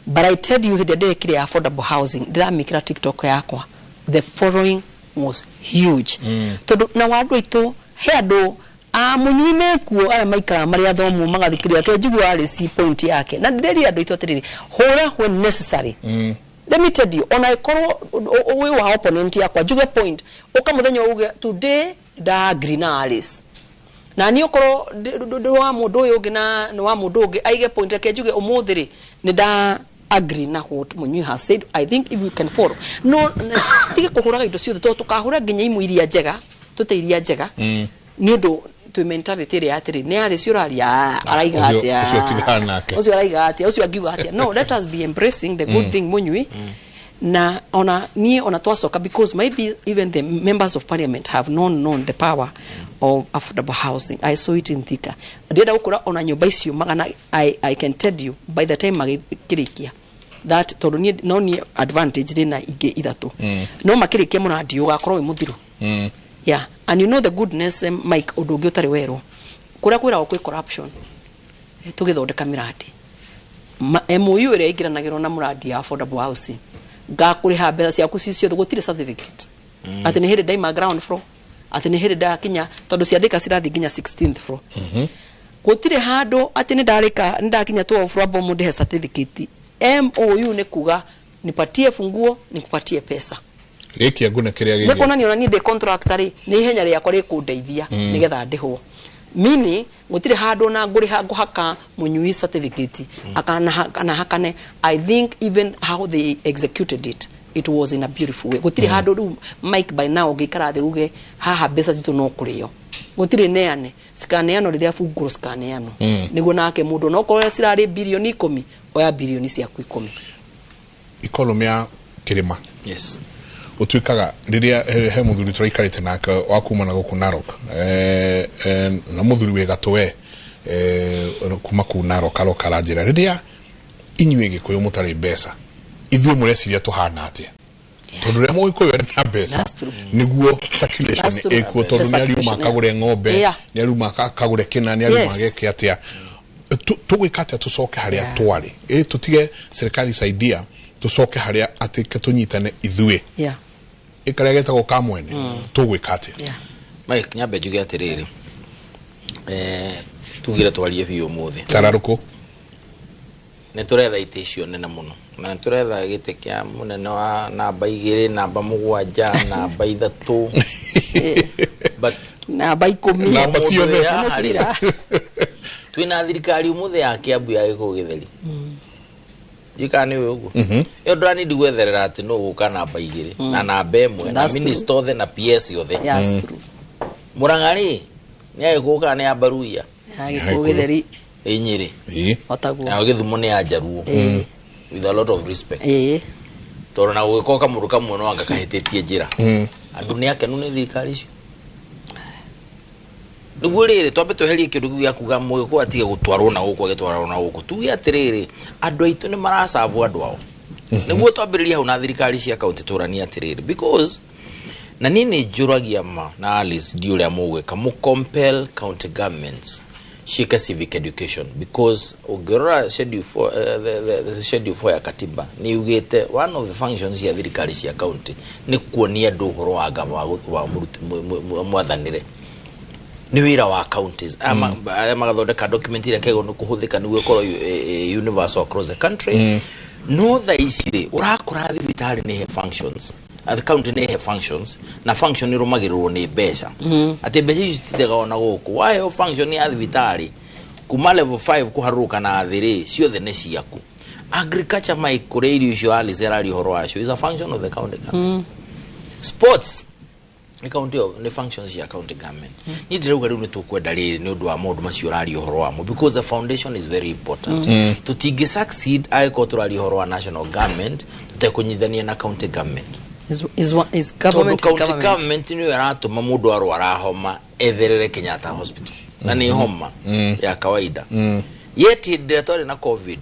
But I tell you, hĩndĩ ĩrĩa ndĩrekire ya affordable housing, ndĩramĩkĩra TikTok yakwa, the following was huge, tondũ na wa andũ aitũ, he andũ a mũnyui mekuo arĩa maikaraga marĩ athomu magathikĩrĩria ke njigua arĩ ci point yake, na ndĩrerire andũ aitũ atĩrĩrĩ, hũra when necessary. Let me tell you, ona ĩkorwo wĩ wa opponent yakwa, njuge point, ũka mũthenya uge today nda agree na Alice, na niĩ okorwo ndĩ wa mũndũ ũyũ ũngĩ na nĩ wa mũndũ ũngĩ aige point, reke njuge ũmũthĩ rĩ nĩ nda agree na what Mũnyui has said. I think if we can follow, no tige kũhũraga indo ciothe, tondũ tũkahũra nginya imwe iria njega, tũte iria njega, nĩ ũndũ twĩ mentality ĩrĩa atĩrĩ nĩ arĩ cio ũraria araiga atĩa. Ũcio tigana nake. Ũcio araiga atĩa, ũcio angiuga atĩa. No, let us be embracing the good thing, Mũnyui, na ona niĩ ona twacoka, because maybe even the members of parliament have not known the power of affordable housing. I saw it in Thika, ndĩrenda gũkũra ona nyũmba icio magana. I can tell you, by the time magĩkĩrĩkia that, tondũ niĩ no niĩ advantage ndĩna ingĩ ithatũ, no makĩrĩkia mũrandi ũgakorwo wĩ mũthiru. Yeah, and you know the goodness, Mike, ũndũ ũngĩ ũtarĩ werwo kũrĩa kwĩragwo kwĩ corruption, tũgĩthondeka mĩrandi MOU ĩrĩa ĩingĩranagĩrwo na mũrandi ya affordable housing, ngakũrĩha mbeca ciaku ci ciothe, gũtirĩ certificate atĩ nĩ hĩndĩ ndaima ground floor, atĩ nĩ hĩndĩ ndakinya, tondũ cia Thika cirathiĩ nginya 16th floor. Gũtirĩ handũ atĩ nĩ ndarĩka, nĩ ndakinya 12 floor bomu ndĩhe certificate. MOU nĩ kuga nipatie funguo, nikupatie pesa. Rĩkia ngune kĩrĩa nĩ gĩgĩ. Kuonania ona niĩ ndĩ contractor rĩ, nĩ ihenya rĩakwa rĩkũndeithia nĩgetha ndĩhwo, mini gũtirĩ handũ ona ngũrĩha ngũhaka mũnyui certificate akana hakane. I think even how they executed it, it was in a beautiful way. Gũtirĩ handũ rĩu, Mike, by now ũngĩikara thĩ uge haha mbeca citũ no kũrĩo, gũtirĩ neane, cikaneanwo rĩrĩa bungũrũ cikaneanwo, nĩguo nake mũndũ onokorwo cirarĩ birioni 10, oya birioni ciaku 10. Economy ya kĩrĩma Ũtuĩkaga rĩrĩa he mũthuri tũraikarĩte nake wa kuma na gũkũ Narok, na mũthuri wĩ gatũ we, kuma kũu Narok, aroka aranjĩra, rĩrĩa inyuĩ Gĩkũyũ mũtarĩ mbeca, ithuĩ mũreciria tũhana atĩa? Tondũ rĩrĩa Mũgĩkũyũ ena mbeca That's true. nĩguo circulation That's true. ĩkuo, tondũ The nĩ ariuma circulation, akagũre ng'ombe, nĩ ariuma akagũre kĩna, nĩ ariuma ageke atĩa. Tũgwĩka atĩa tũcoke harĩa twarĩ? Ĩ tũtige serikali saidia, tũcoke harĩa atĩ ke tũnyitane ithuĩ ĩkarĩa getagwo ka mwene, tũgwĩka atĩa? Mike, nyambe njuge atĩrĩrĩ, tugire twarie biũ ũmũthĩ. Cararũkũ. Nĩ tũretha itĩ icio nene mũno, na nĩ tũretha gĩtĩ kĩa mũnene wa namba 2, namba 7, namba 3, but Namba 10. Namba Mũndũ ciothe. wĩ haha rĩ, Mũbira. Twĩna thirikari ũmũthĩ ya Kiambu ya gĩkũyũ gĩtheri, njikana nĩ ũĩ ũguo, ĩyo ndũranindi gwetherera atĩ nũ gũka namba 2 na namba 1 na That's true. minister othe na PS othe. That's true. Mũrang'a rĩ, nĩ agĩkũyũ kana nĩ ya Baruya? Ya gĩkũyũ gĩtheri. Ĩ Nyĩrĩ. Otaguo. Nayo Gĩthumo nĩ ya Njaruo, with a lot of respect, tondũ na gũgĩkorwo kamũndũ kamwe no anga kahĩtĩtie njĩra, andũ nĩ akenu nĩ thirikari icio. Nĩguo rĩrĩ twambe tweherie kĩndũ kĩu gĩa kuga mũgĩkũyũ atige gũtwarwo na gũkũ, agĩtwarwo na gũkũ, tuge atĩrĩrĩ, andũ aitũ nĩ maracabu andũ ao. Nĩguo twambĩrĩrie hau na thirikari cia kaunti, tũranie atĩrĩrĩ, because na niĩ nĩ njũragia ma na Alice, ndi ũrĩa mũgwĩka mũ compel county governments ciĩke civic education, because ũngĩrora schedule four, the schedule 4 ya katiba nĩ yugĩte one of the functions cia thirikari cia county nĩ kuonia andũ ũhoro wa wa mwathanĩre, nĩ wĩra wa counties arĩa magathondeka document iria kĩagĩrĩirwo nĩ kũhũthĩka nĩguo ĩkorwo universal across the country. No thaa ici rĩ, ũrakora thibitarĩ nĩ he functions Atĩ county nĩ ĩhe functions, na function ĩrũmagĩrĩrwo nĩ mbeca, atĩ mbeca icio cititega ona gũkũ. Waheo function ya thibitarĩ kuma level 5 kũharũrũka na thĩ rĩ, ciothe nĩ ciaku. Agriculture, Mike, kũrĩa irio icio Alice araria ũhoro wacio, is a function of the county government. Sports nĩ county nĩ functions cia county government. Niĩ ndĩrauga rĩu nĩ tũkwenda rĩrĩ nĩ ũndũ wa maũndũ macio ũraria ũhoro wamo, because the foundation is very important. Tũtingĩ succeed angĩkorwo tũraria ũhoro wa national government tũtekũnyithania na county government. Is government Tondũ is county government. government nĩyo ĩratũma mũndũ arwara homa etherere Kenyatta Hospital, na nĩ homa ya kawaida. Yet hĩndĩ ĩrĩa twarĩ na COVID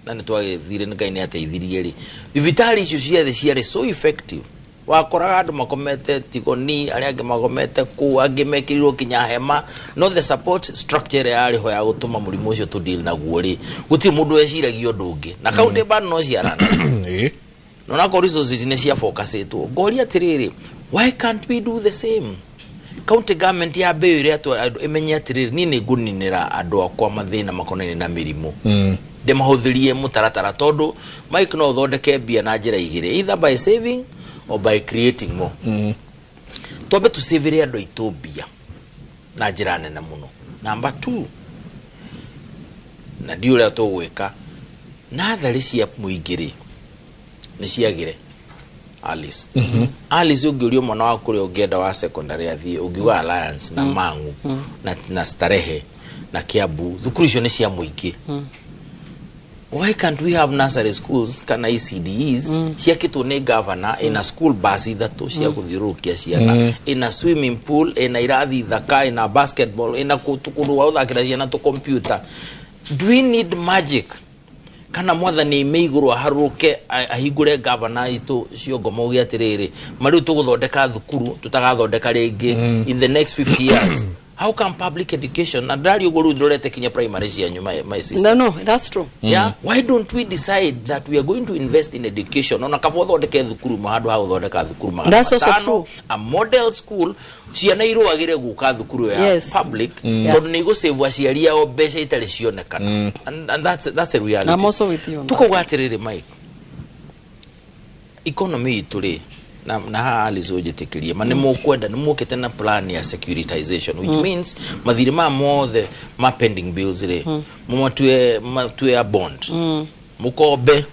na nĩ twagĩthire, nĩ Ngai nĩ ateithirie rĩ, thibitarĩ icio ciothe ciarĩ so effective. Wakoraga andũ makomete Tigoni, arĩa angĩ makomete kũu, angĩ mekĩrirwo kinya hema, no the support structure ĩrĩa yarĩ ho ya gũtũma mũrimũ ũcio tũ deal naguo rĩ, gũtirĩ mũndũ weciragia ũndũ ũngĩ, na kaunti bado no ciarana na onakorwo resources nĩ cia focusĩtwo. Ngoria atĩrĩrĩ, why can't we do the same? County government ya mbĩũ ĩrĩa ĩmenye atĩrĩrĩ, niĩ nĩ ngũninĩra andũ akwa mathĩna makonainie na mĩrimũ, ndĩmahũthĩrie mũtaratara, tondũ Mike, no ũthondeke mbia na njĩra igĩrĩ, either by saving or by creating more. Twambe tũcĩvĩre andũ aitũ mbia na njĩra nene mũno. Number two, na ndiũ ũrĩa tũgwĩka, natharĩ cia mũingĩ rĩ, nĩ ciagĩre. Alice, Alice, ũngĩũrio mwana waku kũrĩa ũngĩenda wa secondary athiĩ, ũngiuga Alliance na Mang'u na Starehe na Kiambu, thukuru icio nĩ cia mũingĩ. Why can't we have nursery schools kana ECDs ciakĩtwo nĩ governor, ina school bus ithatũ cia gũthiũrũrũkia ciana, ina swimming pool, ina irathi thaka, ina basketball, ina kũndũ gwa gũthakĩra ciana, tũ computer? Do we need magic kana mwathani ime igũrũ aharũrũke ahingũre gavana itũ ciongo mauge atĩrĩrĩ, marĩu tũgũthondeka thukuru tũtagathondeka rĩngĩ in the next 50 years? How come public education, na ndĩraria ũguo rĩu ndorete kinya primary cianyu, my sister. No, that's true. Yeah, why don't we decide that we are going to invest in education, ona kaba ũthondeke thukuru ma handũ ha gũthondeka thukuru magana That's also matano, true. a model school, ciana irũagĩre gũka thukuru ya public, tondũ nĩ igũsave aciari ao mbeca itarĩ cionekana, and that's a reality. I'm also with you on that. Tukauga atĩrĩrĩ, Mike, economy itũ rĩ, na haha Alice ũnjĩtĩkĩrie, ma nĩ mũkwenda nĩ mũkĩte na plan ya securitization, which means mathirĩ maya mothe ma pending bills rĩ, mũmatue matue a bond, mũkombe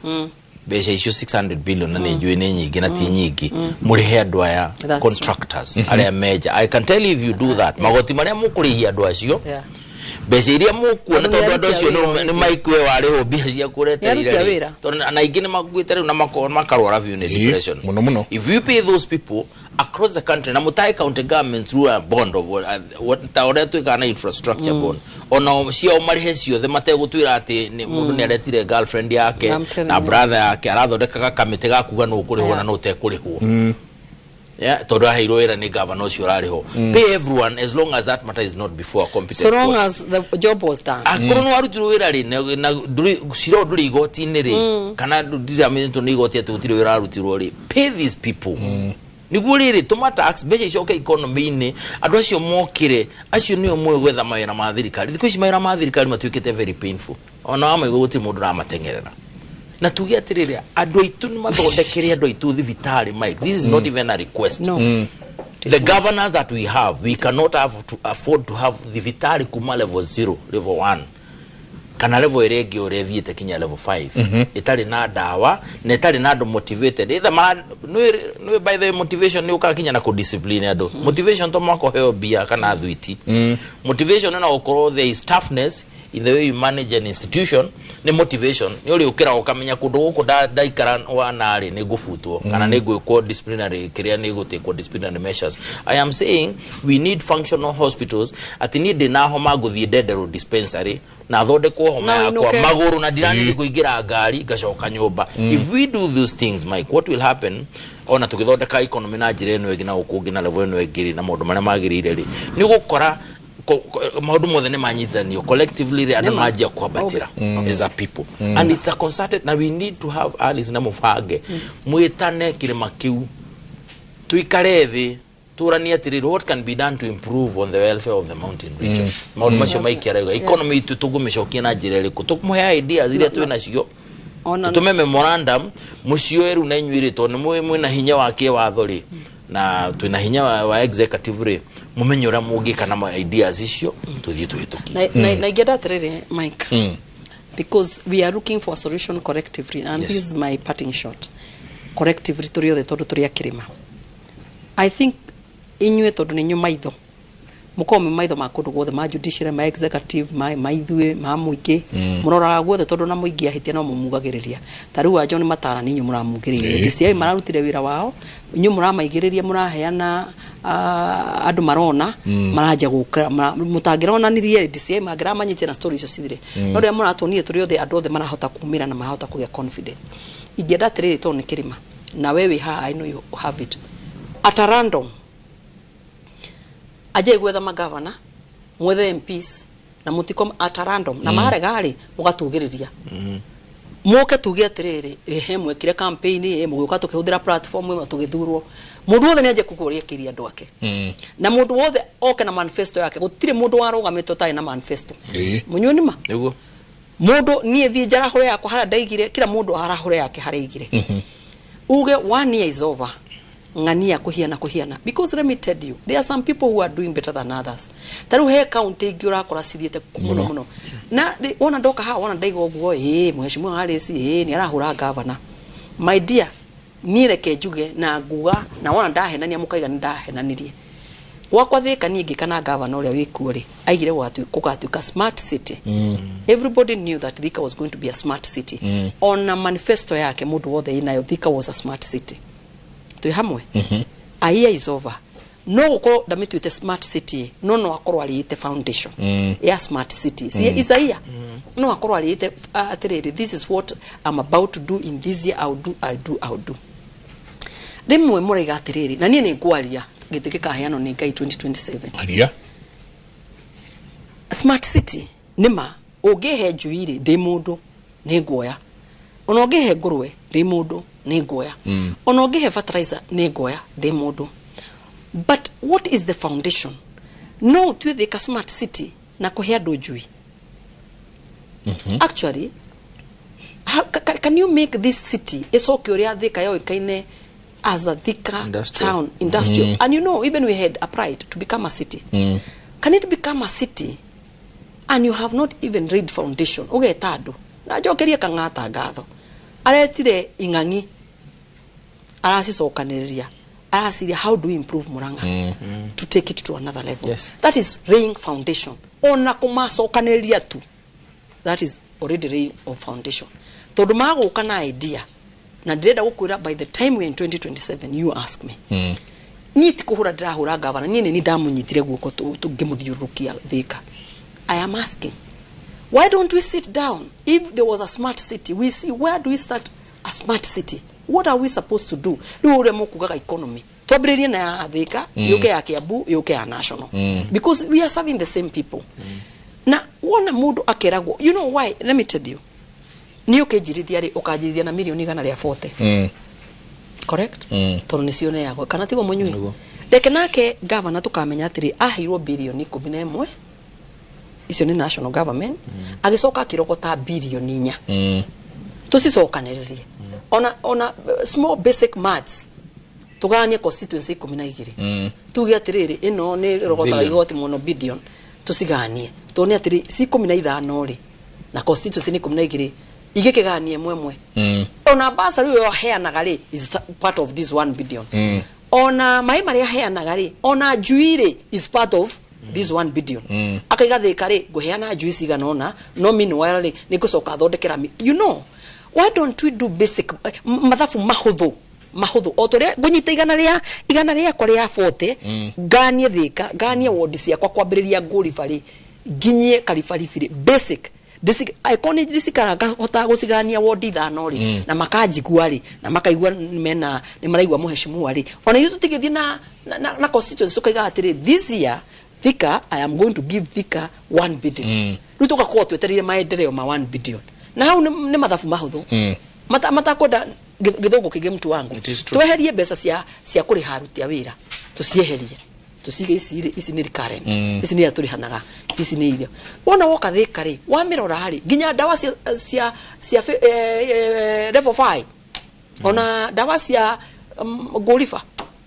mbeca icio 600 billion, na nĩ njũĩ nĩ nyingĩ na ti nyingĩ, mũrĩhe andũ aya That's contractors arĩa menja. I can tell you, if you do that, magoti marĩa mũkũrĩhia andũ acio, mbeca iria mũkuona, Tondũ tondũ andũ nĩ acio aruti a wĩra nĩ maikue warĩhwo mbia ciaku ũretereire Nĩ aruti a rĩ. wĩra. Tondũ na aingĩ nĩ makuĩte rĩu na makarwara biũ nĩ depression. Mũno mũno. If you pay those people across the country na mũtae county governments through a bond of what ta ũrĩa twĩkaga na infrastructure bond, ona ciao marĩhe ciothe mategũtwĩra atĩ mũndũ nĩ aretire girlfriend yake I'm telling na you. brother yake arathondekaga kamĩtĩ ga kuga nũ ũkũrĩhwo na nũ ũtekũrĩhwo. Yeah, tondũ aheirwo wĩra nĩ gavana ũcio ũrarĩhwo. Pay everyone as long as that matter is not before a competent So long court. as the job was done. Akorwo nĩ warutirwo wĩra rĩ, na cira ũyũ ndũrĩ igoti-inĩ rĩ, kana ndicamĩtwo nĩ igoti atĩ gũtirĩ wĩra warutirwo rĩ, pay these people nĩguo rĩrĩ tũma tax mbeca icoke economy-inĩ, andũ acio mokĩre, acio nĩo moĩ gwetha mawĩra ma thirikari. Thikũ ici mawĩra ma thirikari matuĩkĩte very painful, ona wamaigua gũtirĩ mũndũ ũramateng'erera. Na tuge atĩrĩrĩ, andũ aitũ nĩ mathondekere andũ aitũ thibitarĩ. Mike, this is not even a request. No. The governors that we have, we cannot have to afford to have thibitarĩ kuma level 0, level 1 kana level ĩrĩa ĩngĩ ũrĩa ĩthiĩte kinya level 5, ĩtarĩ na ndawa na ĩtarĩ na andũ motivated. Either ma nĩ by the way, motivation nĩ ũkaga kinya na kũdiscipline andũ. Motivation to mwaka ũheo mbia kana thwiti. Motivation no gũkorwo there is toughness in the way you manage an institution, nĩ motivation nĩ ũrĩ ũkĩra ũkamenya kũndũ gũkũ ndaikara wanarĩ nĩ ngũbutwo kana nĩ ngwĩkwo disciplinary, kĩrĩa nĩ gũtĩkwo disciplinary measures. I am saying we need functional hospitals, atĩ niĩ ndĩna homa ngũthiĩ Ndenderũ dispensary na thondekwo homa Na yakwa ũinũke. magũrũ na ndiranĩthi kũingĩra ngari ngacoka nyũmba. If we do those things, Mike, what will happen, ona tũgĩthondeka economy na njĩra ĩno ĩngĩ na gũkũ ũngĩ na level ĩno ĩngĩ rĩ, na maũndũ marĩa magĩrĩire rĩ, nĩ ũgũkora maũndũ mothe nĩ manyitithanio collectively rĩ, andũ Nĩma. manjia kwambatĩra as a people, and it's a concerted, na we need to have Alice na mũbange mwĩtane kĩrĩma kĩu, tuikare thĩ tũranie atĩrĩrĩ, what can be done to improve on the welfare of the mountain region? Maũndũ macio Mike arauga, economy itũ tũngũmĩcokia na njĩra ĩrĩkũ? Tũkũmũhe ideas iria twĩ nacio. Tutume memorandum mucioe rĩu na inyuĩ rĩ, tondũ nĩ mwĩna hinya wa kĩwatho rĩ, na twĩna hinya wa executive rĩ, mumenye ũrĩa mũngĩka na ideas icio tũthiĩ tũhĩtũkie. Na ingĩenda atĩrĩrĩ, Mike, because we are looking for a solution collectively, and this is my parting shot. Collectively tũrĩ othe tondũ tũrĩ a kĩrĩma. I think inyuĩ tondũ nĩ inyuĩ maitho, mũkorwo mwĩ maitho ma kũndũ guothe, ma judiciary, ma executive, ma ithuĩ, ma mũingĩ, mũroraga guothe tondũ na mũingĩ ahĩtia no mũmugagĩrĩria. Ta rĩu a John Matara nĩ inyuĩ mũramugĩrĩria. DCI mararutire wĩra wao, inyuĩ mũramaigĩrĩria, mũraheana andũ marona, maranjia gũka, mũtangĩronanirie DCI mangĩramanyitire na story icio cithire. No rĩrĩa mũratuonire tũrĩ othe, andũ othe marahota kumĩra na marahota kũgĩa confidence. Ingĩenda atĩrĩrĩ, tondũ nĩ kĩrĩma, na we wĩ haha, I know you have it. At a random, aje gwetha magavana, mwethe MPs, na mũtiko at a random, na marega rĩ, mũgatugĩrĩria. Mũke tuge atĩrĩrĩ, ehe, mwekire campaign, mũgĩũka tũkĩhũthĩra platform ĩmwe tũgĩthurwo. Mũndũ wothe nĩanjie kuga ũrĩa ekĩire andũ ake. Na mũndũ wothe oke na manifesto yake. Gũtirĩ mũndũ warũgamĩte ũtarĩ na manifesto. Mũnyuĩ nĩma? Nĩguo. Mũndũ niĩ thiĩ njarahũre yakwa harĩa ndaigire, kila mũndũ arahũre yake harĩa aigire. Uge 1 year is over. Ng'ania kuhiana kuhiana, because let me tell you, there are some people who are doing better than others. Ta rĩu he county ingĩ ũrakora cithiĩte mũno mũno, na wona ndoka haha, wona ndaiga ũguo, mheshimiwa Harris, nĩ arahũra governor. My dear, niĩ reke njuge na nguga, na wona ndahenania mũkaiga nĩ ndahenanirie. Gwakwa Thika niĩ ngĩka na governor ũrĩa wĩkuo rĩ, aigire gũgatuĩka smart city. Everybody knew that Thika was going to be a smart city. Ona manifesto yake mũndũ wothe ĩnayo, Thika was a smart city. Twĩ hamwe. A year is over. No gũkorwo ndamĩtuĩte smart city, no akorwo arĩĩte foundation ya smart city. See, is a year. No akorwo arĩĩte atĩrĩrĩ, this is what I'm about to do in this year, I'll do, I'll do, I'll do. Rĩmwe mũraiga atĩrĩrĩ, na niĩ nĩ ngwaria gĩtĩ gĩkaheanwo nĩ Ngai 2027. Aria. Smart city nĩma ũngĩhe njui rĩ, ndĩ mũndũ nĩ nguoya. Ona ũngĩhe ngũrwe ndĩ mũndũ nĩ nguoya. Ona ũngĩhe fertilizer nĩ nguoya ndĩ mũndũ. But what is the foundation? No ũtue Thika smart city na kũhe andũ njui. Actually, how can you make this city ĩcoke ũrĩa Thika yoĩkaine as a Thika Industrial. town, industrial? And you know, even we had applied to become a city. Can it become a city and you have not even laid foundation? Ũgeta andũ na njokerie Kang'ata ngatho, aretire ing'ang'i, aracicokanĩrĩria, araciria how do we improve Murang'a to take it to another level. Yes. That is laying foundation. Ona kũmacokanĩrĩria tu, that is already laying of foundation, tondũ magũka na idea, na ndĩrenda gũkwĩra by the time we are in 2027, you ask me, niĩ ti kũhũra ndĩrahũra gavana, niĩ nĩ ndamũnyitire guoko ngĩmũthiũrũrũkia Thika. I am asking, why don't we sit down? If there was a smart city, we see where do we start a smart city? What are we supposed to do? Rĩu ũrĩa mũkugaga economy, twambĩrĩrie na ya Thika, yũke ya Kiambu, yũke ya national, because we are serving the same people. Na wona mũndũ akeragwo, you know why, let me tell you, niĩ ũkĩnjirithia rĩ, ũkanjirithia na mirioni 140. Correct? Tondũ nĩcio neagwo, kana tiguo mũnyui? Reke nake gavana tũkamenya atĩrĩ, aheirwo birioni 11, icio nĩ national government, agĩcoka akĩrogota birioni 4. Tũcicokanĩrĩrie ona small basic maths, tũgayanie constituency 12, tuge atĩrĩrĩ, ĩno nĩ rogotaga Billion. igoti mũno, billion, tũciganie tuone atĩrĩ, ci 15 rĩ, na constituency nĩ 12, igĩkĩganie ĩmwe ĩmwe. Ona bursary ũyũ aheanaga rĩ is part of this 1 billion. Ona maĩ marĩa aheanaga rĩ, ona njui rĩ, is part of this 1 billion. Akaiga Thika rĩ, ngũheana njui cigana ũna, no meanwhile rĩ, nĩ ngũcoka thondekera you know, why don't we do basic mathabu mahũthũ mahũthũ, o tũrĩa ngũnyita igana rĩakwa rĩa 40, nganie Thika, nganie ward ciakwa, kwambĩrĩria Ngũriba rĩ nginyie Karibaribi rĩ, basic angĩkorwo nĩ ndĩcikara ngahota gũcigania ward 5 rĩ, na makanjigua rĩ, na makaigua mena nĩ maraigua mheshimiwa rĩ, ona ithuĩ tũtigĩthiĩ na constituency tũkaiga atĩrĩ, this year Thika, I am going to give Thika 1 billion. Rĩu tũgakorwo twetereire maendeleo ma 1 billion, na hau nĩ mathabu mahũthũ matakwenda gĩthũngũ kĩngĩ, mtu wangu. It is true. Tweherie mbeca cia kũrĩha aruti a wĩra, tũcieherie. Tucige ici rĩ, ici nĩ recurrent, ici nĩ iria tũrĩhanaga, ici nĩ iria wona woka Thĩka rĩ, wamĩrora rĩ, nginya ndawa cia level 5, ona ndawa cia ngũriba,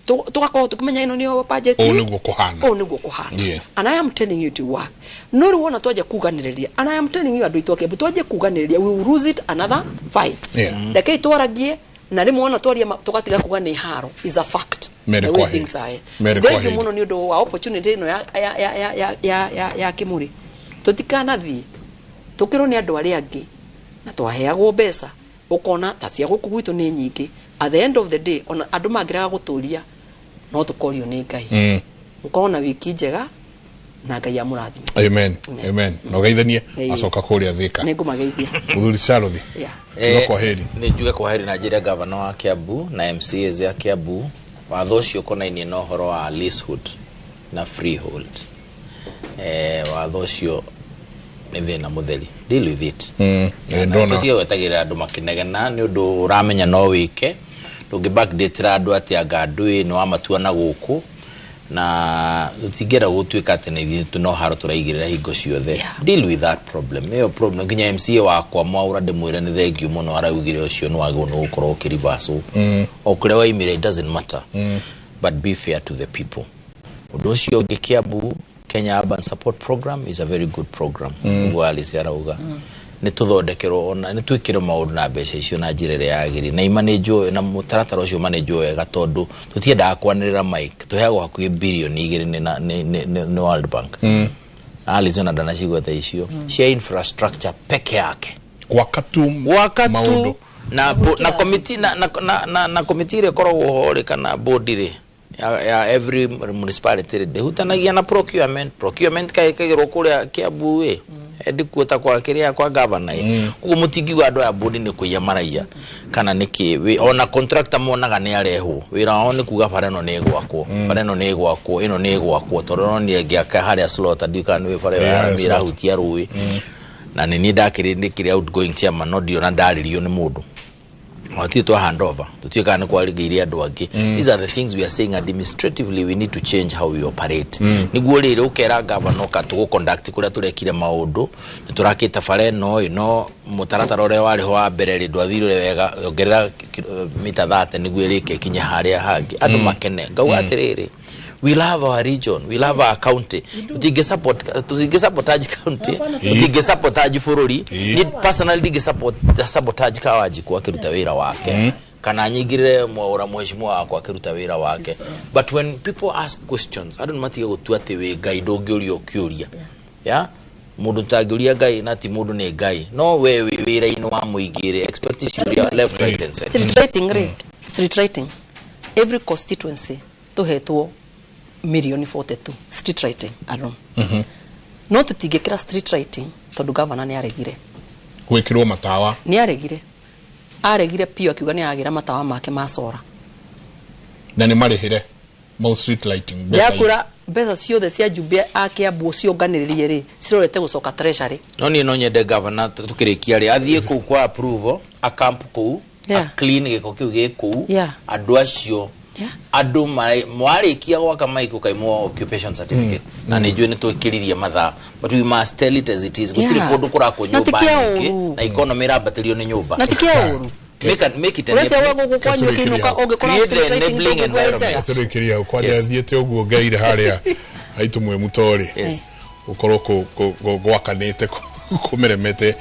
tugakorwo tukimenya ĩno nĩyo budget. Ũũ nĩguo kũhana. Ũũ nĩguo kũhana. And I am telling you to work. No rĩu wona twanjia kuganĩrĩria, and I am telling you, andũ aitũ a Kiambu, twanjie kuganĩrĩria, we will lose it another fight. Rekei twaragie, na rĩmwe wona twaria tũgatiga kuga nĩ haro is a fact. Mary The way kwaheri. things are. Mary Thank you kwaheri. mũno nĩ ũndũ wa opportunity ĩno ya Kĩmũrĩ. Tũtikanathiĩ tũkĩrwo nĩ andũ arĩa angĩ na twaheagwo mbeca, ũkona ta cia gũkũ gwitũ nĩ nyingĩ. At the end of the day, ona andũ mangĩrega gũtũria, no tũkorio nĩ Ngai. Ũkorwo na wiki njega na Ngai amũrathime. Amen, amen. Na ũgeithanie acoka kũrĩa Thĩka. Nĩ ngũmageithia. Mũthuri Charothy, tuga kwa heri. Nĩ njuge kwa heri na njĩre gavana wa Kiambu na MCAs ya Kiambu, watho ũcio ũkonainie na ũhoro wa leasehold na freehold, watho ũcio nĩ thĩna mũtheri, deal with it. Ndona. Tũtige gwetagĩrĩra andũ makĩnegena nĩ ũndũ ũramenya no wĩke. Ndũngĩ backdatĩra andũ atĩ anga ndũĩ nĩ wamatua na gũkũ, na tũtingĩenda gũtuĩka atĩ nĩ ithuĩ no haro tũraigĩrĩra hingo ciothe. Deal with that problem, ĩyo problem. Nginya MCA wakwa Mwaũra ndĩmwĩre nĩ thengiũ mũno, araugire ũcio nĩ wagĩrĩirwo nĩ gũkorwo ũkĩreversal o kũrĩa waimire, it doesn't matter, but be fair to the people. Ũndũ ũcio ũngĩ, Kiambu Kenya Urban Support Program is a very good program. Ũguo Alice arauga, nĩ tũthondekerwo ona nĩ twĩkĩrwo maũndũ na mbeca icio na njĩra ĩrĩa yagĩrĩire na imanĩnjwo na mũtaratara ũcio ũmanĩnjwo wega, tondũ tũtiendaga kwanĩrĩra mike tũheagwo hakuhĩ 2 birioni nĩ World Bank. Alice ona ndanacigweta icio cia infrastructure peke yake. Gwaka tu. Gwaka maũndũ. Tu na committee na committee ĩrĩa ĩkoragwo ho rĩ, kana board rĩ ya every municipality rĩ, ndĩhutanagia na procurement. Procurement kaĩkagĩrwo kũrĩa Kiambu ĩ ndikuota kwa kĩrĩa kwa governor ĩ. Koguo mũtingiuga andũ aya board nĩ kũiya maraiya kana nĩ kĩ. Ona contractor monaga nĩ arehwo, wĩra wao nĩ kuga bara ĩno nĩ ĩgwakwo, bara ĩno nĩ ĩgwakwo, ĩno nĩ ĩgwakwo, tondũ no nĩ ngĩaka harĩa slaughter, ndiũĩ kana nĩ bara ĩyo Yeah, ya slaughter. ĩrahutia rũĩ, na nĩ niĩ ndakĩrĩ ndĩkĩrĩ outgoing chairman, no ndirona ndarĩrio nĩ mũndũ. Gũtirĩ twa handover, tũtiũĩ kana nĩ kwarĩngĩire andũ angĩ. These are the things we are saying, administratively we need to change how we operate. Nĩguo rĩrĩ ũkera governor ka tũgũ conduct kũrĩa tũrekire maũndũ, nĩ tũrakĩte bara ĩno ĩ, no mũtaratara ũrĩa warĩ ho wa mbere rĩ, ndwathire wega, ongerera mita 30 nĩguo ĩrĩke ikinye harĩa hangĩ, andũ makene. Ngauga atĩrĩrĩ, we love our region, we love our county. Tũtingĩ sabotage county, tũtingĩ sabotage bũrũri. Niĩ personally ndingĩ support sabotage Kawanjikũ akĩruta wĩra wake, kana nyingĩrĩre Mwaũra mheshimiwa wakwa akĩruta wĩra wake, but when people ask questions, andũ nĩ matige gũtua atĩ wĩ Ngai ndũngĩũria ũkĩũria ya mũndũ tangĩũria Ngai, na ti mũndũ nĩ Ngai, no we wĩ wĩra-inĩ wa mũingĩ rĩ, expect ciũria left, right and center. Street lighting rĩ, street lighting, every constituency tũhetwo 42 mirioni street lighting alone, no tũtingĩkĩra street lighting tondũ governor nĩ aregire. Gwĩkĩrwo matawa. Nĩ aregire, aregire piũ, akiuga nĩ aragĩra matawa make ma solar. Na nĩ marĩhĩre mau street lighting mbeca. Ndakũra mbeca ciothe cia njumbe a Kiambu cionganĩrĩrie rĩ, cirorete gũcoka treasury. No niĩ no nyende governor, tukĩrĩkia rĩ, athiĩ kũu kwa approval akamp kũu, a clean gĩko kĩu gĩ kũu. Andũ acio, andũ mwarĩkia gwaka maiko kaimwo occupation certificate, na nĩ njũĩ nĩ twĩkĩririe mathaa, but we must tell it as it is. Gũtirĩ kũndũ kũrakwo Na ti nyũmba kĩa nyingĩ ũru. na economy ĩrambatĩrio nĩ nyũmba. Na ti kĩa ũru. Make it Ũrecia enabling. gũkũ kwanyu ũkĩinũka ũngĩkora Create the street lighting enabling ndũngĩgua njega. environment. Tũrĩkĩria hau kwanja. Thiĩte ũguo ngeire harĩa haitũ mwĩ mũtorĩ gũkorwo gwakanĩte kũmeremete.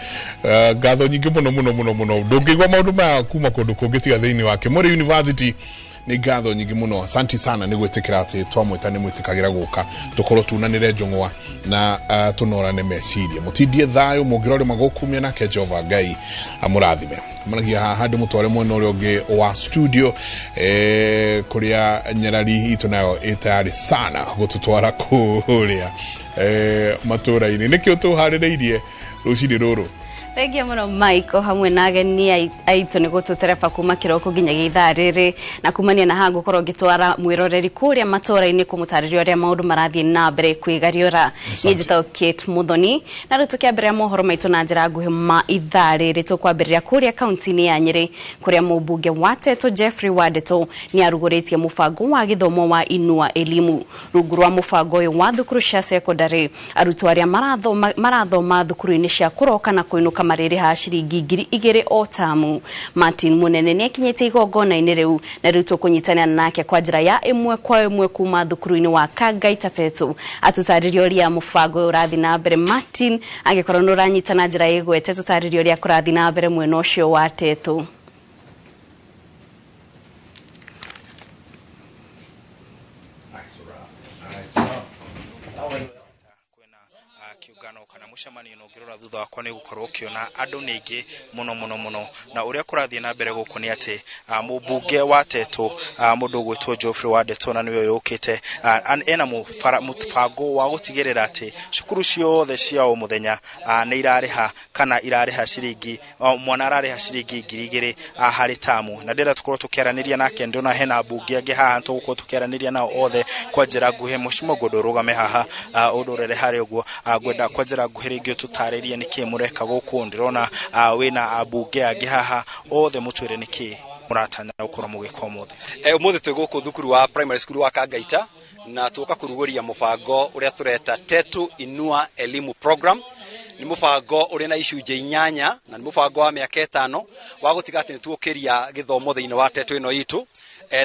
Ngatho nyingĩ mũno mũno mũno mũno, ndũngĩigua maũndũ maya kuma kũndũ kũngĩ tiga thĩinĩ wa Kĩmũrĩ University. Nĩ ngatho nyingĩ mũno, asanti sana nĩ gwĩtĩkĩra atĩ twamwĩta nĩ mwĩtĩkagĩra gũka tũkorwo tunanĩre njũng'wa na tũnorane meciria. Mũtindie thayũ, mũngĩrorĩma gũkumia nake Jehova Ngai amũrathime. Kumanagia haha ndĩmũtware mwena ũrĩa ũngĩ wa studio, kũrĩa nyarari itũ nayo ĩ tayari sana gũtũtwara kũrĩa matũra-inĩ. Nĩkĩo tũharĩrĩirie rũcinĩ rũrũ. Thengia muno Mike o hamwe na ageni aitũ nĩ gũtũtereba kuma kĩroko nginyagia ithaa rĩrĩ na kumania na haha ngũkorwo ngĩtwara mwĩroreri kũrĩa matũra-inĩ kũmũtarĩria ũrĩa maũndũ marathiĩ na mbere kwĩgariũra. Niĩ njĩtagwo Kate Muthoni na rĩu tũkĩambĩrĩria mohoro maitũ na njĩra nguhĩ ma ithaa rĩrĩ tũkwambĩrĩria kũrĩa kaunti-inĩ ya Nyĩrĩ kũrĩa mũmbunge wa Teto Jeffrey Wandeto nĩ arugũrĩtie mũbango wa gĩthomo wa Inua Elimu. Rungu rwa mũbango ũyũ wa thukuru cia secondary arutwo arĩa marathoma thukuru-inĩ cia kũroka na kũinũka marĩrĩha ciringi 2,000 o tamu. Martin Munene nĩ akinyĩte igongona-inĩ rĩu na rĩu tũkũnyitanĩra nake kwa njĩra ya ĩmwe kwa ĩmwe kuma thukuru-inĩ wa Kangaita Tetu atũtarĩrie ũrĩa mũbango ũyũ ũrathiĩ na mbere. Martin, angĩkorwo nĩ ũranyita na njĩra ĩgwete tũtarĩrie ũrĩa kũrathiĩ na mbere mwena ũcio wa Tetu. Mũcemanio na ũngĩrora thutha wakwa nĩ ũgũkorwo ũkĩona andũ nĩ aingĩ mũno mũno mũno na ũrĩa kũrathiĩ na mbere gũkũ nĩ atĩ mũmbunge wa Tetu mũndũ ũgwĩtwo Geoffrey Wandeto na nĩwe ũyũkĩte ena mũbango wa gũtigĩrĩra atĩ cukuru ciothe cia o mũthenya nĩ irarĩha kana irarĩha ciringi mwana ararĩha ciringi 2,000 harĩ tamu na ndĩrenda tũkorwo tũkĩaranĩria nake ndĩrona hena mbunge angĩ haha tũgũkorwo tũkĩaranĩria nao othe kwa njĩra nguhĩ. Mũcimo ngũndũ ũrũgame haha ũndũrere harĩ ũguo ngwenda kwa njĩra nguhĩ rĩngĩ tũtarĩrie nĩkĩ mũreka gũkũ. Ndĩrona wĩna ambunge angĩ haha othe mũtwĩre nĩkĩ mũratanya gũkorwo mũgĩka ũmũthĩ. Ũmũthĩ twĩ gũkũ thukuru wa primary school wa Kangaita na tũka kũrugũria mũbango ũrĩa tũreta Tetu Inua Elimu Program. Nĩ mũbango ũrĩ na icunjĩ 8 na nĩ mũbango wa mĩaka 5 wa gũtiga atĩ nĩtuũkĩria gĩthomo thĩinĩ wa Tetu ĩno itũ.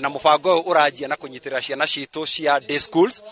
Na mũbango ũyũ ũranjia na kũnyitĩrĩra ciana citũ cia day schools.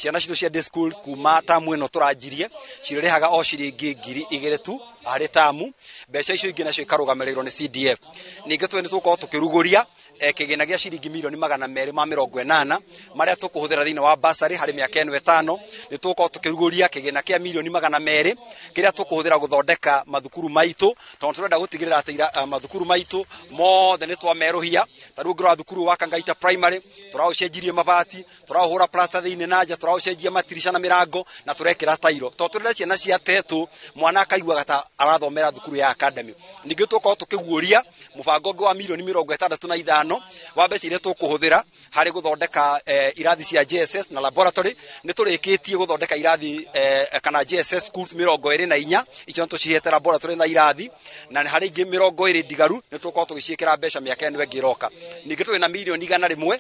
Ciana citũ cia day schools kuma tamu ĩno tũranjirie cirĩrĩhaga o ciringi 2,000 tu harĩ tamu. Mbeca icio ingĩ nacio ikarũgamĩrĩrwo nĩ CDF. Ningĩ tũĩ nĩ tũgũkorwo tũkĩrugũria kĩgĩna gĩa ciringi milioni 280 marĩa tũkũhũthĩra thĩinĩ wa bursary harĩ mĩaka ĩno 5. Nĩ tũgũkorwo tũkĩrugũria kĩgĩna kĩa milioni 200 kĩrĩa tũkũhũthĩra gũthondeka mathukuru maitũ tondũ tũrenda gũtigĩrĩra atĩ mathukuru maitũ mothe nĩ twamerũhia. Ta rĩu ũngĩrora thukuru wa Kangaita Primary tũraũcenjirie mabati, tũraũhũra plaster thĩinĩ na nja, tũraũcenjia matirisha na mĩrango na tũrekĩra tairo tondũ tũrenda ciana cia Tetu mwana akaiguaga ta arathomera thukuru ya academy. Ningĩ tũkorwo tũkĩguũria mũbango ũngĩ wa milioni 65 wa mbeca iria tũkũhũthĩra harĩ gũthondeka irathi cia JSS na laboratory. Nĩ tũrĩkĩtie gũthondeka irathi kana JSS schools 24 icio tũcihete laboratory na irathi na harĩ ingĩ 20 ndigaru nĩ tũgũkorwo tũgĩciĩkĩra mbeca mĩaka ĩno ĩngĩ ĩroka. Ningĩ twĩ na milioni 100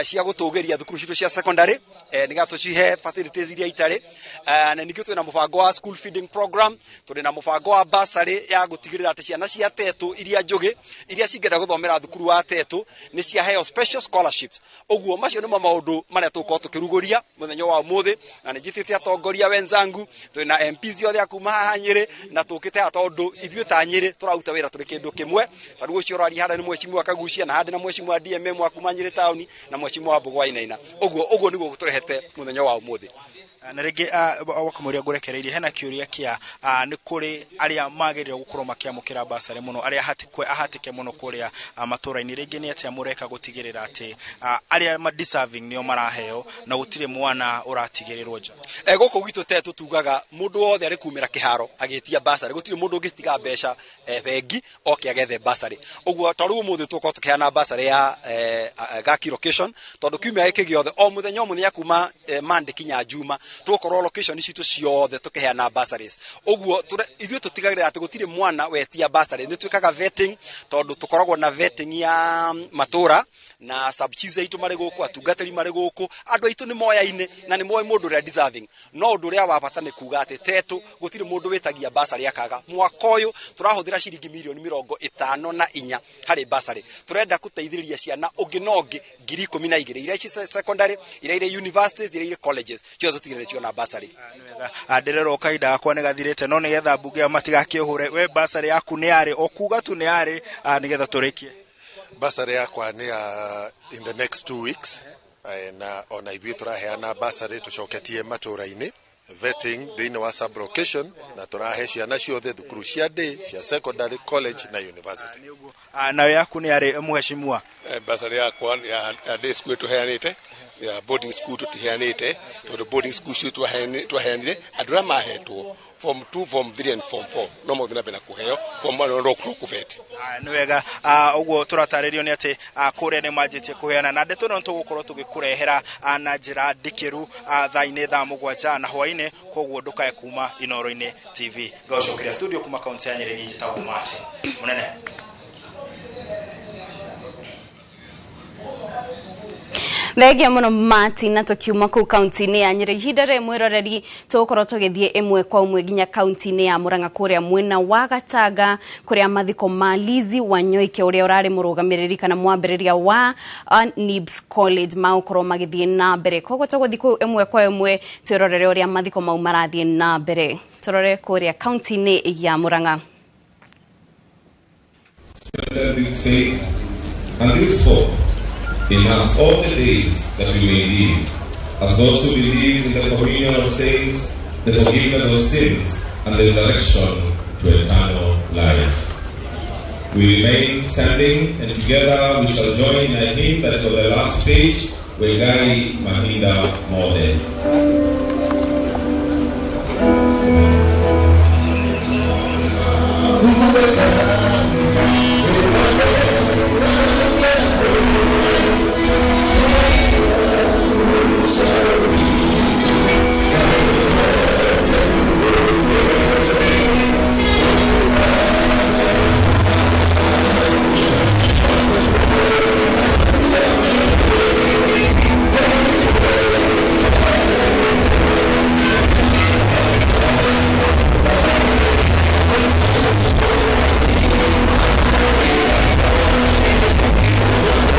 cia gũtũgĩria thukuru citũ cia secondary nĩgetha tũcihe facilities iria itarĩ. Na ningĩ twĩ na mũbango wa school feeding program, tũrĩ na mũbango wa bursary ya gũtigĩrĩra atĩ ciana cia Tetu iria njũgĩ iria cingĩenda gũthomera thukuru wa Tetu nĩ ciaheo special scholarships. Ũguo macio nĩmo maũndũ marĩa tũgũkorwo tũkĩrugũria mũthenya wa ũmũthĩ na nĩ njĩtĩte atongoria wenzangu twĩ na MPs othe a kuma haha Nyĩrĩ na tũkĩte haha tondũ ithuĩ ta Nyĩrĩ tũraruta wĩra tũrĩ kĩndũ kĩmwe. Ta rĩu ũcio ũraria harĩa nĩ mheshimiwa Kagucia na handĩ na mheshimiwa DMM wa kuma Nyĩrĩ taũni na mheshimiwa Mbũgũ Wainaina. Ũguo nĩguo tũrehete mũthenya wa ũmũthĩ. Na rĩngĩ wakamũria ngũrekereirie hena kĩũria kĩa nĩ kũrĩ arĩa magĩrĩirwo gũkorwo makĩamũkĩra bursary mũno arĩa ahatĩke mũno kũrĩa matũra-inĩ. Rĩngĩ nĩ atĩa mũreka gũtigĩrĩra atĩ arĩa deserving nĩo maraheo na gũtirĩ mwana ũratigĩrĩrwo nja? Gũkũ gwitũ Tetu tugaga mũndũ wothe arĩ kumĩra kĩharo agĩtia bursary gũtirĩ mũndũ ũngĩtiga mbeca bengi oke agethe bursary. Ũguo ta rĩu ũmũthĩ tũgũkorwo tũkĩheana bursary ya Gaki location tondũ kiumia gĩkĩ gĩothe o mũthenya o mũthenya kuma Monday kinya Juma tũgũkorwo location citũ ciothe tũkĩheana bursaries. Ũguo ithuĩ tũtigagĩrĩra atĩ gũtirĩ mwana wetia bursary. Nĩ twĩkaga vetting tondũ tũkoragwo na vetting ya matũra na sub chiefs aitũ marĩ gũkũ, atungatĩri marĩ gũkũ, andũ aitũ nĩ moyaine na nĩ moĩ mũndũ ũrĩa deserving. No ũndũ ũrĩa wa bata nĩ kuga atĩ Tetu gũtirĩ mũndũ wĩtagia bursary akaga. Mwaka ũyũ tũrahũthĩra ciringi milioni 54 harĩ bursary. Tũrenda gũteithĩrĩria ciana ũngĩ na ũngĩ 12,000 iria ci secondary, iria irĩ universities, iria irĩ colleges, ciothe tũtigĩrĩre ciona bursary. Ndĩrerwo kahinda gakwa nĩ gathirĩte no nĩgetha mbunge matigakĩũhũre we bursary yaku nĩ yarĩ o kuga tu nĩ yarĩ nĩgetha tũrĩkie. Bursary yakwa nĩ ya in the next 2 weeks na ona ithuĩ tũraheana bursary tũcoketie matũra-inĩ vetting thĩinĩ wa sub location na tũrahe ciana ciothe thukuru cia day cia secondary, college na university. Nawe yaku nĩ yarĩ mheshimiwa? Bursary yakwa ya day school tũheanĩte Ya boarding school tũtiheanĩte, tondũ boarding school icio twaheanire andũ arĩa mahetwo form 2, form 3 and form 4 no mothiĩ na mbere na kũheo. Form 1 no tũkũbeti. Nĩ wega. Ũguo tũratarĩrio nĩ atĩ kũrĩa nĩ manjĩtie kũheana, na ndeto ĩno tũgũkorwo tũgĩkũrehera na njĩra ndikĩru thaa-inĩ thaa 7 na hwaĩ-inĩ. Koguo ndũkae kuma Inoro-inĩ TV. Ngaũcokeria studio kuma kaunti ya Nyĩrĩ, niĩ njĩtagwo Martin Mũnene. Thengia mũno, Martin. Na tũkiuma kũu kaunti-inĩ ya Nyĩrĩ, ihinda rĩrĩ, mwĩroreri, tũgũkorwo tũgĩthiĩ ĩmwe kwa ĩmwe nginya kaunti-inĩ ya Murang'a, kũrĩa mwena wa Gatanga, kũrĩa mathiko ma Lizzy Wanyoike, ũrĩa ũrarĩ mũrũgamĩrĩri kana mwambĩrĩria wa NIBS College, magũkorwo magĩthiĩ na mbere. Koguo tũgũthiĩ kũu ĩmwe kwa ĩmwe twĩrorere ũrĩa mathiko mau marathiĩ na mbere. Tũrore kũrĩa kaunti-inĩ ya Murang'a. This faith and this hope in us all the days that we may live, as those who believe in the communion of saints, the forgiveness of sins, and the resurrection to eternal life. We remain standing, and together we shall join in a hymn that is on the last page, Wegai Mahinda Mothe.